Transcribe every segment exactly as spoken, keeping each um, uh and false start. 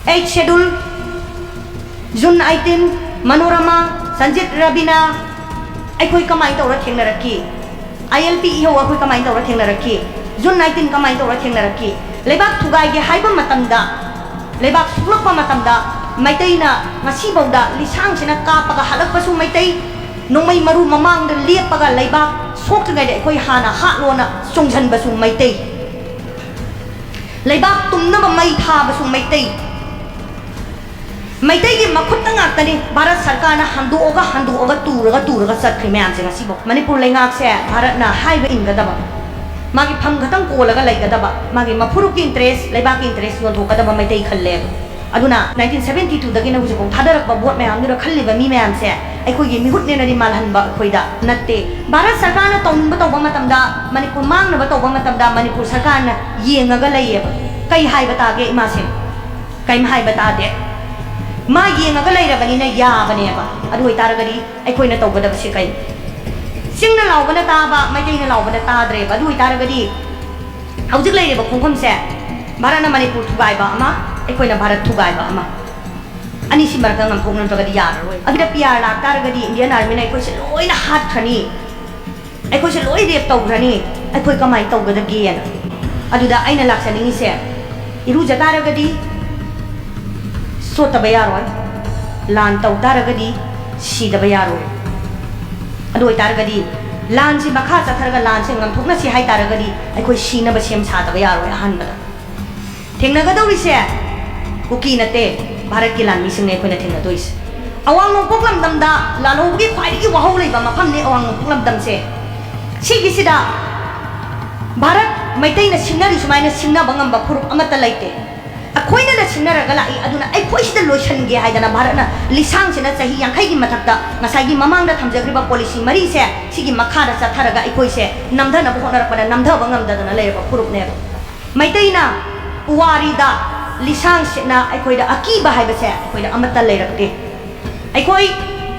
Eighth Schedule, June eighteen, Manorama, Sanjit Rabina, ꯑꯩꯈꯣꯏ ꯀꯃꯥꯏꯅ ꯇꯧꯔ ꯊꯦꯡꯅꯔꯛꯈꯤ? ꯑꯥꯏ ꯑꯦꯜ ꯄꯤ ꯏꯍꯧ ꯑꯩꯈꯣꯏ ꯀꯃꯥꯏꯅ ꯇꯧꯔ ꯊꯦꯡꯅꯔꯛꯈꯤ? June nineteen ꯀꯃꯥꯏꯅ ꯇꯧꯔ ꯊꯦꯡꯅꯔꯛꯈꯤ? ꯂꯩꯕꯥꯛ ꯊꯨꯒꯥꯏꯒꯦ ꯍꯥꯏꯕ ꯃꯇꯝꯗ, ꯂꯩꯕꯥꯛ ꯁꯣꯛꯂꯛꯄ ꯃꯇꯝꯗ, ꯃꯩꯇꯩꯅ ꯉꯁꯤꯐꯥꯎꯗ ꯂꯤꯁꯥꯡꯁꯤꯅ ꯀꯥꯞꯄꯒ ꯍꯜꯂꯛꯄꯁꯨ ꯃꯩꯇꯩ, ꯅꯣꯡꯃꯩ ꯃꯔꯨ ꯃꯃꯥꯡꯗ ꯂꯦꯞꯄꯒ ꯂꯩꯕꯥꯛ ꯁꯣꯛꯇ꯭ꯔꯤꯉꯩꯗ ꯑꯩꯈꯣꯏ ꯍꯥꯟꯅ ꯍꯥꯠꯂꯣꯅ ꯆꯣꯡꯁꯤꯟꯕꯁꯨ ꯃꯩꯇꯩ, ꯂꯩꯕꯥꯛ ꯇꯨꯝꯅꯕ ꯃꯩ ꯊꯥꯕꯁꯨ ꯃꯩꯇꯩ꯫ ꯃꯩꯇꯩꯒꯤ ꯃꯈꯨꯠꯇ ꯉꯥꯛꯇꯅꯤ ꯚꯥꯔꯠ ꯁꯔꯀꯥꯔꯅ ꯍꯟꯗꯣꯛꯑꯒ, ꯍꯟꯗꯣꯛꯑꯒ, ꯇꯨꯔꯒ, ꯇꯨꯔꯒ ꯆꯠꯈ꯭ꯔꯤ ꯃꯌꯥꯝꯁꯦ ꯉꯁꯤꯐꯥꯎ꯫ ꯃꯅꯤꯄꯨꯔ ꯂꯩꯉꯥꯛꯁꯦ ꯚꯥꯔꯠꯅ ꯍꯥꯏꯕ ꯏꯟꯒꯗꯕ, ꯃꯥꯒꯤ ꯐꯝ ꯈꯛꯇꯪ ꯀꯣꯜꯂꯒ ꯂꯩꯒꯗꯕ, ꯃꯥꯒꯤ ꯃꯐꯨꯔꯨꯞꯀꯤ interest, ꯂꯩꯕꯥꯛꯀꯤ interest ꯌꯣꯟꯊꯣꯛꯀꯗꯕ ꯃꯩꯇꯩ ꯈꯜꯂꯦꯕ꯫ ꯑꯗꯨꯅ nineteen seventy two ꯗꯒꯤꯅ ꯍꯧꯖꯤꯛꯐꯥꯎ ꯊꯥꯗꯔꯛꯄ vote ꯃꯌꯥꯝꯗꯨꯗ ꯈꯜꯂꯤꯕ ꯃꯤ ꯃꯌꯥꯝꯁꯦ ꯑꯩꯈꯣꯏꯒꯤ ꯃꯤꯍꯨꯠꯅꯦꯅꯗꯤ ꯃꯥꯜꯍꯟꯕ ꯑꯩꯈꯣꯏꯗ ꯅꯠꯇꯦ꯫ ꯚꯥꯔꯠ ꯁꯔꯀꯥꯔꯅ ꯇꯧꯅꯤꯡꯕ ꯇꯧꯕ ꯃꯇꯝꯗ, ꯃꯅꯤꯄꯨꯔ ꯃꯥꯡꯅꯕ ꯇꯧꯕ ꯃꯇꯝꯗ ꯃꯅꯤꯄꯨꯔ ꯁꯔꯀꯥꯔꯅ ꯌꯦꯡꯉꯒ ꯂꯩꯌꯦꯕ꯫ ꯀꯩ ꯍꯥꯏꯕ ꯇꯥꯒꯦ ꯏꯃꯥꯁꯦ? ꯀꯩꯝ ꯍꯥꯏꯕ ꯇꯥꯗꯦ꯫ ꯃꯥ ꯌꯦꯡꯉꯒ ꯂꯩꯔꯕꯅꯤꯅ ꯌꯥꯕꯅꯦꯕ꯫ ꯑꯗꯨ ꯑꯣꯏꯇꯥꯔꯒꯗꯤ ꯑꯩꯈꯣꯏꯅ ꯇꯧꯒꯗꯕꯁꯤ ꯀꯩꯅꯣ? ꯆꯤꯡꯅ ꯂꯥꯎꯕꯅ ꯇꯥꯕ, ꯃꯩꯇꯩꯅ ꯂꯥꯎꯕꯅ ꯇꯥꯗ꯭ꯔꯦꯕ꯫ ꯑꯗꯨ ꯑꯣꯏꯇꯥꯔꯒꯗꯤ ꯍꯧꯖꯤꯛ ꯂꯩꯔꯤꯕ ꯈꯣꯡꯐꯝꯁꯦ, ꯚꯥꯔꯠꯅ ꯃꯅꯤꯄꯨꯔ ꯊꯨꯒꯥꯏꯕ ꯑꯃ, ꯑꯩꯈꯣꯏꯅ ꯚꯥꯔꯠ ꯊꯨꯒꯥꯏꯕ ꯑꯃ, ꯑꯅꯤꯁꯤ ꯃꯔꯛꯇ ꯉꯝꯊꯣꯛꯅ ꯅꯠꯇ꯭ꯔꯒꯗꯤ ꯌꯥꯔꯔꯣꯏ꯫ ꯑꯗꯨꯗ P R ꯂꯥꯛꯇꯥꯔꯒꯗꯤ, Indian Armyꯅ ꯑꯩꯈꯣꯏꯁꯦ ꯂꯣꯏꯅ ꯍꯥꯠꯈ꯭ꯔꯅꯤ, ꯑꯩꯈꯣꯏꯁꯦ ꯂꯣꯏ rape ꯇꯧꯈ꯭ꯔꯅꯤ, ꯑꯩꯈꯣꯏ ꯀꯃꯥꯏꯅ ꯇꯧꯒꯗꯒꯦꯅ꯫ ꯑꯗꯨꯗ ꯑꯩꯅ ꯂꯥꯛꯆꯅꯤꯡꯉꯤꯁꯦ, ꯏꯔꯨꯖ ꯇꯥꯔꯒꯗꯤ ꯆꯣꯠꯇꯕ ꯌꯥꯔꯣꯏ, ꯂꯥꯟ ꯇꯧ ꯇꯥꯔꯒꯗꯤ ꯁꯤꯗꯕ ꯌꯥꯔꯣꯏ꯫ ꯑꯗꯨ ꯑꯣꯏꯇꯥꯔꯒꯗꯤ ꯂꯥꯟꯁꯤ ꯃꯈꯥ ꯆꯠꯊꯔꯒ ꯂꯥꯟꯁꯤ ꯉꯝꯊꯣꯛꯅꯁꯤ ꯍꯥꯏꯇꯥꯔꯒꯗꯤ ꯑꯩꯈꯣꯏ ꯁꯤꯅꯕ ꯁꯦꯝ ꯁꯥꯗꯕ ꯌꯥꯔꯣꯏ꯫ ꯑꯍꯥꯟꯕꯗ ꯊꯦꯡꯅꯒꯗꯧꯔꯤꯁꯦ ꯀꯨꯀꯤ ꯅꯠꯇꯦ, ꯚꯥꯔꯠꯀꯤ ꯂꯥꯟꯃꯤꯁꯤꯡꯅꯦ ꯑꯩꯈꯣꯏꯅ ꯊꯦꯡꯅꯗꯣꯏꯁꯦ꯫ ꯑꯋꯥꯡ ꯅꯣꯡꯄꯣꯛ ꯂꯝꯗꯝꯗ ꯂꯥꯜꯍꯧꯕꯒꯤ ꯈ꯭ꯋꯥꯏꯗꯒꯤ ꯋꯥꯍꯧ ꯂꯩꯕ ꯃꯐꯝꯅꯤ ꯑꯋꯥꯡ ꯅꯣꯡꯄꯣꯛ ꯂꯝꯗꯝꯁꯦ꯫ ꯁꯤꯒꯤꯁꯤꯗ ꯚꯥꯔꯠ ꯃꯩꯇꯩꯅ ꯁꯤꯡꯅꯔꯤ ꯁꯨꯃꯥꯏꯅ ꯁꯤꯡꯅꯕ ꯉꯝꯕ ꯐꯨꯔꯨꯞ ꯑꯃꯠꯇ ꯂꯩꯇꯦ꯫ ꯑꯩꯈꯣꯏꯅ ꯁꯤꯡꯅꯔꯒ ꯂꯥꯛꯏ, ꯑꯗꯨꯅ ꯑꯩꯈꯣꯏꯁꯤꯗ ꯂꯣꯏꯁꯤꯟꯒꯦ ꯍꯥꯏꯗꯅ ꯚꯥꯔꯠꯅ ꯂꯤꯁꯥꯡꯁꯤꯅ ꯆꯍꯤ ꯌꯥꯡꯈꯩꯒꯤ ꯃꯊꯛꯇ ꯉꯁꯥꯏꯒꯤ ꯃꯃꯥꯡꯗ ꯊꯝꯖꯈ꯭ꯔꯤꯕ policy ꯃꯔꯤꯁꯦ ꯁꯤꯒꯤ ꯃꯈꯥꯗ ꯆꯠꯊꯔꯒ ꯑꯩꯈꯣꯏꯁꯦ ꯅꯝꯊꯅꯕ ꯍꯣꯠꯅꯔꯛꯄꯗ ꯅꯝꯊꯕ ꯉꯝꯗꯗꯅ ꯂꯩꯔꯕ ꯐꯨꯔꯨꯞꯅꯦꯕ꯫ ꯃꯩꯇꯩꯅ ꯄꯨꯋꯥꯔꯤꯗ ꯂꯤꯁꯥꯡꯁꯤꯠꯅ ꯑꯩꯈꯣꯏꯗ ꯑꯀꯤꯕ ꯍꯥꯏꯕꯁꯦ ꯑꯩꯈꯣꯏꯗ ꯑꯃꯠꯇ ꯂꯩꯔꯛꯇꯦ꯫ ꯑꯩꯈꯣꯏ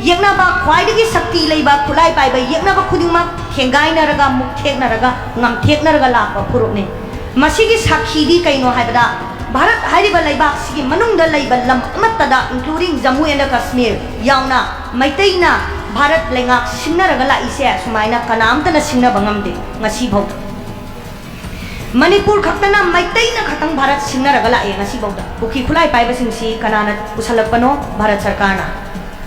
ꯌꯦꯛꯅꯕ ꯈ꯭ꯋꯥꯏꯗꯒꯤ ꯁꯛꯇꯤ ꯂꯩꯕ ꯈꯨꯠꯂꯥꯏ ꯄꯥꯏꯕ ꯌꯦꯛꯅꯕ ꯈꯨꯗꯤꯡꯃꯛ ꯊꯦꯡꯒꯥꯏꯅꯔꯒ, ꯃꯨꯛꯊꯦꯛꯅꯔꯒ, ꯉꯝꯊꯦꯛꯅꯔꯒ ꯂꯥꯛꯄ ꯐꯨꯔꯨꯞꯅꯤ꯫ ꯃꯁꯤꯒꯤ ꯁꯥꯈꯤꯗꯤ ꯀꯩꯅꯣ ꯍꯥꯏꯕꯗ, ꯚꯥꯔꯠ ꯍꯥꯏꯔꯤꯕ ꯂꯩꯕꯥꯛꯁꯤꯒꯤ ꯃꯅꯨꯡꯗ ꯂꯩꯕ ꯂꯝ ꯑꯃꯠꯇꯗ, including Jammu and Kashmir ꯌꯥꯎꯅ, ꯃꯩꯇꯩꯅ ꯚꯥꯔꯠ ꯂꯩꯉꯥꯛ ꯁꯤꯡꯅꯔꯒ ꯂꯥꯛꯏꯁꯦ ꯁꯨꯃꯥꯏꯅ ꯀꯅꯥꯝꯇꯅ ꯁꯤꯡꯅꯕ ꯉꯝꯗꯦ ꯉꯁꯤꯐꯥꯎꯗ꯫ ꯃꯅꯤꯄꯨꯔ ꯈꯛꯇꯅ, ꯃꯩꯇꯩꯅ ꯈꯛꯇꯪ ꯚꯥꯔꯠ ꯁꯤꯡꯅꯔꯒ ꯂꯥꯛꯑꯦ ꯉꯁꯤꯐꯥꯎꯗ꯫ ꯀꯨꯀꯤ ꯈꯨꯠꯂꯥꯏ ꯄꯥꯏꯕꯁꯤꯡꯁꯤ ꯀꯅꯥꯅ ꯄꯨꯁꯜꯂꯛꯄꯅꯣ? ꯚꯥꯔꯠ ꯁꯔꯀꯥꯔꯅ꯫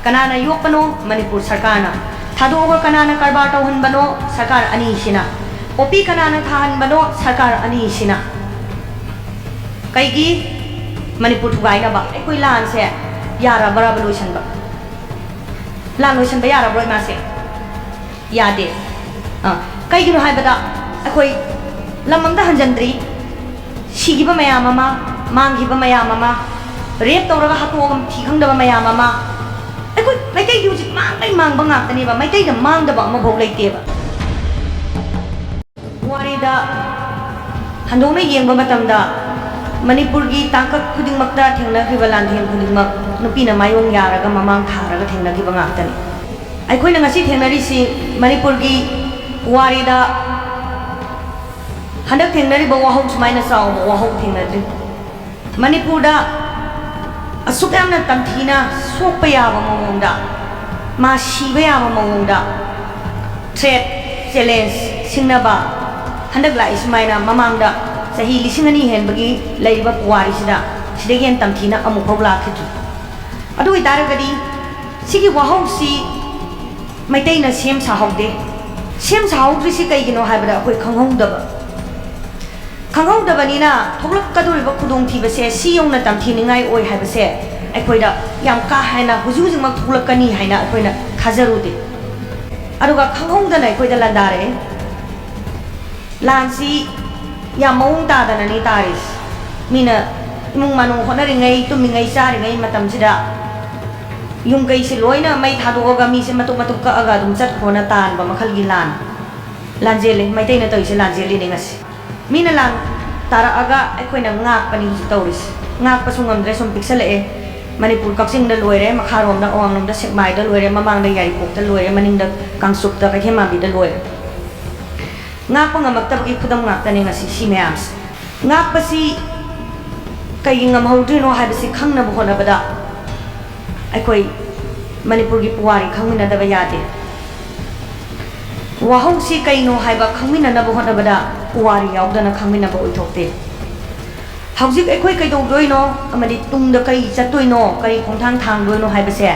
ꯀꯅꯥꯅ ꯌꯣꯛꯄꯅꯣ? ꯃꯅꯤꯄꯨꯔ ꯁꯔꯀꯥꯔꯅ꯫ ꯊꯥꯗꯣꯛꯑꯒ ꯀꯅꯥꯅ ꯀꯔꯕꯥꯔ ꯇꯧꯍꯟꯕꯅꯣ? ꯁꯔꯀꯥꯔ ꯑꯅꯤꯁꯤꯅ꯫ ꯄꯣꯄꯤ ꯀꯅꯥꯅ ꯊꯥꯍꯟꯕꯅꯣ? ꯁꯔꯀꯥꯔ ꯑꯅꯤꯁꯤꯅ꯫ ꯀꯩꯒꯤ? ꯃꯅꯤꯄꯨꯔ ꯊꯨꯒꯥꯏꯅꯕ꯫ ꯑꯩꯈꯣꯏ ꯂꯥꯟꯁꯦ ꯌꯥꯔꯕ꯭ꯔꯕ ꯂꯣꯏꯁꯟꯕ? ꯂꯥꯟ ꯂꯣꯏꯁꯟꯕ ꯌꯥꯔꯕ꯭ꯔꯣ ꯏꯃꯥꯁꯦ? ꯌꯥꯗꯦ꯫ ꯑ, ꯀꯩꯒꯤꯅꯣ ꯍꯥꯏꯕꯗ, ꯑꯩꯈꯣꯏ ꯂꯝ ꯑꯝꯇ ꯍꯟꯖꯟꯗ꯭ꯔꯤ꯫ ꯁꯤꯈꯤꯕ ꯃꯌꯥꯝ ꯑꯃ, ꯃꯥꯡꯈꯤꯕ ꯃꯌꯥꯝ ꯑꯃ, ꯔꯦꯞ ꯇꯧꯔꯒ ꯍꯥꯠꯇꯣꯛꯑꯒ ꯊꯤ ꯈꯪꯗꯕ ꯃꯌꯥꯝ ꯑꯃ, ꯑꯩꯈꯣꯏ ꯃꯩꯇꯩꯒꯤ ꯍꯧꯖꯤꯛ ꯃꯥꯡꯕꯩ ꯃꯥꯡꯕ ꯉꯥꯛꯇꯅꯦꯕ, ꯃꯩꯇꯩꯗ ꯃꯥꯡꯗꯕ ꯑꯃꯐꯥꯎ ꯂꯩꯇꯦꯕ꯫ ꯋꯥꯔꯤꯗ ꯍꯟꯗꯣꯛꯅ ꯌꯦꯡꯕ ꯃꯇꯝꯗ, ꯃꯅꯤꯄꯨꯔꯒꯤ ꯇꯥꯡꯀꯛ ꯈꯨꯗꯤꯡꯃꯛꯇ ꯊꯦꯡꯅꯈ꯭ꯔꯤꯕ ꯂꯥꯟꯊꯦꯡ ꯈꯨꯗꯤꯡꯃꯛ ꯅꯨꯄꯤꯅ ꯃꯥꯌꯣꯡ ꯌꯥꯔꯒ ꯃꯃꯥꯡ ꯊꯥꯔꯒ ꯊꯦꯡꯅꯈꯤꯕ ꯉꯥꯛꯇꯅꯤ꯫ ꯑꯩꯈꯣꯏꯅ ꯉꯁꯤ ꯊꯦꯡꯅꯔꯤꯁꯤ ꯃꯅꯤꯄꯨꯔꯒꯤ ꯄꯨꯋꯥꯔꯤꯗ ꯍꯟꯗꯛ ꯊꯦꯡꯅꯔꯤꯕ ꯋꯥꯍꯧ ꯁꯨꯃꯥꯏꯅ ꯆꯥꯎꯕ ꯋꯥꯍꯧ ꯊꯦꯡꯅꯗ꯭ꯔꯤ꯫ ꯃꯅꯤꯄꯨꯔꯗ ꯑꯁꯨꯛ ꯌꯥꯝꯅ ꯇꯝꯊꯤꯅ ꯁꯣꯛꯄ ꯌꯥꯕ ꯃꯑꯣꯡꯗ, ꯃꯥ ꯁꯤꯕ ꯌꯥꯕ ꯃꯑꯣꯡꯗ threat, challenge, ꯁꯤꯡꯅꯕ ꯍꯟꯗꯛ ꯂꯥꯛꯏ ꯁꯨꯃꯥꯏꯅ ꯃꯃꯥꯡꯗ ꯆꯍꯤ ꯂꯤꯁꯤꯡ ꯑꯅꯤ ꯍꯦꯟꯕꯒꯤ ꯂꯩꯔꯤꯕ ꯄꯨꯋꯥꯔꯤꯁꯤꯗ ꯁꯤꯗꯒꯤ ꯍꯦꯟꯅ ꯇꯝꯊꯤꯅ ꯑꯃꯨꯛꯐꯥꯎ ꯂꯥꯛꯈꯤꯗ꯭ꯔꯤ꯫ ꯑꯗꯨ ꯑꯣꯏꯇꯥꯔꯒꯗꯤ ꯁꯤꯒꯤ ꯋꯥꯍꯧꯁꯤ ꯃꯩꯇꯩꯅ ꯁꯦꯝ ꯁꯥꯍꯧꯗꯦ꯫ ꯁꯦꯝ ꯁꯥꯍꯧꯗ꯭ꯔꯤꯁꯤ ꯀꯩꯒꯤꯅꯣ ꯍꯥꯏꯕꯗ ꯑꯩꯈꯣꯏ ꯈꯪꯍꯧꯗꯕ꯫ ꯈꯪꯍꯧꯗꯕꯅꯤꯅ ꯊꯣꯛꯂꯛꯀꯗꯧꯔꯤꯕ ꯈꯨꯗꯣꯡꯊꯤꯕꯁꯦ ꯁꯤ ꯌꯧꯅ ꯇꯝꯊꯤꯅꯤꯡꯉꯥꯏ ꯑꯣꯏ ꯍꯥꯏꯕꯁꯦ ꯑꯩꯈꯣꯏꯗ ꯌꯥꯝ ꯀꯥ ꯍꯦꯟꯅ ꯍꯧꯖꯤꯛ ꯍꯧꯖꯤꯛꯃꯛ ꯊꯣꯛꯂꯛꯀꯅꯤ ꯍꯥꯏꯅ ꯑꯩꯈꯣꯏꯅ ꯊꯥꯖꯔꯨꯗꯦ꯫ ꯑꯗꯨꯒ ꯈꯪꯍꯧꯗꯅ ꯑꯩꯈꯣꯏꯗ ꯂꯥꯟꯗꯥꯔꯛꯑꯦ꯫ ꯂꯥꯟꯁꯤ ꯌꯥꯝ ꯃꯑꯣꯡ ꯇꯥꯗꯅꯅꯤ ꯇꯥꯔꯤꯁꯤ꯫ ꯃꯤꯅ ꯏꯃꯨꯡ ꯃꯅꯨꯡ ꯍꯣꯠꯅꯔꯤꯉꯩ, ꯇꯨꯝꯃꯤꯉꯩ, ꯆꯥꯔꯤꯉꯩ ꯃꯇꯝꯁꯤꯗ ꯌꯨꯝ ꯀꯩꯁꯤ ꯂꯣꯏꯅ ꯃꯩ ꯊꯥꯗꯣꯛꯑꯒ ꯃꯤꯁꯦ ꯃꯇꯨꯝ ꯃꯇꯨꯝ ꯀꯛꯑꯒ ꯑꯗꯨꯝ ꯆꯠꯈ꯭ꯔꯣꯅ ꯇꯥꯟꯕ ꯃꯈꯜꯒꯤ ꯂꯥꯟ꯫ ꯂꯥꯟꯖꯦꯜꯂꯤ꯫ ꯃꯩꯇꯩꯅ ꯇꯧꯔꯤꯁꯦ ꯂꯥꯟꯖꯦꯜꯂꯤꯅꯦ ꯉꯁꯤ꯫ ꯃꯤꯅ ꯂꯥꯟ ꯇꯥꯔꯛꯑꯒ ꯑꯩꯈꯣꯏꯅ ꯉꯥꯛꯄꯅꯤ ꯍꯧꯖꯤꯛ ꯇꯧꯔꯤꯁꯦ꯫ ꯉꯥꯛꯄꯁꯨ ꯉꯝꯗ꯭ꯔꯦ, ꯁꯨꯝ ꯄꯤꯛꯁꯜꯂꯛꯑꯦ꯫ ꯃꯅꯤꯄꯨꯔ ꯀꯛꯆꯤꯡꯗ ꯂꯣꯏꯔꯦ, ꯃꯈꯥꯔꯣꯝꯗ ꯑꯋꯥꯡꯂꯣꯝꯗ ꯁꯦꯛꯃꯥꯏꯗ ꯂꯣꯏꯔꯦ, ꯃꯃꯥꯡꯗ ꯌꯥꯏꯔꯤꯄꯣꯛꯇ ꯂꯣꯏꯔꯦ, ꯃꯅꯤꯡꯗ ꯀꯥꯡꯆꯨꯞꯇ, ꯀꯩꯊꯦꯜ ꯃꯥꯟꯕꯤꯗ ꯂꯣꯏꯔꯦ꯫ ꯉꯥꯛꯄ ꯉꯝꯃꯛꯇꯕꯒꯤ ꯈꯨꯗꯝ ꯉꯥꯛꯇꯅꯦ ꯉꯁꯤ ꯁꯤ ꯃꯌꯥꯝꯁꯦ꯫ ꯉꯥꯛꯄꯁꯤ ꯀꯩꯒꯤ ꯉꯝꯍꯧꯗ꯭ꯔꯤꯅꯣ ꯍꯥꯏꯕꯁꯤ ꯈꯪꯅꯕ ꯍꯣꯠꯅꯕꯗ ꯑꯩꯈꯣꯏ ꯃꯅꯤꯄꯨꯔꯒꯤ ꯄꯨꯋꯥꯔꯤ ꯈꯪꯃꯤꯟꯅꯗꯕ ꯌꯥꯗꯦ꯫ ꯋꯥꯍꯧꯁꯤ ꯀꯩꯅꯣ ꯍꯥꯏꯕ ꯈꯪꯃꯤꯟꯅꯅꯕ ꯍꯣꯠꯅꯕꯗ ꯄꯨꯋꯥꯔꯤ ꯌꯥꯎꯗꯅ ꯈꯪꯃꯤꯟꯅꯕ ꯑꯣꯏꯊꯣꯛꯇꯦ꯫ ꯍꯧꯖꯤꯛ ꯑꯩꯈꯣꯏ ꯀꯩꯗꯧꯗꯣꯏꯅꯣ ꯑꯃꯗꯤ ꯇꯨꯡꯗ ꯀꯔꯤ ꯆꯠꯇꯣꯏꯅꯣ, ꯀꯔꯤ ꯈꯣꯡꯊꯥꯡ ꯊꯥꯡꯗꯣꯏꯅꯣ ꯍꯥꯏꯕꯁꯦ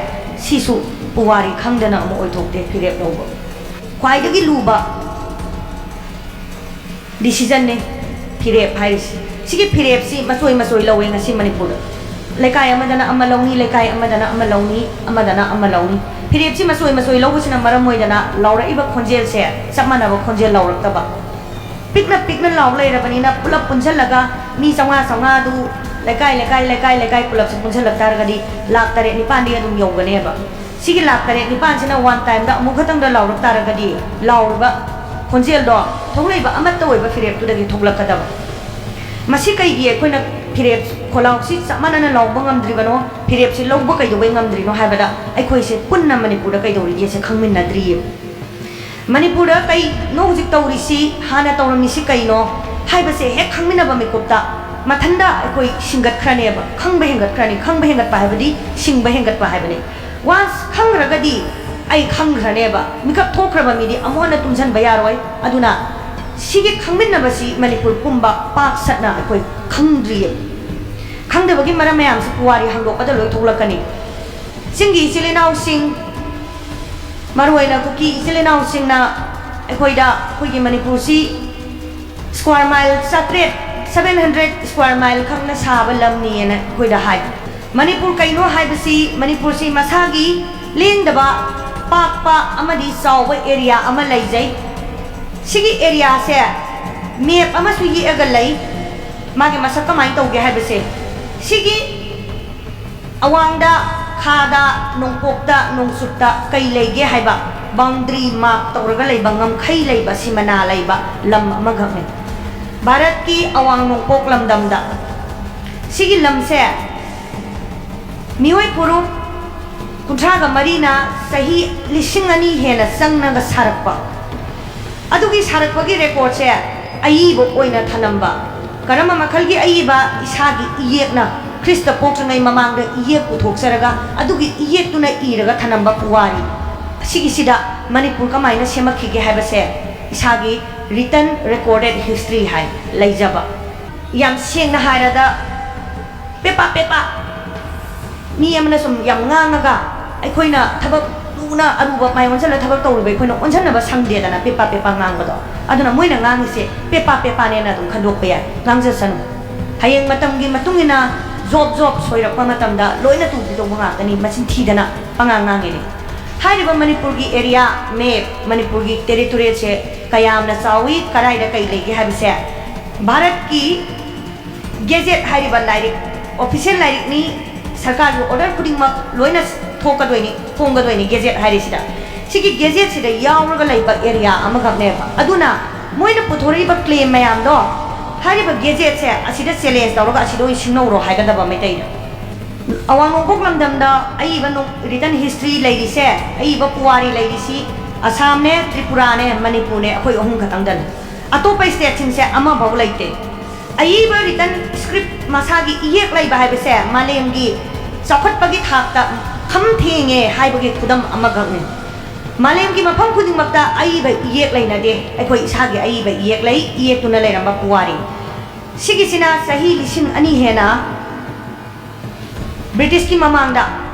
ꯁꯤꯁꯨ ꯄꯨꯋꯥꯔꯤ ꯈꯪꯗꯅ ꯑꯃ ꯑꯣꯏꯊꯣꯛꯇꯦ ꯐꯤꯔꯦꯞ ꯂꯧꯕ꯫ ꯈ꯭ꯋꯥꯏꯗꯒꯤ ꯂꯨꯕ decisionꯅꯦ ꯐꯤꯔꯦꯞ ꯍꯥꯏꯔꯤꯁꯤ꯫ ꯁꯤꯒꯤ ꯐꯤꯔꯦꯞꯁꯤ ꯃꯆꯣꯏ ꯃꯆꯣꯏ ꯂꯧꯋꯦ ꯉꯁꯤ ꯃꯅꯤꯄꯨꯔꯗ꯫ ꯂꯩꯀꯥꯏ ꯑꯃꯗꯅ ꯑꯃ ꯂꯧꯅꯤ, ꯂꯩꯀꯥꯏ ꯑꯃꯗꯅ ꯑꯃ ꯂꯧꯅꯤ, ꯑꯃꯗꯅ ꯑꯃ ꯂꯧꯅꯤ꯫ ꯐꯤꯔꯦꯞꯁꯤ ꯃꯆꯣꯏ ꯃꯆꯣꯏ ꯂꯧꯕꯁꯤꯅ ꯃꯔꯝ ꯑꯣꯏꯗꯅ ꯂꯥꯎꯔꯛꯏꯕ ꯈꯣꯟꯖꯦꯜꯁꯦ ꯆꯞ ꯃꯥꯟꯅꯕ ꯈꯣꯟꯖꯦꯜ ꯂꯥꯎꯔꯛꯇꯕ꯫ ꯄꯤꯛꯅ ꯄꯤꯛꯅ ꯂꯥꯎ ꯂꯩꯔꯕꯅꯤꯅ ꯄꯨꯂꯞ ꯄꯨꯟꯁꯤꯜꯂꯒ ꯃꯤ ꯆꯥꯝꯃꯉꯥ ꯆꯥꯝꯃꯉꯥꯗꯨ ꯂꯩꯀꯥꯏ ꯂꯩꯀꯥꯏ ꯂꯩꯀꯥꯏ ꯂꯩꯀꯥꯏ ꯄꯨꯂꯞꯁꯦ ꯄꯨꯟꯁꯤꯜꯂꯛ ꯇꯥꯔꯒꯗꯤ ꯂꯥꯛ ꯇꯔꯦꯠ ꯅꯤꯄꯥꯟꯗꯤ ꯑꯗꯨꯝ ꯌꯧꯒꯅꯦꯕ꯫ ꯁꯤꯒꯤ ꯂꯥꯛ ꯇꯔꯦꯠ ꯅꯤꯄꯥꯟꯁꯤꯅ one timeꯗ ꯑꯃꯨꯛ ꯈꯛꯇꯪꯗ ꯂꯥꯎꯔꯛ ꯇꯥꯔꯒꯗꯤ ꯂꯥꯎꯔꯤꯕ ꯈꯣꯟꯖꯦꯜꯗꯣ ꯊꯣꯛꯂꯛꯏꯕ ꯑꯃꯠꯇ ꯑꯣꯏꯕ ꯐꯤꯔꯦꯞꯇꯨꯗꯒꯤ ꯊꯣꯛꯂꯛꯀꯗꯕ꯫ ꯃꯁꯤ ꯀꯩꯒꯤ ꯑꯩꯈꯣꯏꯅ ꯐꯤꯔꯦꯞ ꯈꯣꯜꯂꯥꯎꯁꯤ ꯆꯞ ꯃꯥꯟꯅꯅ ꯂꯥꯎꯕ ꯉꯝꯗ꯭ꯔꯤꯕꯅꯣ, ꯐꯤꯔꯦꯞꯁꯤ ꯂꯧꯕ ꯀꯩꯗꯧꯕꯩ ꯉꯝꯗ꯭ꯔꯤꯅꯣ ꯍꯥꯏꯕꯗ ꯑꯩꯈꯣꯏꯁꯦ ꯄꯨꯟꯅ ꯃꯅꯤꯄꯨꯔꯗ ꯀꯩꯗꯧꯔꯤꯒꯦꯁꯦ ꯈꯪꯃꯤꯟꯅꯗ꯭ꯔꯤꯌꯦꯕ꯫ ꯃꯅꯤꯄꯨꯔꯗ ꯀꯩꯅꯣ ꯍꯧꯖꯤꯛ ꯇꯧꯔꯤꯁꯤ, ꯍꯥꯟꯅ ꯇꯧꯔꯝꯃꯤꯁꯤ ꯀꯩꯅꯣ ꯍꯥꯏꯕꯁꯦ ꯍꯦꯛ ꯈꯪꯃꯤꯟꯅꯕ ꯃꯤꯀꯨꯞꯇ ꯃꯊꯟꯇ ꯑꯩꯈꯣꯏ ꯁꯤꯡꯒꯠꯈ꯭ꯔꯅꯦꯕ꯫ ꯈꯪꯕ ꯍꯦꯟꯒꯠꯈ꯭ꯔꯅꯤ꯫ ꯈꯪꯕ ꯍꯦꯟꯒꯠꯄ ꯍꯥꯏꯕꯗꯤ ꯁꯤꯡꯕ ꯍꯦꯟꯒꯠꯄ ꯍꯥꯏꯕꯅꯤ꯫ Once ꯈꯪꯈ꯭ꯔꯒꯗꯤ ꯑꯩ ꯈꯪꯈ꯭ꯔꯅꯦꯕ꯫ ꯃꯤꯀꯞ ꯊꯣꯛꯈ꯭ꯔꯕ ꯃꯤꯗꯤ ꯑꯃꯨꯛ ꯍꯟꯅ ꯇꯨꯝꯁꯤꯟꯕ ꯌꯥꯔꯣꯏ꯫ ꯑꯗꯨꯅ ꯁꯤꯒꯤ ꯈꯪꯃꯤꯟꯅꯕꯁꯤ ꯃꯅꯤꯄꯨꯔ ꯄꯨꯝꯕ ꯄꯥꯛ ꯁꯠꯅ ꯑꯩꯈꯣꯏ ꯈꯪꯗ꯭ꯔꯤꯌꯦ꯫ ꯈꯪꯗꯕꯒꯤ ꯃꯔꯝ ꯃꯌꯥꯝꯁꯤ ꯄꯨꯋꯥꯔꯤ ꯍꯥꯡꯗꯣꯛꯄꯗ ꯂꯣꯏ ꯊꯣꯛꯂꯛꯀꯅꯤ꯫ ꯆꯤꯡꯒꯤ ꯏꯆꯤꯜ ꯏꯅꯥꯎꯁꯤꯡ, ꯃꯔꯨꯑꯣꯏꯅ ꯀꯨꯀꯤ ꯏꯆꯤꯜ ꯏꯅꯥꯎꯁꯤꯡꯅ ꯑꯩꯈꯣꯏꯗ, ꯑꯩꯈꯣꯏꯒꯤ ꯃꯅꯤꯄꯨꯔꯁꯤ square mile ꯆꯥꯇ꯭ꯔꯦꯠ, seven hundred square mile ꯈꯛꯅ ꯁꯥꯕ ꯂꯝꯅꯤꯅ ꯑꯩꯈꯣꯏꯗ ꯍꯥꯏ꯫ ꯃꯅꯤꯄꯨꯔ ꯀꯩꯅꯣ ꯍꯥꯏꯕꯁꯤ, ꯃꯅꯤꯄꯨꯔꯁꯤ ꯃꯁꯥꯒꯤ ꯂꯦꯡꯗꯕ, ꯄꯥꯛꯄ ꯑꯃꯗꯤ ꯆꯥꯎꯕ area ꯑꯃ ꯂꯩꯖꯩ꯫ ꯁꯤꯒꯤ areaꯁꯦ map ꯑꯃꯁꯨ ꯌꯦꯛꯑꯒ ꯂꯩ꯫ ꯃꯥꯒꯤ ꯃꯁꯛ ꯀꯃꯥꯏꯅ ꯇꯧꯒꯦ ꯍꯥꯏꯕꯁꯦ, ꯁꯤꯒꯤ ꯑꯋꯥꯡꯗ, ꯈꯥꯗ, ꯅꯣꯡꯄꯣꯛꯇ, ꯅꯣꯡꯆꯨꯞꯇ ꯀꯩ ꯂꯩꯒꯦ ꯍꯥꯏꯕ boundary mark ꯇꯧꯔꯒ ꯂꯩꯕ, ꯉꯝꯈꯩ ꯂꯩꯕ, ꯁꯤꯃꯅꯥ ꯂꯩꯕ ꯂꯝ ꯑꯃꯈꯛꯅꯤ꯫ ꯚꯥꯔꯠꯀꯤ ꯑꯋꯥꯡ ꯅꯣꯡꯄꯣꯛ ꯂꯝꯗꯝꯗ ꯁꯤꯒꯤ ꯂꯝꯁꯦ ꯃꯤꯑꯣꯏ ꯐꯨꯔꯨꯞ ꯀꯨꯟꯊ꯭ꯔꯥꯒ ꯃꯔꯤꯅ ꯆꯍꯤ ꯂꯤꯁꯤꯡ ꯑꯅꯤ ꯍꯦꯟꯅ ꯆꯪꯅꯒ ꯁꯥꯔꯛꯄ, ꯑꯗꯨꯒꯤ ꯁꯥꯔꯛꯄꯒꯤ recordꯁꯦ ꯑꯏꯕ ꯑꯣꯏꯅ ꯊꯅꯝꯕ, ꯀꯔꯝꯕ ꯃꯈꯜꯒꯤ ꯑꯏꯕ? ꯏꯁꯥꯒꯤ ꯏꯌꯦꯛꯅ, ꯈ꯭ꯔꯤꯁꯇ ꯄꯣꯛꯇ꯭ꯔꯤꯉꯩ ꯃꯃꯥꯡꯗ ꯏꯌꯦꯛ ꯄꯨꯊꯣꯛꯆꯔꯒ, ꯑꯗꯨꯒꯤ ꯏꯌꯦꯛꯇꯨꯅ ꯏꯔꯒ ꯊꯅꯝꯕ ꯄꯨꯋꯥꯔꯤ꯫ ꯑꯁꯤꯒꯤꯁꯤꯗ ꯃꯅꯤꯄꯨꯔ ꯀꯃꯥꯏꯅ ꯁꯦꯝꯃꯛꯈꯤꯒꯦ ꯍꯥꯏꯕꯁꯦ ꯏꯁꯥꯒꯤ written recorded history ꯍꯥꯏ, ꯂꯩꯖꯕ꯫ ꯌꯥꯝ ꯁꯦꯡꯅ ꯍꯥꯏꯔꯗ, ꯄꯦꯄꯥ ꯄꯦꯄꯥ ꯃꯤ ꯑꯃꯅ ꯁꯨꯝ ꯌꯥꯝ ꯉꯥꯡꯉꯒ, ꯑꯩꯈꯣꯏꯅ ꯊꯕꯛ ꯂꯨꯅ ꯑꯔꯨꯕ ꯃꯥꯏ ꯑꯣꯟꯁꯤꯜꯂ ꯊꯕꯛ ꯇꯧꯔꯨꯕ ꯑꯩꯈꯣꯏꯅ ꯑꯣꯟꯁꯤꯟꯅꯕ ꯁꯪꯗꯦꯗꯅ ꯄꯦꯄꯥ ꯄꯦꯄꯥ ꯉꯥꯡꯕꯗꯣ꯫ ꯑꯗꯨꯅ ꯃꯣꯏꯅ ꯉꯥꯡꯉꯤꯁꯦ ꯄꯦꯄꯥ ꯄꯦꯄꯥꯅꯦꯅ ꯑꯗꯨꯝ ꯈꯟꯗꯣꯛꯄ ꯌꯥꯏ, ꯉꯥꯡꯖꯁꯅꯨ꯫ ꯍꯌꯦꯡ ꯃꯇꯝꯒꯤ ꯃꯇꯨꯡ ꯏꯟꯅ ꯖꯣꯕ ꯖꯣꯕ ꯁꯣꯏꯔꯛꯄ ꯃꯇꯝꯗ ꯂꯣꯏꯅ ꯇꯨꯕꯤꯗꯧꯕ ꯉꯥꯛꯇꯅꯤ, ꯃꯆꯤꯟ ꯊꯤꯗꯅ ꯄꯉꯥꯡ ꯉꯥꯡꯉꯤꯅꯦ꯫ ꯍꯥꯏꯔꯤꯕ ꯃꯅꯤꯄꯨꯔꯒꯤ ꯑꯦꯔꯤꯌꯥ ꯃꯦꯞ, ꯃꯅꯤꯄꯨꯔꯒꯤ ꯇꯦꯔꯤꯇꯣꯔꯤꯌꯦꯜꯁꯦ ꯀꯌꯥꯝꯅ ꯆꯥꯎꯏ, ꯀꯗꯥꯏꯗ ꯀꯩ ꯂꯩꯒꯦ ꯍꯥꯏꯕꯁꯦ ꯚꯥꯔꯠꯀꯤ ꯒꯦꯖꯦꯠ ꯍꯥꯏꯔꯤꯕ ꯂꯥꯏꯔꯤꯛ, ꯑꯣꯐꯤꯁꯤꯌꯦꯜ ꯂꯥꯏꯔꯤꯛꯅꯤ, ꯁꯔꯀꯥꯔꯒꯤ ꯑꯣꯔꯗꯔ ꯈꯨꯗꯤꯡꯃꯛ ꯂꯣꯏꯅ ꯊꯣꯛꯀꯗꯣꯏꯅꯤ, ꯐꯣꯡꯒꯗꯣꯏꯅꯤ ꯒꯦꯖꯦꯠ ꯍꯥꯏꯔꯤꯁꯤꯗ꯫ ꯁꯤꯒꯤ ꯒꯦꯖꯦꯠꯁꯤꯗ ꯌꯥꯎꯔꯒ ꯂꯩꯕ ꯑꯦꯔꯤꯌꯥ ꯑꯃꯈꯛꯅꯦꯕ꯫ ꯑꯗꯨꯅ ꯃꯣꯏꯅ ꯄꯨꯊꯣꯔꯛꯏꯕ ꯀ꯭ꯂꯦꯝ ꯃꯌꯥꯝꯗꯣ ꯍꯥꯏꯔꯤꯕ ꯒꯦꯖꯦꯠꯁꯦ ꯑꯁꯤꯗ ꯆꯦꯂꯦꯟꯖ ꯇꯧꯔꯒ ꯑꯁꯤꯗ ꯑꯣꯏꯅ ꯁꯤꯡꯅꯧꯔꯣ ꯍꯥꯏꯒꯗꯕ ꯃꯩꯇꯩꯅ꯫ ꯑꯋꯥꯡ ꯅꯣꯡꯄꯣꯛ ꯂꯝꯗꯝꯗ ꯑꯏꯕ ꯅꯣ-, written history ꯂꯩꯔꯤꯁꯦ, ꯑꯏꯕ ꯄꯨꯋꯥꯔꯤ ꯂꯩꯔꯤꯁꯤ ꯑꯁꯥꯝꯅꯦ, ꯇ꯭ꯔꯤꯄꯨꯔꯥꯅꯦ, ꯃꯅꯤꯄꯨꯔꯅꯦ, ꯑꯩꯈꯣꯏ ꯑꯍꯨꯝ ꯈꯛꯇꯪꯗꯅꯤ꯫ ꯑꯇꯣꯞꯄ ꯁ꯭ꯇꯦꯠꯁꯤꯡꯁꯦ ꯑꯃꯐꯥꯎ ꯂꯩꯇꯦ꯫ ꯑꯏꯕ written script, ꯃꯁꯥꯒꯤ ꯏꯌꯦꯛ ꯂꯩꯕ ꯍꯥꯏꯕꯁꯦ ꯃꯥꯂꯦꯝꯒꯤ ꯆꯥꯎꯈꯠꯄꯒꯤ ꯊꯥꯛꯇ ꯈꯝ ꯊꯦꯡꯉꯦ ꯍꯥꯏꯕꯒꯤ ꯈꯨꯗꯝ ꯑꯃꯈꯛꯅꯤ꯫ ꯃꯥꯂꯦꯝꯒꯤ ꯃꯐꯝ ꯈꯨꯗꯤꯡꯃꯛꯇ ꯑꯏꯕ ꯏꯌꯦꯛ ꯂꯩꯅꯗꯦ, ꯑꯩꯈꯣꯏ ꯏꯁꯥꯒꯤ ꯑꯏꯕ ꯏꯌꯦꯛ ꯂꯩ, ꯏꯌꯦꯛꯇꯨꯅ ꯂꯩꯔꯝꯕ ꯄꯨꯋꯥꯔꯤ꯫ ꯁꯤꯒꯤꯁꯤꯅ ꯆꯍꯤ ꯂꯤꯁꯤꯡ ꯑꯅꯤ ꯍꯦꯟꯅ ꯕ꯭ꯔꯤꯇꯤꯁꯀꯤ ꯃꯃꯥꯡꯗ,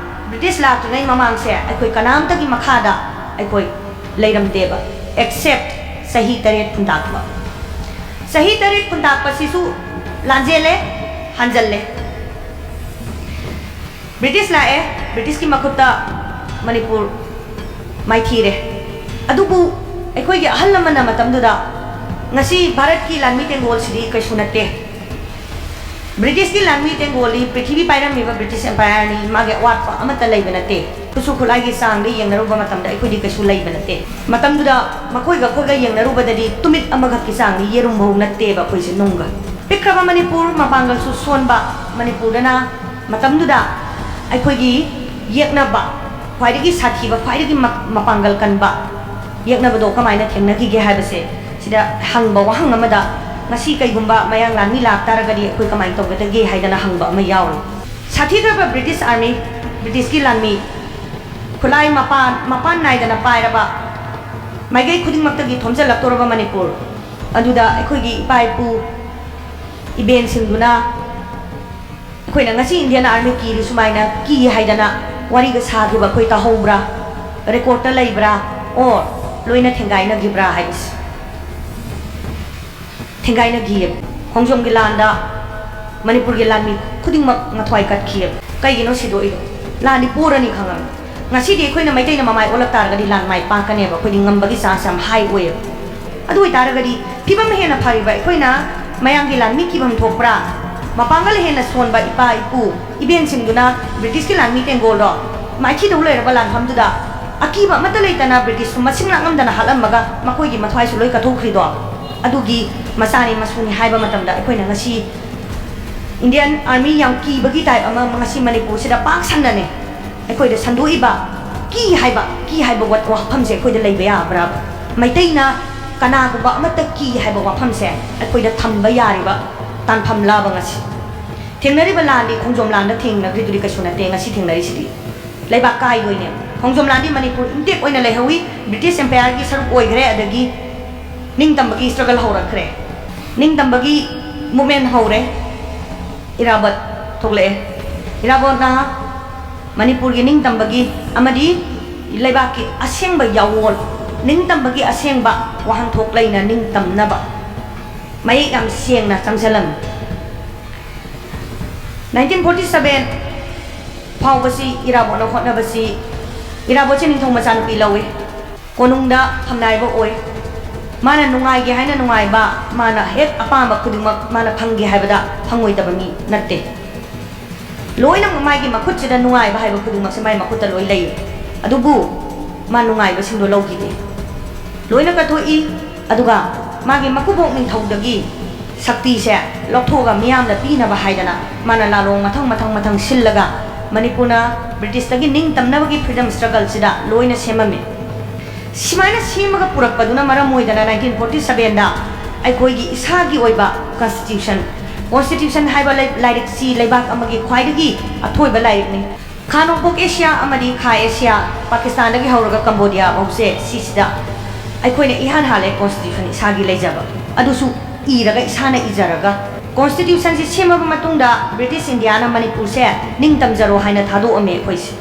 ꯕ꯭ꯔꯤꯇꯤꯁ ꯂꯥꯛꯇ꯭ꯔꯤꯉꯩ ꯃꯃꯥꯡꯁꯦ ꯑꯩꯈꯣꯏ ꯀꯅꯥꯝꯇꯒꯤ ꯃꯈꯥꯗ ꯑꯩꯈꯣꯏ ꯂꯩꯔꯝꯗꯦꯕ, except ꯆꯍꯤ ꯇꯔꯦꯠ ꯈꯨꯟꯇꯥꯛꯄ꯫ ꯆꯍꯤ ꯇꯔꯦꯠ ꯈꯨꯟꯇꯥꯛꯄꯁꯤꯁꯨ ꯂꯥꯟꯖꯦꯜꯂꯦ, ꯍꯟꯖꯜꯂꯦ꯫ ꯕ꯭ꯔꯤꯇꯤꯁ ꯂꯥꯛꯑꯦ, ꯕ꯭ꯔꯤꯇꯤꯁꯀꯤ ꯃꯈꯨꯠꯇ ꯃꯅꯤꯄꯨꯔ ꯃꯥꯏꯊꯤꯔꯦ꯫ ꯑꯗꯨꯕꯨ ꯑꯩꯈꯣꯏꯒꯤ ꯑꯍꯜ ꯂꯃꯟꯅ ꯃꯇꯝꯗꯨꯗ, ꯉꯁꯤ ꯚꯥꯔꯠꯀꯤ ꯂꯥꯟꯃꯤ ꯇꯦꯡꯒꯣꯜꯁꯤꯗꯤ ꯀꯩꯁꯨ ꯅꯠꯇꯦ꯫ ꯕ꯭ꯔꯤꯇꯤꯁꯀꯤ ꯂꯥꯟꯃꯤ ꯇꯦꯡꯒꯣꯜꯗꯤ ꯄ꯭ꯔꯤꯊꯤꯕꯤ ꯄꯥꯏꯔꯝꯃꯤꯕ ꯕ꯭ꯔꯤꯇꯤꯁ ꯑꯦꯝꯄꯥꯌꯔꯅꯤ, ꯃꯥꯒꯤ ꯑꯋꯥꯠꯄ ꯑꯃꯠꯇ ꯂꯩꯕ ꯅꯠꯇꯦ꯫ ꯈꯨꯠꯁꯨ ꯈꯨꯠꯂꯥꯏꯒꯤ ꯆꯥꯡꯗ ꯌꯦꯡꯅꯔꯨꯕ ꯃꯇꯝꯗ ꯑꯩꯈꯣꯏꯗꯤ ꯀꯩꯁꯨ ꯂꯩꯕ ꯅꯠꯇꯦ꯫ ꯃꯇꯝꯗꯨꯗ ꯃꯈꯣꯏꯒ ꯑꯩꯈꯣꯏꯒ ꯌꯦꯡꯅꯔꯨꯕꯗꯗꯤ ꯇꯨꯃꯤꯠ ꯑꯃꯈꯛꯀꯤ ꯆꯥꯡꯗꯤ ꯌꯦꯔꯨꯝꯐꯧ ꯅꯠꯇꯦꯕ ꯑꯩꯈꯣꯏꯁꯦ ꯅꯨꯡꯒ꯫ ꯄꯤꯛꯈ꯭ꯔꯕ ꯃꯅꯤꯄꯨꯔ, ꯃꯄꯥꯡꯒꯜꯁꯨ ꯁꯣꯟꯕ ꯃꯅꯤꯄꯨꯔꯗꯅ ꯃꯇꯝꯗꯨꯗ ꯑꯩꯈꯣꯏꯒꯤ ꯌꯦꯛꯅꯕ, ꯈ꯭ꯋꯥꯏꯗꯒꯤ ꯁꯥꯊꯤꯕ, ꯈ꯭ꯋꯥꯏꯗꯒꯤ ꯃ-, ꯃꯄꯥꯡꯒꯜ ꯀꯟꯕ ꯌꯦꯛꯅꯕꯗꯣ ꯀꯃꯥꯏꯅ ꯊꯦꯡꯅꯈꯤꯒꯦ ꯍꯥꯏꯕꯁꯦ ꯁꯤꯗ ꯍꯪꯕ ꯋꯥꯍꯪ ꯑꯃꯗ ꯉꯁꯤ ꯀꯩꯒꯨꯝꯕ ꯃꯌꯥꯡ ꯂꯥꯟꯃꯤ ꯂꯥꯛꯇꯥꯔꯒꯗꯤ ꯑꯩꯈꯣꯏ ꯀꯃꯥꯏꯅ ꯇꯧꯒꯗꯒꯦ ꯍꯥꯏꯗꯅ ꯍꯪꯕ ꯑꯃ ꯌꯥꯎꯔꯤ꯫ ꯁꯥꯊꯤꯈ꯭ꯔꯕ ꯕ꯭ꯔꯤꯇꯤꯁ ꯑꯥꯔꯃꯤ, ꯕ꯭ꯔꯤꯇꯤꯁꯀꯤ ꯂꯥꯟꯃꯤ, ꯈꯨꯠꯂꯥꯏ ꯃꯄꯥꯟ ꯃꯄꯥꯟ ꯅꯥꯏꯗꯅ ꯄꯥꯏꯔꯕ, ꯃꯥꯏꯀꯩ ꯈꯨꯗꯤꯡꯃꯛꯇꯒꯤ ꯊꯣꯝꯖꯤꯜꯂꯛꯇꯧꯔꯕ ꯃꯅꯤꯄꯨꯔ ꯑꯗꯨꯗ ꯑꯩꯈꯣꯏꯒꯤ ꯏꯄꯥ ꯏꯄꯨ ꯏꯕꯦꯟꯁꯤꯡꯗꯨꯅ ꯑꯩꯈꯣꯏꯅ ꯉꯁꯤ ꯏꯟꯗꯤꯌꯟ ꯑꯥꯔꯃꯤ ꯀꯤꯔꯤ ꯁꯨꯃꯥꯏꯅ ꯀꯤ ꯍꯥꯏꯗꯅ ꯋꯥꯔꯤꯒ ꯁꯥꯈꯤꯕ ꯑꯩꯈꯣꯏ ꯇꯥꯍꯧꯕ꯭ꯔꯥ? ꯔꯦꯀꯣꯔꯠꯇ ꯂꯩꯕ꯭ꯔꯥ? ꯑꯣꯔ ꯂꯣꯏꯅ ꯊꯦꯡꯒꯥꯏꯅꯈꯤꯕ꯭ꯔꯥ ꯍꯥꯏꯕꯁꯦ꯫ ꯊꯦꯡꯒꯥꯏꯅꯈꯤꯑꯕ꯫ ꯈꯣꯡꯖꯣꯝꯒꯤ ꯂꯥꯟꯗ ꯃꯅꯤꯄꯨꯔꯒꯤ ꯂꯥꯟꯃꯤ ꯈꯨꯗꯤꯡꯃꯛ ꯃꯊ꯭ꯋꯥꯏ ꯀꯠꯈꯤꯑꯕ꯫ ꯀꯩꯒꯤꯅꯣ ꯁꯤꯗꯣꯛꯏꯗꯣ? ꯂꯥꯟꯗꯤ ꯄꯣꯔꯅꯤ ꯈꯪꯉꯕꯅꯤ꯫ ꯉꯁꯤꯗꯤ ꯑꯩꯈꯣꯏꯅ ꯃꯩꯇꯩꯅ ꯃꯃꯥꯏ ꯑꯣꯜꯂꯛ ꯇꯥꯔꯒꯗꯤ ꯂꯥꯟ ꯃꯥꯏ ꯄꯥꯛꯀꯅꯦꯕ꯫ ꯑꯩꯈꯣꯏꯗꯤ ꯉꯝꯕꯒꯤ ꯆꯥꯟꯁ ꯌꯥꯝ ꯍꯥꯏ ꯑꯣꯏꯌꯦꯕ꯫ ꯑꯗꯨ ꯑꯣꯏꯇꯥꯔꯒꯗꯤ ꯐꯤꯕꯝ ꯍꯦꯟꯅ ꯐꯔꯤꯕ ꯑꯩꯈꯣꯏꯅ ꯃꯌꯥꯡꯒꯤ ꯂꯥꯟꯃꯤ ꯀꯤꯐꯝ ꯊꯣꯛꯄ꯭ꯔꯥ? ꯃꯄꯥꯡꯒꯜ ꯍꯦꯟꯅ ꯁꯣꯟꯕ ꯏꯄꯥ ꯏꯄꯨ ꯏꯕꯦꯟꯁꯤꯡꯗꯨꯅ ꯕ꯭ꯔꯤꯇꯤꯁꯀꯤ ꯂꯥꯟꯃꯤ ꯇꯦꯡꯒꯣꯜꯗꯣ ꯃꯥꯏꯊꯤꯗꯧ ꯂꯩꯔꯕ ꯂꯥꯟꯐꯝꯗꯨꯗ ꯑꯀꯤꯕ ꯑꯃꯠꯇ ꯂꯩꯇꯅ ꯕ꯭ꯔꯤꯇꯤꯁꯁꯨ ꯃꯁꯤꯡ ꯂꯥꯛꯉꯝꯗꯅ ꯍꯥꯠꯂꯝꯃꯒ ꯃꯈꯣꯏꯒꯤ ꯃꯊ꯭ꯋꯥꯏꯁꯨ ꯂꯣꯏ ꯀꯠꯊꯣꯛꯈ꯭ꯔꯤꯗꯣ ꯑꯗꯨꯒꯤ ꯃꯆꯥꯅꯤ ꯃꯁꯨꯅꯤ ꯍꯥꯏꯕ ꯃꯇꯝꯗ ꯑꯩꯈꯣꯏꯅ ꯉꯁꯤ ꯏꯟꯗꯤꯌꯟ ꯑꯥꯔꯃꯤ ꯌꯥꯝ ꯀꯤꯕꯒꯤ ꯇꯥꯏꯞ ꯑꯃ ꯉꯁꯤ ꯃꯅꯤꯄꯨꯔꯁꯤꯗ ꯄꯥꯛ ꯁꯟꯅꯅꯦ ꯑꯩꯈꯣꯏꯗ ꯁꯟꯗꯣꯛꯏꯕ꯫ ꯀꯤ ꯍꯥꯏꯕ, ꯀꯤ ꯍꯥꯏꯕ ꯋꯥ-, ꯋꯥꯐꯝꯁꯦ ꯑꯩꯈꯣꯏꯗ ꯂꯩꯕ ꯌꯥꯕ꯭ꯔꯥ? ꯃꯩꯇꯩꯅ ꯀꯅꯥꯒꯨꯝꯕ ꯑꯃꯠꯇ ꯀꯤ ꯍꯥꯏꯕ ꯋꯥꯐꯝꯁꯦ ꯑꯩꯈꯣꯏꯗ ꯊꯝꯕ ꯌꯥꯔꯤꯕ ꯇꯥꯟꯐꯝ ꯂꯥꯕ ꯉꯁꯤ? ꯊꯦꯡꯅꯔꯤꯕ ꯂꯥꯟꯗꯤ ꯈꯣꯡꯖꯣꯝ ꯂꯥꯟꯗ ꯊꯦꯡꯅꯈ꯭ꯔꯤꯗꯨꯗꯤ ꯀꯩꯁꯨ ꯅꯠꯇꯦ, ꯉꯁꯤ ꯊꯦꯡꯅꯔꯤꯁꯤꯗꯤ꯫ ꯂꯩꯕꯥꯛ ꯀꯥꯏꯗꯣꯏꯅꯦ꯫ ꯈꯣꯡꯖꯣꯝ ꯂꯥꯟꯗꯤ ꯃꯅꯤꯄꯨꯔ ꯏꯟꯇꯦꯛ ꯑꯣꯏꯅ ꯂꯩꯍꯧꯋꯤ, ꯕ꯭ꯔꯤꯇꯤꯁ ꯑꯦꯝꯄꯥꯌꯔꯒꯤ ꯁꯔꯨꯛ ꯑꯣꯏꯈ꯭ꯔꯦ, ꯑꯗꯒꯤ ꯅꯤꯡꯇꯝꯕꯒꯤ ꯁ꯭ꯇ꯭ꯔꯒꯜ ꯍꯧꯔꯛꯈ꯭ꯔꯦ꯫ ꯅꯤꯡꯇꯝꯕꯒꯤ ꯃꯨꯞꯃꯦꯟ ꯍꯧꯔꯦ꯫ ꯏꯔꯥꯕꯣꯠ ꯊꯣꯛꯂꯛꯑꯦ꯫ ꯏꯔꯥꯕꯣꯠꯅ ꯃꯅꯤꯄꯨꯔꯒꯤ ꯅꯤꯡꯇꯝꯕꯒꯤ ꯑꯃꯗꯤ ꯂꯩꯕꯥꯛꯀꯤ ꯑꯁꯦꯡꯕ ꯌꯥꯋꯣꯜ, ꯅꯤꯡꯇꯝꯕꯒꯤ ꯑꯁꯦꯡꯕ ꯋꯥꯍꯟꯊꯣꯛ ꯂꯩꯅ ꯅꯤꯡꯇꯝꯅꯕ ꯃꯌꯦꯛ ꯌꯥꯝ ꯁꯦꯡꯅ ꯆꯪꯁꯤꯜꯂꯝꯃꯤ꯫ ꯅꯥꯏꯟꯇꯤꯟ ꯐꯣꯔꯇꯤ ꯁꯕꯦꯟ ꯐꯥꯎꯕꯁꯤ ꯏꯔꯥꯕꯣꯠꯅ ꯍꯣꯠꯅꯕꯁꯤ, ꯏꯔꯥꯕꯣꯠꯁꯦ ꯅꯤꯡꯊꯧ ꯃꯆꯥꯅꯨꯄꯤ ꯂꯧꯏ꯫ ꯀꯣꯅꯨꯡꯗ ꯐꯝꯅꯥꯏꯕ ꯑꯣꯏ꯫ ꯃꯥꯅ ꯅꯨꯡꯉꯥꯏꯒꯦ ꯍꯥꯏꯅ ꯅꯨꯡꯉꯥꯏꯕ, ꯃꯥꯅ ꯍꯦꯛ ꯑꯄꯥꯝꯕ ꯈꯨꯗꯤꯡꯃꯛ ꯃꯥꯅ ꯐꯪꯒꯦ ꯍꯥꯏꯕꯗ ꯐꯪꯉꯣꯏꯗꯕ ꯃꯤ ꯅꯠꯇꯦ꯫ ꯂꯣꯏꯅꯃꯛ ꯃꯥꯒꯤ ꯃꯈꯨꯠꯁꯤꯗ ꯅꯨꯡꯉꯥꯏꯕ ꯍꯥꯏꯕ ꯈꯨꯗꯤꯡꯃꯛꯁꯦ ꯃꯥꯒꯤ ꯃꯈꯨꯠꯇ ꯂꯣꯏ ꯂꯩ꯫ ꯑꯗꯨꯕꯨ ꯃꯥ ꯅꯨꯡꯉꯥꯏꯕꯁꯤꯡꯗꯣ ꯂꯧꯈꯤꯗꯦ꯫ ꯂꯣꯏꯅ ꯀꯠꯊꯣꯛꯏ꯫ ꯑꯗꯨꯒ ꯃꯥꯒꯤ ꯃꯀꯨꯕꯣꯛ ꯅꯤꯡꯊꯧꯗꯒꯤ ꯁꯛꯇꯤꯁꯦ ꯂꯧꯊꯣꯛꯑꯒ ꯃꯤꯌꯥꯝꯗ ꯄꯤꯅꯕ ꯍꯥꯏꯗꯅ ꯃꯥꯅ ꯂꯥꯂꯣꯡ ꯃꯊꯪ ꯃꯊꯪ ꯃꯊꯪ ꯁꯤꯜꯂꯒ ꯃꯅꯤꯄꯨꯔꯅ ꯕ꯭ꯔꯤꯇꯤꯁꯇꯒꯤ ꯅꯤꯡꯇꯝꯅꯕꯒꯤ ꯐ꯭ꯔꯤꯗꯝ ꯁ꯭ꯇ꯭ꯔꯒꯜꯁꯤꯗ ꯂꯣꯏꯅ ꯁꯦꯝꯃꯝꯃꯤ꯫ ꯁꯨꯃꯥꯏꯅ ꯁꯦꯝꯃꯒ ꯄꯨꯔꯛꯄꯗꯨꯅ ꯃꯔꯝ ꯑꯣꯏꯗꯅ ꯅꯥꯏꯟꯇꯤꯟ ꯐꯣꯔꯇꯤ ꯁꯕꯦꯟꯗ ꯑꯩꯈꯣꯏꯒꯤ ꯏꯁꯥꯒꯤ ꯑꯣꯏꯕ ꯀꯟꯁꯇꯤꯇ꯭ꯌꯨꯁꯟ, ꯀꯣꯟꯁꯇꯤꯇ꯭ꯌꯨꯁꯟ ꯍꯥꯏꯕ ꯂꯩ-, ꯂꯥꯏꯔꯤꯛꯁꯤ ꯂꯩꯕꯥꯛ ꯑꯃꯒꯤ ꯈ꯭ꯋꯥꯏꯗꯒꯤ ꯑꯊꯣꯏꯕ ꯂꯥꯏꯔꯤꯛꯅꯤ꯫ ꯈꯥ ꯅꯣꯡꯄꯣꯛ ꯑꯦꯁꯤꯌꯥ ꯑꯃꯗꯤ ꯈꯥ ꯑꯦꯁꯤꯌꯥ, ꯄꯥꯀꯤꯁꯇꯥꯟꯗꯒꯤ ꯍꯧꯔꯒ ꯀꯝꯕꯣꯗꯤꯌꯥ ꯐꯥꯎꯁꯦ, ꯁꯤꯁꯤꯗ ꯑꯩꯈꯣꯏꯅ ꯏꯍꯥꯟ ꯍꯥꯜꯂꯦ ꯀꯣꯟꯁꯇꯤꯇ꯭ꯌꯨꯁꯟ ꯏꯁꯥꯒꯤ ꯂꯩꯖꯕ꯫ ꯑꯗꯨꯁꯨ ꯏꯔꯒ, ꯏꯁꯥꯅ ꯏꯖꯔꯒ꯫ ꯀꯣꯟꯁꯇꯤꯇ꯭ꯌꯨꯁꯟꯁꯤ ꯁꯦꯝꯃꯕ ꯃꯇꯨꯡꯗ ꯕ꯭ꯔꯤꯇꯤꯁ ꯏꯟꯗꯤꯌꯥꯅ ꯃꯅꯤꯄꯨꯔꯁꯦ ꯅꯤꯡꯇꯝꯖꯔꯣ ꯍꯥꯏꯅ ꯊꯥꯗꯣꯛꯑꯝꯃꯦ ꯑꯩꯈꯣꯏꯁꯦ꯫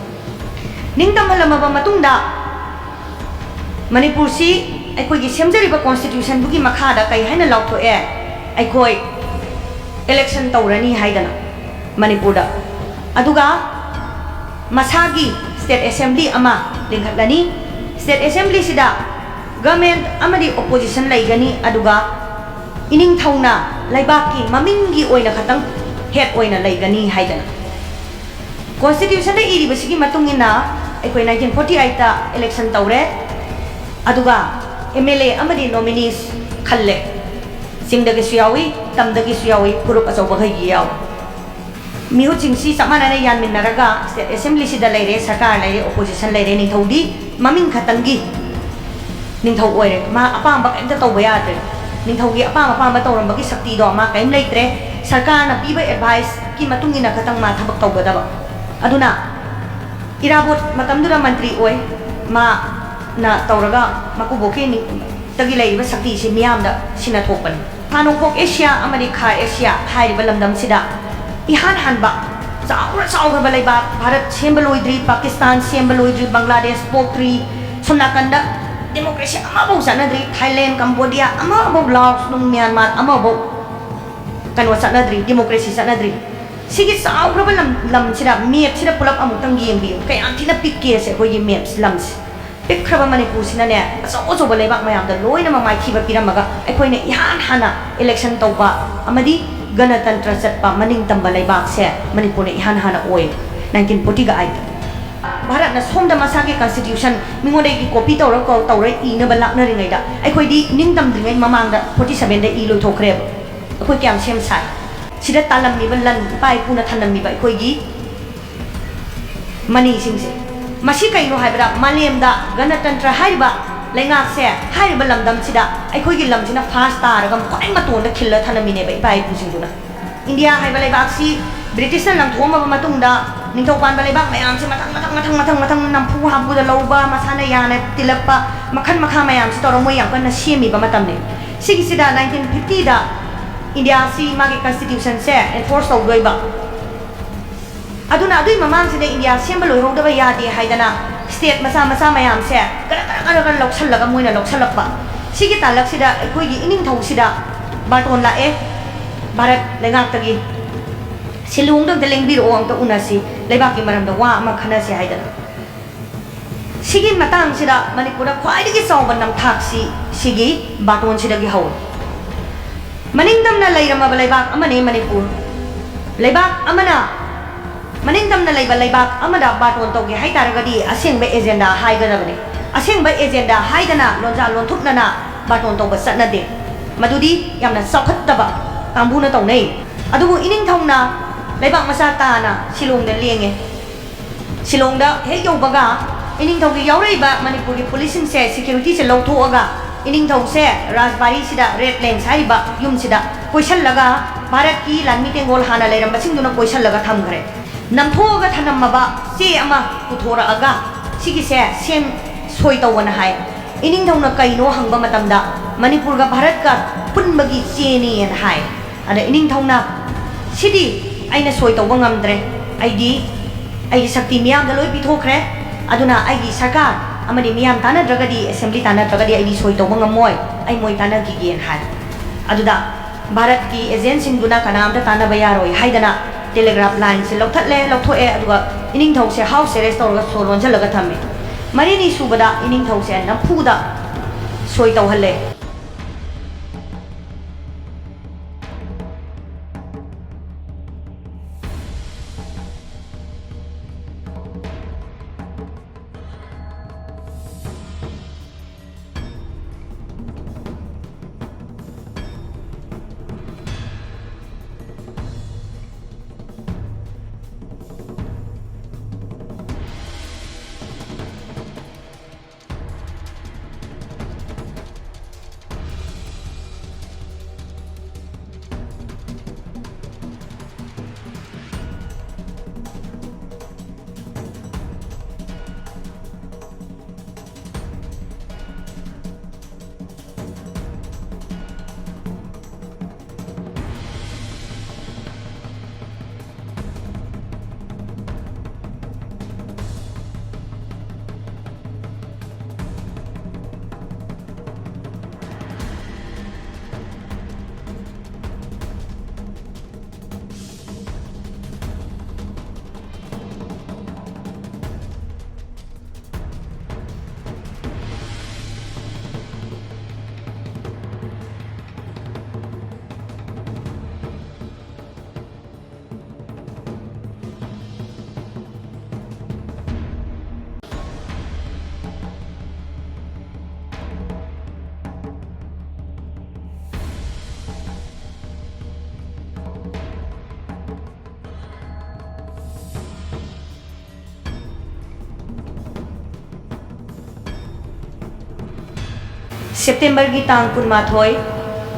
ꯅꯤꯡꯇꯝꯍꯜꯂꯝꯃꯕ ꯃꯇꯨꯡꯗ ꯃꯅꯤꯄꯨꯔꯁꯤ ꯑꯩꯈꯣꯏꯒꯤ ꯁꯦꯝꯖꯔꯤꯕ ꯀꯣꯟꯁꯇꯤꯇ꯭ꯌꯨꯁꯟꯗꯨꯒꯤ ꯃꯈꯥꯗ ꯀꯩ ꯍꯥꯏꯅ ꯂꯥꯎꯊꯣꯛꯑꯦ? ꯑꯩꯈꯣꯏ ꯏꯂꯦꯛꯁꯟ ꯇꯧꯔꯅꯤ ꯍꯥꯏꯗꯅ ꯃꯅꯤꯄꯨꯔꯗ꯫ ꯑꯗꯨꯒ ꯃꯁꯥꯒꯤ ꯁ꯭ꯇꯦꯠ ꯑꯦꯁꯦꯝꯕ꯭ꯂꯤ ꯑꯃ ꯂꯤꯡꯈꯠꯂꯅꯤ꯫ ꯁ꯭ꯇꯦꯠ ꯑꯦꯁꯦꯝꯕ꯭ꯂꯤꯁꯤꯗ ꯒꯃꯦꯟ ꯑꯃꯗꯤ ꯑꯣꯄꯣꯖꯤꯁꯟ ꯂꯩꯒꯅꯤ, ꯑꯗꯨꯒ ꯏꯅꯤꯡꯊꯧꯅ ꯂꯩꯕꯥꯛꯀꯤ ꯃꯃꯤꯡꯒꯤ ꯑꯣꯏꯅ ꯈꯛꯇꯪ ꯍꯦꯗ ꯑꯣꯏꯅ ꯂꯩꯒꯅꯤ ꯍꯥꯏꯗꯅ꯫ ꯀꯣꯟꯁꯇꯤꯇ꯭ꯌꯨꯁꯟꯗ ꯏꯔꯤꯕꯁꯤꯒꯤ ꯃꯇꯨꯡ ꯏꯟꯅ ꯑꯩꯈꯣꯏ ꯅꯥꯏꯟꯇꯤꯟ ꯐꯣꯔꯇꯤ ꯑꯩꯠꯇ ꯏꯂꯦꯛꯁꯟ ꯇꯧꯔꯦ, ꯑꯗꯨꯒ ꯑꯦꯝ ꯑꯦꯜ ꯑꯦ ꯑꯃꯗꯤ ꯅꯣꯃꯤꯅꯤꯁ ꯈꯜꯂꯦ꯫ ꯆꯤꯡꯗꯒꯤꯁꯨ ꯌꯥꯎꯏ, ꯇꯝꯗꯒꯤꯁꯨ ꯌꯥꯎꯏ, ꯐꯨꯔꯨꯞ ꯑꯆꯧꯕꯈꯩꯒꯤ ꯌꯥꯎꯏ꯫ ꯃꯤꯍꯨꯠꯁꯤꯡꯁꯤ ꯆꯞ ꯃꯥꯟꯅꯅ ꯌꯥꯟꯃꯤꯟꯅꯔꯒ ꯁ꯭ꯇꯦꯠ ꯑꯦꯁꯦꯝꯕ꯭ꯂꯤꯁꯤꯗ ꯂꯩꯔꯦ, ꯁꯔꯀꯥꯔ ꯂꯩꯔꯦ, ꯑꯣꯄꯣꯖꯤꯁꯟ ꯂꯩꯔꯦ, ꯅꯤꯡꯊꯧꯗꯤ ꯃꯃꯤꯡ ꯈꯛꯇꯪꯒꯤ ꯅꯤꯡꯊꯧ ꯑꯣꯏꯔꯦ꯫ ꯃꯥ ꯑꯄꯥꯝꯕ ꯀꯔꯤꯝꯇ ꯇꯧꯕ ꯌꯥꯗ꯭ꯔꯦ꯫ ꯅꯤꯡꯊꯧꯒꯤ ꯑꯄꯥꯝ ꯑꯄꯥꯝꯕ ꯇꯧꯔꯝꯕꯒꯤ ꯁꯛꯇꯤꯗꯣ ꯃꯥ ꯀꯔꯤꯝ ꯂꯩꯇ꯭ꯔꯦ꯫ ꯁꯔꯀꯥꯔꯅ ꯄꯤꯕ ꯑꯦꯗꯚꯥꯏꯁꯀꯤ ꯃꯇꯨꯡ ꯏꯟꯅ ꯈꯛꯇꯪ ꯃꯥ ꯊꯕꯛ ꯇꯧꯒꯗꯕ꯫ ꯑꯗꯨꯅ ꯏꯔꯥꯕꯣꯠ ꯃꯇꯝꯗꯨꯗ ꯃꯟꯇ꯭ꯔꯤ ꯑꯣꯏ, ꯃꯥꯅ ꯇꯧꯔꯒ ꯃꯀꯨꯕꯣꯛꯀꯤ ꯅꯤꯡ-, ꯇꯒꯤ ꯂꯩꯔꯤꯕ ꯁꯛꯇꯤꯁꯤ ꯃꯤꯌꯥꯝꯗ ꯁꯤꯟꯅꯊꯣꯛꯄꯅꯤ꯫ ꯈꯥ ꯅꯣꯡꯄꯣꯛ ꯑꯦꯁꯤꯌꯥ ꯑꯃꯗꯤ ꯈꯥ ꯑꯦꯁꯤꯌꯥ ꯍꯥꯏꯔꯤꯕ ꯂꯝꯗꯝꯁꯤꯗ ꯏꯍꯥꯟ ꯍꯥꯟꯕ ꯆꯥꯎꯔ ꯆꯥꯎꯈ꯭ꯔꯕ ꯂꯩꯕꯥꯛ, ꯚꯥꯔꯠ ꯁꯦꯝꯕ ꯂꯣꯏꯗ꯭ꯔꯤ, ꯄꯥꯀꯤꯁꯇꯥꯟ ꯁꯦꯝꯕ ꯂꯣꯏꯗ꯭ꯔꯤ, ꯕꯪꯒ꯭ꯂꯥꯗꯦꯁ ꯄꯣꯛꯇ꯭ꯔꯤ, ꯁꯣꯝ ꯅꯥꯀꯟꯗ ꯗꯦꯃꯣꯀ꯭ꯔꯦꯁꯤ ꯑꯃꯐꯥꯎ ꯆꯠꯅꯗ꯭ꯔꯤ, ꯊꯥꯏꯂꯦꯟ, ꯀꯝꯕꯣꯗꯤꯌꯥ ꯑꯃꯐꯥꯎ, ꯂꯥꯑꯣꯁ ꯅꯨꯡ, ꯃ꯭ꯌꯥꯟꯃꯥꯔ ꯑꯃꯐꯥꯎ ꯀꯩꯅꯣ ꯆꯠꯅꯗ꯭ꯔꯤ, ꯗꯦꯃꯣꯀ꯭ꯔꯦꯁꯤ ꯆꯠꯅꯗ꯭ꯔꯤ꯫ ꯁꯤꯒꯤ ꯆꯥꯎꯈ꯭ꯔꯕ ꯂꯝ, ꯂꯝꯁꯤꯗ, ꯃꯦꯞꯁꯤꯗ ꯄꯨꯂꯞ ꯑꯃꯨꯛꯇꯪ ꯌꯦꯡꯕꯤꯌꯨ, ꯀꯌꯥꯝ ꯊꯤꯅ ꯄꯤꯛꯀꯦꯁꯦ ꯑꯩꯈꯣꯏꯒꯤ ꯃꯦꯞꯁ ꯂꯝꯁꯦ꯫ ꯄꯤꯛꯈ꯭ꯔꯕ ꯃꯅꯤꯄꯨꯔꯁꯤꯅꯅꯦ, ꯑꯆꯧ ꯑꯆꯧꯕ ꯂꯩꯕꯥꯛ ꯃꯌꯥꯝꯗ ꯂꯣꯏꯅꯃꯛ ꯃꯥꯏꯊꯤꯕ ꯄꯤꯔꯝꯃꯒ ꯑꯩꯈꯣꯏꯅ ꯏꯍꯥꯟ ꯍꯥꯟꯅ ꯏꯂꯦꯛꯁꯟ ꯇꯧꯕ ꯑꯃꯗꯤ ꯒꯅꯇꯟꯇ꯭ꯔ ꯆꯠꯄ ꯃꯅꯤꯡ ꯇꯝꯕ ꯂꯩꯕꯥꯛꯁꯦ ꯃꯅꯤꯄꯨꯔꯅ ꯏꯍꯥꯟ ꯍꯥꯟꯅ ꯑꯣꯏ, ꯅꯥꯏꯟꯇꯤꯟ ꯐꯣꯔꯇꯤꯒ ꯑꯩꯠꯇ꯫ ꯚꯥꯔꯠꯅ ꯁꯣꯝꯗ ꯃꯁꯥꯒꯤ ꯀꯟꯁꯇꯤꯇ꯭ꯌꯨꯁꯟ ꯃꯤꯉꯣꯟꯗꯒꯤ ꯀꯣꯄꯤ ꯇꯧꯔ ꯀꯧ-, ꯇꯧꯔ ꯏꯅꯕ ꯂꯥꯛꯅꯔꯤꯉꯩꯗ, ꯑꯩꯈꯣꯏꯗꯤ ꯅꯤꯡꯇꯝꯗ꯭ꯔꯤꯉꯩ ꯃꯃꯥꯡꯗ ꯐꯣꯔꯇꯤ ꯁꯚꯦꯟꯗ ꯏ ꯂꯣꯏꯊꯣꯛꯈ꯭ꯔꯦꯕ꯫ ꯑꯩꯈꯣꯏ ꯀꯌꯥꯝ ꯁꯦꯝ ꯁꯥꯏ? ꯁꯤꯗ ꯇꯥꯜꯂꯝꯃꯤꯕ ꯂꯟ, ꯏꯄꯥ ꯏꯄꯨꯅ ꯊꯝꯂꯝꯃꯤꯕ ꯑꯩꯈꯣꯏꯒꯤ ꯃꯅꯤꯁꯤꯡꯁꯦ꯫ ꯃꯁꯤ ꯀꯩꯅꯣ ꯍꯥꯏꯕꯗ, ꯃꯥꯂꯦꯝꯗ ꯒꯅꯇꯟꯇ꯭ꯔ ꯍꯥꯏꯔꯤꯕ ꯂꯩꯉꯥꯛꯁꯦ, ꯍꯥꯏꯔꯤꯕ ꯂꯝꯗꯝꯁꯤꯗ ꯑꯩꯈꯣꯏꯒꯤ ꯂꯝꯁꯤꯅ ꯐꯥꯔꯁ ꯇꯥꯔꯒ ꯈ꯭ꯋꯥꯏ ꯃꯇꯣꯟꯗ ꯈꯤꯜꯂ ꯊꯅꯝꯃꯤꯅꯦꯕ ꯏꯄꯥ ꯏꯄꯨꯁꯤꯡꯗꯨꯅ꯫ ꯏꯟꯗꯤꯌꯥ ꯍꯥꯏꯕ ꯂꯩꯕꯥꯛꯁꯤ ꯕ꯭ꯔꯤꯇꯤꯁꯅ ꯂꯪꯊꯣꯛꯑꯝꯃꯕ ꯃꯇꯨꯡꯗ, ꯅꯤꯡꯊꯧ ꯄꯥꯟꯕ ꯂꯩꯕꯥꯛ ꯃꯌꯥꯝꯁꯦ ꯃꯊꯪ ꯃꯊꯪ ꯃꯊꯪ ꯃꯊꯪ ꯃꯊꯪ ꯅꯝꯐꯨ ꯍꯥꯐꯨꯗ ꯂꯧꯕ, ꯃꯁꯥꯅ ꯌꯥꯅ ꯇꯤꯜꯂꯛꯄ, ꯃꯈꯜ ꯃꯈꯥ ꯃꯌꯥꯝꯁꯤ ꯇꯧꯔ ꯃꯣꯏ ꯌꯥꯝ ꯀꯟꯅ ꯁꯦꯝꯃꯤꯕ ꯃꯇꯝꯅꯤ꯫ ꯁꯤꯒꯤꯁꯤꯗ ꯅꯥꯏꯟꯇꯤꯟ ꯐꯤꯐꯇꯤꯗ ꯏꯟꯗꯤꯌꯥꯁꯤ ꯃꯥꯒꯤ ꯀꯟꯁꯇꯤꯇ꯭ꯌꯨꯁꯟꯁꯦ ꯑꯦꯟꯐꯣꯔꯁ ꯇꯧꯗꯣꯏꯕ꯫ ꯑꯗꯨꯅ ꯑꯗꯨꯏ ꯃꯃꯥꯡꯁꯤꯗ ꯏꯟꯗꯤꯌꯥ ꯁꯦꯝꯕ ꯂꯣꯏꯍꯧꯗꯕ ꯌꯥꯗꯦ ꯍꯥꯏꯗꯅ ꯁ꯭ꯇꯦꯠ ꯃꯆꯥ ꯃꯆꯥ ꯃꯌꯥꯝꯁꯦ ꯒꯔ ꯒꯔ ꯒꯔ ꯒꯔ ꯂꯧꯁꯜꯂꯒ ꯃꯣꯏꯅ ꯂꯧꯁꯜꯂꯛꯄ꯫ ꯁꯤꯒꯤ ꯇꯥꯂꯛꯁꯤꯗ ꯑꯩꯈꯣꯏꯒꯤ ꯏꯅꯤꯡꯊꯧꯁꯤꯗ ꯕꯥꯔꯇꯣꯟ ꯂꯥꯛꯑꯦ ꯚꯥꯔꯠ ꯂꯩꯉꯥꯛꯇꯒꯤ, "ꯁꯤꯂꯣꯡꯗ ꯑꯝꯇ ꯂꯦꯡꯕꯤꯔꯛꯑꯣ, ꯑꯝꯇ ꯎꯅꯁꯤ, ꯂꯩꯕꯥꯛꯀꯤ ꯃꯔꯝꯗ ꯋꯥ ꯑꯃ ꯈꯟꯅꯁꯤ" ꯍꯥꯏꯗꯅ꯫ ꯁꯤꯒꯤ ꯃꯇꯥꯡꯁꯤꯗ ꯃꯅꯤꯄꯨꯔꯗ ꯈ꯭ꯋꯥꯏꯗꯒꯤ ꯆꯥꯎꯕ ꯅꯝꯊꯥꯛꯁꯤ ꯁꯤꯒꯤ ꯕꯥꯔꯇꯣꯟꯁꯤꯗꯒꯤ ꯍꯧꯔꯦ꯫ ꯃꯅꯤꯡꯇꯝꯅ ꯂꯩꯔꯝꯃꯕ ꯂꯩꯕꯥꯛ ꯑꯃꯅꯤ ꯃꯅꯤꯄꯨꯔ꯫ ꯂꯩꯕꯥꯛ ꯑꯃꯅ, ꯃꯅꯤꯡꯇꯝꯅ ꯂꯩꯕ ꯂꯩꯕꯥꯛ ꯑꯃꯗ ꯕꯥꯔꯇꯣꯟ ꯇꯧꯒꯦ ꯍꯥꯏ ꯇꯥꯔꯒꯗꯤ ꯑꯁꯦꯡꯕ ꯑꯦꯖꯦꯟꯗꯥ ꯍꯥꯏꯒꯗꯕꯅꯤ꯫ ꯑꯁꯦꯡꯕ ꯑꯦꯖꯦꯟꯗꯥ ꯍꯥꯏꯗꯅ ꯂꯣꯟꯖꯥ ꯂꯣꯟꯊꯨꯞꯅꯅ ꯕꯥꯔꯇꯣꯟ ꯇꯧꯕ ꯆꯠꯅꯗꯦ꯫ ꯃꯗꯨꯗꯤ ꯌꯥꯝꯅ ꯆꯥꯎꯈꯠꯇꯕ ꯀꯥꯡꯕꯨꯅ ꯇꯧꯅꯩ꯫ ꯑꯗꯨꯕꯨ ꯏꯅꯤꯡꯊꯧꯅ ꯂꯩꯕꯥꯛ ꯃꯆꯥ ꯇꯥꯅ ꯁꯤꯂꯣꯡꯗ ꯂꯦꯡꯉꯦ꯫ ꯁꯤꯂꯣꯡꯗ ꯍꯦꯛ ꯌꯧꯕꯒ ꯏꯅꯤꯡꯊꯧꯒꯤ ꯌꯥꯎꯔꯛꯏꯕ ꯃꯅꯤꯄꯨꯔꯒꯤ ꯄꯨꯂꯤꯁꯁꯤꯡꯁꯦ, ꯁꯦꯀ꯭ꯌꯨꯔꯤꯇꯤꯁꯦ ꯂꯧꯊꯣꯛꯑꯒ ꯏꯅꯤꯡꯊꯧꯁꯦ ꯔꯥꯖꯕꯥꯔꯤꯁꯤꯗ, ꯔꯦꯗ ꯂꯦꯟꯁ ꯍꯥꯏꯔꯤꯕ ꯌꯨꯝꯁꯤꯗ ꯀꯣꯏꯁꯜꯂꯒ ꯚꯥꯔꯠꯀꯤ ꯂꯥꯟꯃꯤ ꯇꯦꯡꯒꯣꯜ ꯍꯥꯟꯅ ꯂꯩꯔꯝꯕꯁꯤꯡꯗꯨꯅ ꯀꯣꯏꯁꯜꯂꯒ ꯊꯝꯈ꯭ꯔꯦ꯫ ꯅꯝꯊꯣꯛꯑꯒ ꯊꯅꯝꯃꯕ ꯆꯦ ꯑꯃ ꯄꯨꯊꯣꯔꯛꯑꯒ ꯁꯤꯒꯤꯁꯦ ꯁꯦꯝ ꯁꯣꯏ ꯇꯧꯕꯅ ꯍꯥꯏ꯫ ꯏꯅꯤꯡꯊꯧꯅ ꯀꯩꯅꯣ ꯍꯪꯕ ꯃꯇꯝꯗ ꯃꯅꯤꯄꯨꯔꯒ ꯚꯥꯔꯠꯀ ꯄꯨꯟꯕꯒꯤ ꯆꯦꯅꯤꯅ ꯍꯥꯏ꯫ ꯑꯗ ꯏꯅꯤꯡꯊꯧꯅ, "ꯁꯤꯗꯤ ꯑꯩꯅ ꯁꯣꯏ ꯇꯧꯕ ꯉꯝꯗ꯭ꯔꯦ, ꯑꯩꯗꯤ ꯑꯩꯒꯤ ꯁꯛꯇꯤ ꯃꯤꯌꯥꯝꯗ ꯂꯣꯏ ꯄꯤꯊꯣꯛꯈ꯭ꯔꯦ, ꯑꯗꯨꯅ ꯑꯩꯒꯤ ꯁꯔꯀꯥꯔ ꯑꯃꯗꯤ ꯃꯤꯌꯥꯝ ꯇꯥꯟꯅꯗ꯭ꯔꯒꯗꯤ, ꯑꯦꯁꯦꯝꯕ꯭ꯂꯤ ꯇꯥꯟꯅꯗ꯭ꯔꯒꯗꯤ ꯑꯩꯗꯤ ꯁꯣꯏ ꯇꯧꯕ ꯉꯝꯃꯣꯏ, ꯑꯩ ꯃꯣꯏ ꯇꯥꯟꯅꯈꯤꯒꯦꯅ" ꯍꯥꯏ꯫ ꯑꯗꯨꯗ ꯚꯥꯔꯠꯀꯤ ꯑꯦꯖꯦꯟꯁꯤꯡꯗꯨꯅ ꯀꯅꯥꯝꯇ ꯇꯥꯟꯅꯕ ꯌꯥꯔꯣꯏ ꯍꯥꯏꯗꯅ ꯇꯦꯂꯦꯒ꯭ꯔꯥꯐ ꯂꯥꯏꯟꯁꯦ ꯂꯧꯊꯠꯂꯦ, ꯂꯧꯊꯣꯛꯑꯦ, ꯑꯗꯨꯒ ꯏꯅꯤꯡꯊꯧꯁꯦ ꯍꯥꯎꯁ ꯑꯦꯔꯦꯁ ꯇꯧꯔꯒ ꯁꯣ ꯂꯣꯟꯁꯤꯜꯂꯒ ꯊꯝꯃꯦ꯫ ꯃꯔꯤꯅꯤ ꯁꯨꯕꯗ ꯏꯅꯤꯡꯊꯧꯁꯦ ꯅꯝꯐꯨꯗ ꯁꯣꯏ ꯇꯧꯍꯜꯂꯦ꯫ ꯁꯦꯞꯇꯦꯝꯕꯔꯒꯤ ꯇꯥꯡ ꯀꯨꯟꯃꯥꯊꯣꯏ,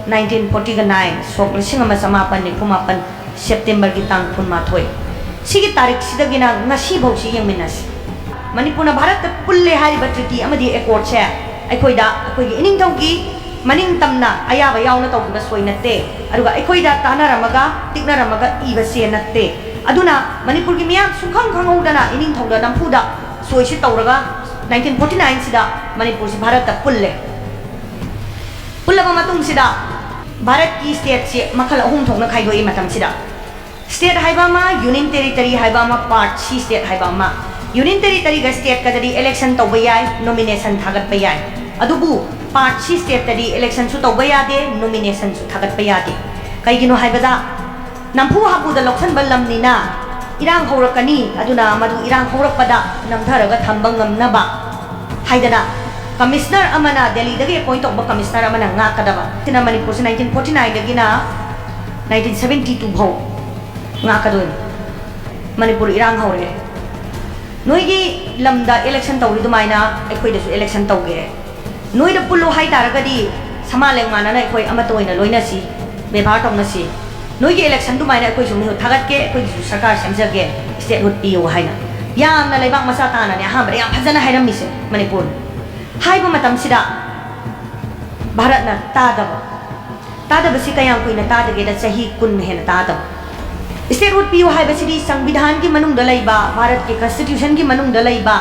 nineteen forty-nine, ꯁꯣꯛ ꯂꯤꯁꯤꯡ ꯑꯃ ꯆꯃꯥꯄꯟ ꯅꯤꯐꯨ ꯃꯥꯄꯟ, ꯁꯦꯞꯇꯦꯝꯕꯔꯒꯤ ꯇꯥꯡ ꯀꯨꯟꯃꯥꯊꯣꯏ꯫ ꯁꯤꯒꯤ ꯇꯥꯔꯤꯛꯁꯤꯗꯒꯤꯅ ꯉꯁꯤꯐꯥꯎꯁꯤ ꯌꯦꯡꯃꯤꯟꯅꯁꯤ꯫ ꯃꯅꯤꯄꯨꯔꯅ ꯚꯥꯔꯠꯇ ꯄꯨꯜꯂꯦ ꯍꯥꯏꯔꯤꯕ treaty ꯑꯃꯗꯤ accordꯁꯦ ꯑꯩꯈꯣꯏꯗ ꯑꯩꯈꯣꯏꯒꯤ ꯏꯅꯤꯡꯊꯧꯒꯤ ꯃꯅꯤꯡ ꯇꯝꯅ ꯑꯌꯥꯕ ꯌꯥꯎꯅ ꯇꯧꯈꯤꯕ ꯁꯣꯏ ꯅꯠꯇꯦ, ꯑꯗꯨꯒ ꯑꯩꯈꯣꯏꯗ ꯇꯥꯟꯅꯔꯝꯃꯒ ꯇꯤꯛꯅꯔꯝꯃꯒ ꯏꯕ ꯆꯦ ꯅꯠꯇꯦ꯫ ꯑꯗꯨꯅ ꯃꯅꯤꯄꯨꯔꯒꯤ ꯃꯤꯌꯥꯝ ꯁꯨꯡꯈꯪ ꯈꯪꯍꯧꯗꯅ ꯏꯅꯤꯡꯊꯧꯗ ꯅꯝꯐꯨꯗ ꯁꯣꯏꯁꯤ ꯇꯧꯔꯒ nineteen forty-nine ꯁꯤꯗ ꯃꯅꯤꯄꯨꯔꯁꯤ ꯚꯥꯔꯠꯇ ꯄꯨꯜꯂꯦ꯫ ꯄꯨꯜꯂꯕ ꯃꯇꯨꯡꯁꯤꯗ ꯚꯥꯔꯠꯀꯤ stateꯁꯤ ꯃꯈꯜ ꯑꯍꯨꯝ ꯊꯣꯛꯅ ꯈꯥꯏꯗꯣꯛꯏ꯫ ꯃꯇꯝꯁꯤꯗ state ꯍꯥꯏꯕ ꯑꯃ, union territory ꯍꯥꯏꯕ ꯑꯃ, part C state ꯍꯥꯏꯕ ꯑꯃ꯫ Union territoryꯒ stateꯀꯗꯗꯤ election ꯇꯧꯕ ꯌꯥꯏ, nomination ꯊꯥꯒꯠꯄ ꯌꯥꯏ꯫ ꯑꯗꯨꯕꯨ part C stateꯇꯗꯤ electionꯁꯨ ꯇꯧꯕ ꯌꯥꯗꯦ, nominationꯁꯨ ꯊꯥꯒꯠꯄ ꯌꯥꯗꯦ꯫ ꯀꯩꯒꯤꯅꯣ ꯍꯥꯏꯕꯗ ꯅꯝꯐꯨ ꯍꯥꯐꯨꯗ ꯂꯧꯁꯟꯕ ꯂꯝꯅꯤꯅ ꯏꯔꯥꯡ ꯍꯧꯔꯛꯀꯅꯤ, ꯑꯗꯨꯅ ꯃꯗꯨ ꯏꯔꯥꯡ ꯍꯧꯔꯛꯄꯗ ꯅꯝꯊꯔꯒ ꯊꯝꯕ ꯉꯝꯅꯕ ꯍꯥꯏꯗꯅ commissioner ꯑꯃꯅ ꯗꯦꯜꯂꯤꯗꯒꯤ appoint ꯇꯧꯕ commissioner ꯑꯃꯅ ꯉꯥꯛꯀꯗꯕ꯫ ꯁꯤꯅ ꯃꯅꯤꯄꯨꯔꯁꯤ nineteen forty-nineꯗꯒꯤꯅ nineteen seventy two ꯐꯥꯎ ꯉꯥꯛꯀꯗꯣꯏꯅꯤ꯫ ꯃꯅꯤꯄꯨꯔ ꯏꯔꯥꯡ ꯍꯧꯔꯛꯑꯦ, ꯅꯣꯏꯒꯤ ꯂꯝꯗ election ꯇꯧꯔꯤ ꯑꯗꯨꯃꯥꯏꯅ ꯑꯩꯈꯣꯏꯗꯁꯨ election ꯇꯧꯒꯦ꯫ ꯅꯣꯏꯗ ꯄꯨꯜꯂꯣ ꯍꯥꯏꯇꯥꯔꯒꯗꯤ ꯁꯃꯥ ꯂꯦꯡꯃꯥꯟꯅꯅ ꯑꯩꯈꯣꯏ ꯑꯃꯠꯇ ꯑꯣꯏꯅ ꯂꯣꯏꯅꯁꯤ, ꯕꯦꯕꯥꯔ ꯇꯧꯅꯁꯤ꯫ ꯅꯣꯏꯒꯤ election ꯑꯗꯨꯃꯥꯏꯅ ꯑꯩꯈꯣꯏꯁꯨ ꯃꯤꯍꯨꯠ ꯊꯥꯒꯠꯀꯦ, ꯑꯩꯈꯣꯏꯒꯤꯁꯨ ꯁꯔꯀꯥꯔ ꯁꯦꯝꯖꯒꯦ, statehood ꯄꯤꯌꯨ ꯍꯥꯏꯅ ꯌꯥꯝꯅ ꯂꯩꯕꯥꯛ ꯃꯆꯥ ꯇꯥꯅꯅꯦ ꯑꯍꯥꯟꯕꯗ ꯌꯥꯝ ꯐꯖꯅ ꯍꯥꯏꯔꯝꯃꯤꯁꯦ ꯃꯅꯤꯄꯨꯔꯅ꯫ ꯍꯥꯏꯕ ꯃꯇꯝꯁꯤꯗ ꯚꯥꯔꯠꯅ ꯇꯥꯗꯕ, ꯇꯥꯗꯕꯁꯤ ꯀꯌꯥꯝ ꯀꯨꯏꯅ ꯇꯥꯗꯒꯦꯗ ꯆꯍꯤ ꯀꯨꯟ ꯍꯦꯟꯅ ꯇꯥꯗꯕ꯫ Statehood ꯄꯤꯌꯨ ꯍꯥꯏꯕꯁꯤꯗꯤ ꯁꯪꯕꯤꯙꯥꯟꯒꯤ ꯃꯅꯨꯡꯗ ꯂꯩꯕ, ꯚꯥꯔꯠꯀꯤ constitutionꯒꯤ ꯃꯅꯨꯡꯗ ꯂꯩꯕ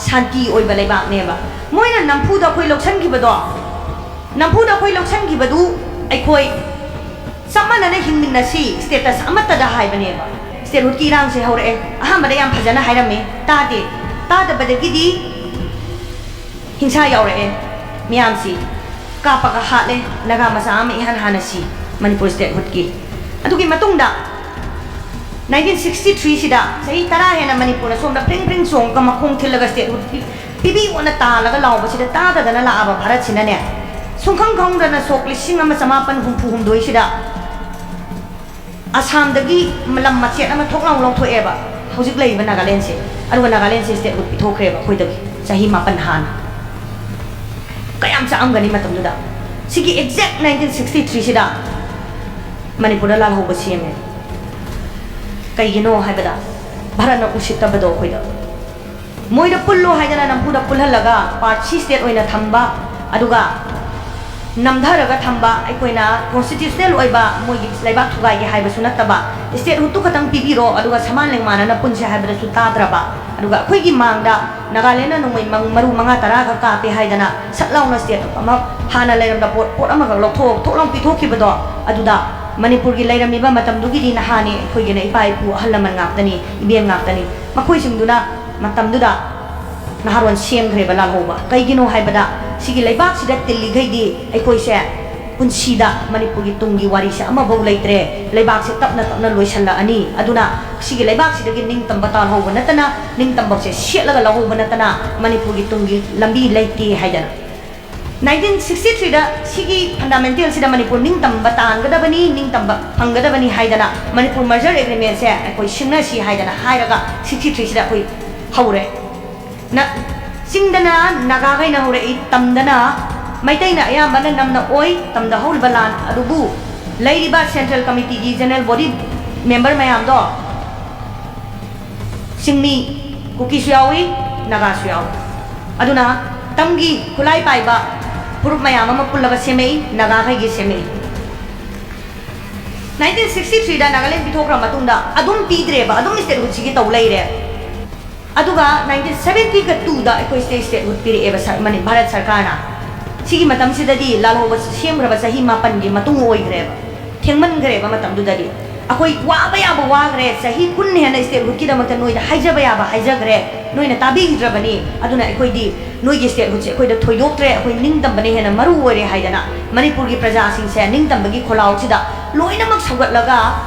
ꯁꯥꯟꯇꯤ ꯑꯣꯏꯕ ꯂꯩꯕꯥꯛꯅꯦꯕ꯫ ꯃꯣꯏꯅ ꯅꯝꯐꯨꯗ ꯑꯩꯈꯣꯏ ꯂꯧꯁꯟꯈꯤꯕꯗꯣ, ꯅꯝꯐꯨꯗ ꯑꯩꯈꯣꯏ ꯂꯧꯁꯟꯈꯤꯕꯗꯨ ꯑꯩꯈꯣꯏ ꯆꯞ ꯃꯥꯟꯅꯅ ꯍꯤꯡꯃꯤꯟꯅꯁꯤ status ꯑꯃꯠꯇꯗ ꯍꯥꯏꯕꯅꯦꯕ꯫ Statehoodꯀꯤ ꯏꯔꯥꯡꯁꯦ ꯍꯧꯔꯛꯑꯦ꯫ ꯑꯍꯥꯟꯕꯗ ꯌꯥꯝ ꯐꯖꯅ ꯍꯥꯏꯔꯝꯃꯤ, ꯇꯥꯗꯦ꯫ ꯇꯥꯗꯕꯗꯒꯤꯗꯤ ꯍꯤꯡꯁꯥ ꯌꯥꯎꯔꯛꯑꯦ꯫ ꯃꯤꯌꯥꯝꯁꯤ ꯀꯥꯞꯄꯒ ꯍꯥꯠꯂꯦ꯫ ꯅꯥꯒꯥ ꯃꯆꯥ ꯑꯃ ꯏꯍꯥꯟ ꯍꯥꯟꯅ ꯁꯤ ꯃꯅꯤꯄꯨꯔ statehoodꯀꯤ꯫ ꯑꯗꯨꯒꯤ ꯃꯇꯨꯡꯗ nineteen sixty threeꯁꯤꯗ ꯆꯍꯤ ꯇꯔꯥ ꯍꯦꯟꯅ ꯃꯅꯤꯄꯨꯔꯅ ꯁꯣꯝꯗ ꯐ꯭ꯔꯤꯡ ꯐ꯭ꯔꯤꯡ ꯆꯣꯡꯉꯒ ꯃꯈꯣꯡ ꯊꯤꯜꯂꯒ statehood ꯄꯤ-, ꯄꯤꯕꯤꯌꯣꯅ ꯇꯥꯜꯂꯒ ꯂꯥꯎꯕꯁꯤꯗ ꯇꯥꯗꯗꯅ ꯂꯥꯛꯑꯕ ꯚꯥꯔꯠꯁꯤꯅꯅꯦ, ꯁꯨꯡꯈꯪ ꯈꯪꯗꯅ ꯁꯣꯛ ꯂꯤꯁꯤꯡ ꯑꯃ ꯆꯃꯥꯄꯟ ꯍꯨꯝꯐꯨ ꯍꯨꯝꯗꯣꯏꯁꯤꯗ ꯑꯁꯥꯝꯗꯒꯤ ꯂꯝ ꯃꯆꯦꯠ ꯑꯃ ꯊꯣꯛ ꯂꯥꯎ ꯂꯧꯊꯣꯛꯑꯦꯕ ꯍꯧꯖꯤꯛ ꯂꯩꯔꯤꯕ ꯅꯥꯒꯥꯂꯦꯟꯁꯦ꯫ ꯑꯗꯨꯒ ꯅꯥꯒꯥꯂꯦꯟꯁꯦ statehood ꯄꯤꯊꯣꯛꯈ꯭ꯔꯦꯕ ꯑꯩꯈꯣꯏꯗꯒꯤ ꯆꯍꯤ ꯃꯥꯄꯟ ꯍꯥꯟꯅ꯫ ꯌꯥꯝ ꯆꯥꯛꯑꯝꯒꯅꯤ ꯃꯇꯝꯗꯨꯗ꯫ ꯁꯤꯒꯤ exact nineteen sixty three ꯁꯤꯗ ꯃꯅꯤꯄꯨꯔꯗ ꯂꯥꯜꯍꯧꯕ ꯁꯦꯝꯃꯦ꯫ ꯀꯩꯒꯤꯅꯣ ꯍꯥꯏꯕꯗ, ꯚꯥꯔꯠꯅ ꯎꯁꯤꯠꯇꯕꯗꯣ ꯑꯩꯈꯣꯏꯗ꯫ ꯃꯣꯏꯗ ꯄꯨꯜꯂꯣ ꯍꯥꯏꯗꯅ ꯅꯝꯐꯨꯗ ꯄꯨꯜꯍꯜꯂꯒ part C state ꯑꯣꯏꯅ ꯊꯝꯕ, ꯑꯗꯨꯒ ꯅꯝꯊꯔꯒ ꯊꯝꯕ, ꯑꯩꯈꯣꯏꯅ constitutional ꯑꯣꯏꯕ ꯃꯣꯏꯒꯤ ꯂꯩꯕꯥꯛ ꯊꯨꯒꯥꯏꯒꯦ ꯍꯥꯏꯕꯁꯨ ꯅꯠꯇꯕ, statehood ꯇꯨ ꯈꯛꯇꯪ ꯄꯤꯕꯤꯔꯣ ꯑꯗꯨꯒ ꯁꯃꯥꯟ ꯂꯦꯡꯃꯥꯟꯅꯅ ꯄꯨꯟꯁꯦ ꯍꯥꯏꯕꯗꯁꯨ ꯇꯥꯗ꯭ꯔꯕ, ꯑꯗꯨꯒ ꯑꯩꯈꯣꯏꯒꯤ ꯃꯥꯡꯗ ꯅꯥꯒꯥꯂꯦꯟꯗꯅ ꯅꯣꯡꯃꯩ ꯃꯪ-, ꯃꯔꯨ ꯃꯉꯥ ꯇꯔꯥ ꯈꯛ ꯀꯥꯞꯄꯦ ꯍꯥꯏꯗꯅ ꯁꯠ ꯂꯥꯎꯅ state ꯑꯃ ꯍꯥꯟꯅ ꯂꯩꯔꯝꯕ ꯄꯣꯠ, ꯄꯣꯠ ꯑꯃꯈꯛ ꯂꯧꯊꯣꯛ, ꯊꯣꯛ ꯂꯥꯎ ꯄꯤꯊꯣꯛꯈꯤꯕꯗꯣ, ꯑꯗꯨꯗ ꯃꯅꯤꯄꯨꯔꯒꯤ ꯂꯩꯔꯝꯃꯤꯕ ꯃꯇꯝꯗꯨꯒꯤꯗꯤ ꯅꯍꯥꯅꯤ, ꯑꯩꯈꯣꯏꯒꯤꯅ ꯏꯄꯥ ꯏꯄꯨ ꯑꯍꯜ ꯂꯃꯟ ꯉꯥꯛꯇꯅꯤ, ꯏꯕꯦꯟ ꯉꯥꯛꯇꯅꯤ, ꯃꯈꯣꯏꯁꯤꯡꯗꯨꯅ ꯃꯇꯝꯗꯨꯗ ꯅꯍꯥꯔꯣꯟ ꯁꯦꯝꯈ꯭ꯔꯦꯕ ꯂꯥꯜꯍꯧꯕ꯫ ꯀꯩꯒꯤꯅꯣ ꯍꯥꯏꯕꯗ, ꯁꯤꯒꯤ ꯂꯩꯕꯥꯛꯁꯤꯗ ꯇꯤꯜꯂꯤꯈꯩꯗꯤ ꯑꯩꯈꯣꯏꯁꯦ ꯄꯨꯟꯁꯤꯗ ꯃꯅꯤꯄꯨꯔꯒꯤ ꯇꯨꯡꯒꯤ ꯋꯥꯔꯤꯁꯦ ꯑꯃꯐꯧ ꯂꯩꯇ꯭ꯔꯦ꯫ ꯂꯩꯕꯥꯛꯁꯦ ꯇꯞꯅ ꯇꯞꯅ ꯂꯣꯏꯁꯜꯂꯛꯑꯅꯤ꯫ ꯑꯗꯨꯅ ꯁꯤꯒꯤ ꯂꯩꯕꯥꯛꯁꯤꯗꯒꯤ ꯅꯤꯡꯇꯝꯕ ꯇꯥꯜꯍꯧꯕ ꯅꯠꯇꯅ, ꯅꯤꯡꯇꯝꯕꯁꯦ ꯁꯦꯠꯂꯒ ꯂꯧꯍꯧꯕ ꯅꯠꯇꯅ ꯃꯅꯤꯄꯨꯔꯒꯤ ꯇꯨꯡꯒꯤ ꯂꯝꯕꯤ ꯂꯩꯇꯦ ꯍꯥꯏꯗꯅ꯫ Nineteen sixty three ꯗ ꯁꯤꯒꯤ fundamental ꯁꯤꯗ ꯃꯅꯤꯄꯨꯔ ꯅꯤꯡꯇꯝꯕ ꯇꯥꯟꯒꯗꯕꯅꯤ, ꯅꯤꯡꯇꯝꯕ ꯐꯪꯒꯗꯕꯅꯤ ꯍꯥꯏꯗꯅ ꯃꯅꯤꯄꯨꯔ merger agreement ꯁꯦ ꯑꯩꯈꯣꯏ ꯁꯤꯡꯅꯁꯤ ꯍꯥꯏꯗꯅ ꯍꯥꯏꯔꯒ sixty three ꯁꯤꯗ ꯑꯩꯈꯣꯏ ꯍꯧꯔꯦ꯫ ꯅ-, ꯆꯤꯡꯗꯅ ꯅꯥꯒꯥꯈꯩꯅ ꯍꯧꯔꯛꯏ, ꯇꯝꯗꯅ ꯃꯩꯇꯩꯅ ꯑꯌꯥꯝꯕꯅ ꯅꯝꯅ ꯑꯣꯏ꯫ ꯇꯝꯗ ꯍꯧꯔꯤꯕ ꯂꯥꯟ ꯑꯗꯨꯕꯨ ꯂꯩꯔꯤꯕ central committee ꯒꯤ general body member ꯃꯌꯥꯝꯗꯣ ꯆꯤꯡꯃꯤ, ꯀꯨꯀꯤꯁꯨ ꯌꯥꯎꯏ, ꯅꯥꯒꯥꯁꯨ ꯌꯥꯎꯏ꯫ ꯑꯗꯨꯅ ꯇꯝꯒꯤ ꯈꯨꯠꯂꯥꯏ ꯄꯥꯏꯕ ꯐꯨꯔꯨꯞ ꯃꯌꯥꯝ ꯑꯃ ꯄꯨꯜꯂꯒ ꯁꯦꯝꯃꯛꯏ, ꯅꯥꯒꯥꯈꯩꯒꯤ ꯁꯦꯝꯃꯛꯏ꯫ Nineteen sixty three ꯗ ꯅꯥꯒꯥꯂꯦꯟ ꯄꯤꯊꯣꯛꯈ꯭ꯔ ꯃꯇꯨꯡꯗ ꯑꯗꯨꯝ ꯄꯤꯗ꯭ꯔꯦꯕ, ꯑꯗꯨꯝ statehood ꯁꯤꯒꯤ ꯇꯧ ꯂꯩꯔꯦ꯫ ꯑꯗꯨꯒ nineteen seventy two ꯗ ꯑꯩꯈꯣꯏ state statehood ꯄꯤꯔꯛꯑꯦꯕ ꯁꯔ-, ꯃꯅꯤ-, ꯚꯥꯔꯠ ꯁꯔꯀꯥꯔꯅ꯫ ꯁꯤꯒꯤ ꯃꯇꯝꯁꯤꯗꯗꯤ ꯂꯥꯜꯍꯧꯕ ꯁꯦꯝꯈ꯭ꯔꯕ ꯆꯍꯤ ꯃꯥꯄꯟꯒꯤ ꯃꯇꯨꯡ ꯑꯣꯏꯈ꯭ꯔꯦꯕ꯫ ꯊꯦꯡꯃꯟꯈ꯭ꯔꯦꯕ ꯃꯇꯝꯗꯨꯗꯗꯤ꯫ ꯑꯩꯈꯣꯏ ꯋꯥꯕ ꯌꯥꯕ ꯋꯥꯈ꯭ꯔꯦ, ꯆꯍꯤ ꯀꯨꯟ ꯍꯦꯟꯅ statehood ꯀꯤꯗꯃꯛꯇ ꯅꯣꯏꯗ ꯍꯥꯏꯖꯕ ꯌꯥꯕ ꯍꯥꯏꯖꯈ꯭ꯔꯦ, ꯅꯣꯏꯅ ꯇꯥꯕꯤꯈꯤꯗ꯭ꯔꯕꯅꯤ꯫ ꯑꯗꯨꯅ ꯑꯩꯈꯣꯏꯗꯤ ꯅꯣꯏꯒꯤ statehood ꯁꯦ ꯑꯩꯈꯣꯏꯗ ꯊꯣꯏꯗꯣꯛꯇ꯭ꯔꯦ, ꯑꯩꯈꯣꯏ ꯅꯤꯡꯇꯝꯕꯅ ꯍꯦꯟꯅ ꯃꯔꯨ ꯑꯣꯏꯔꯦ ꯍꯥꯏꯗꯅ ꯃꯅꯤꯄꯨꯔꯒꯤ ꯄ꯭ꯔꯖꯥꯁꯤꯡꯁꯦ ꯅꯤꯡꯇꯝꯕꯒꯤ ꯈꯣꯜꯂꯥꯎꯁꯤꯗ ꯂꯣꯏꯅꯃꯛ ꯁꯧꯒꯠꯂꯒ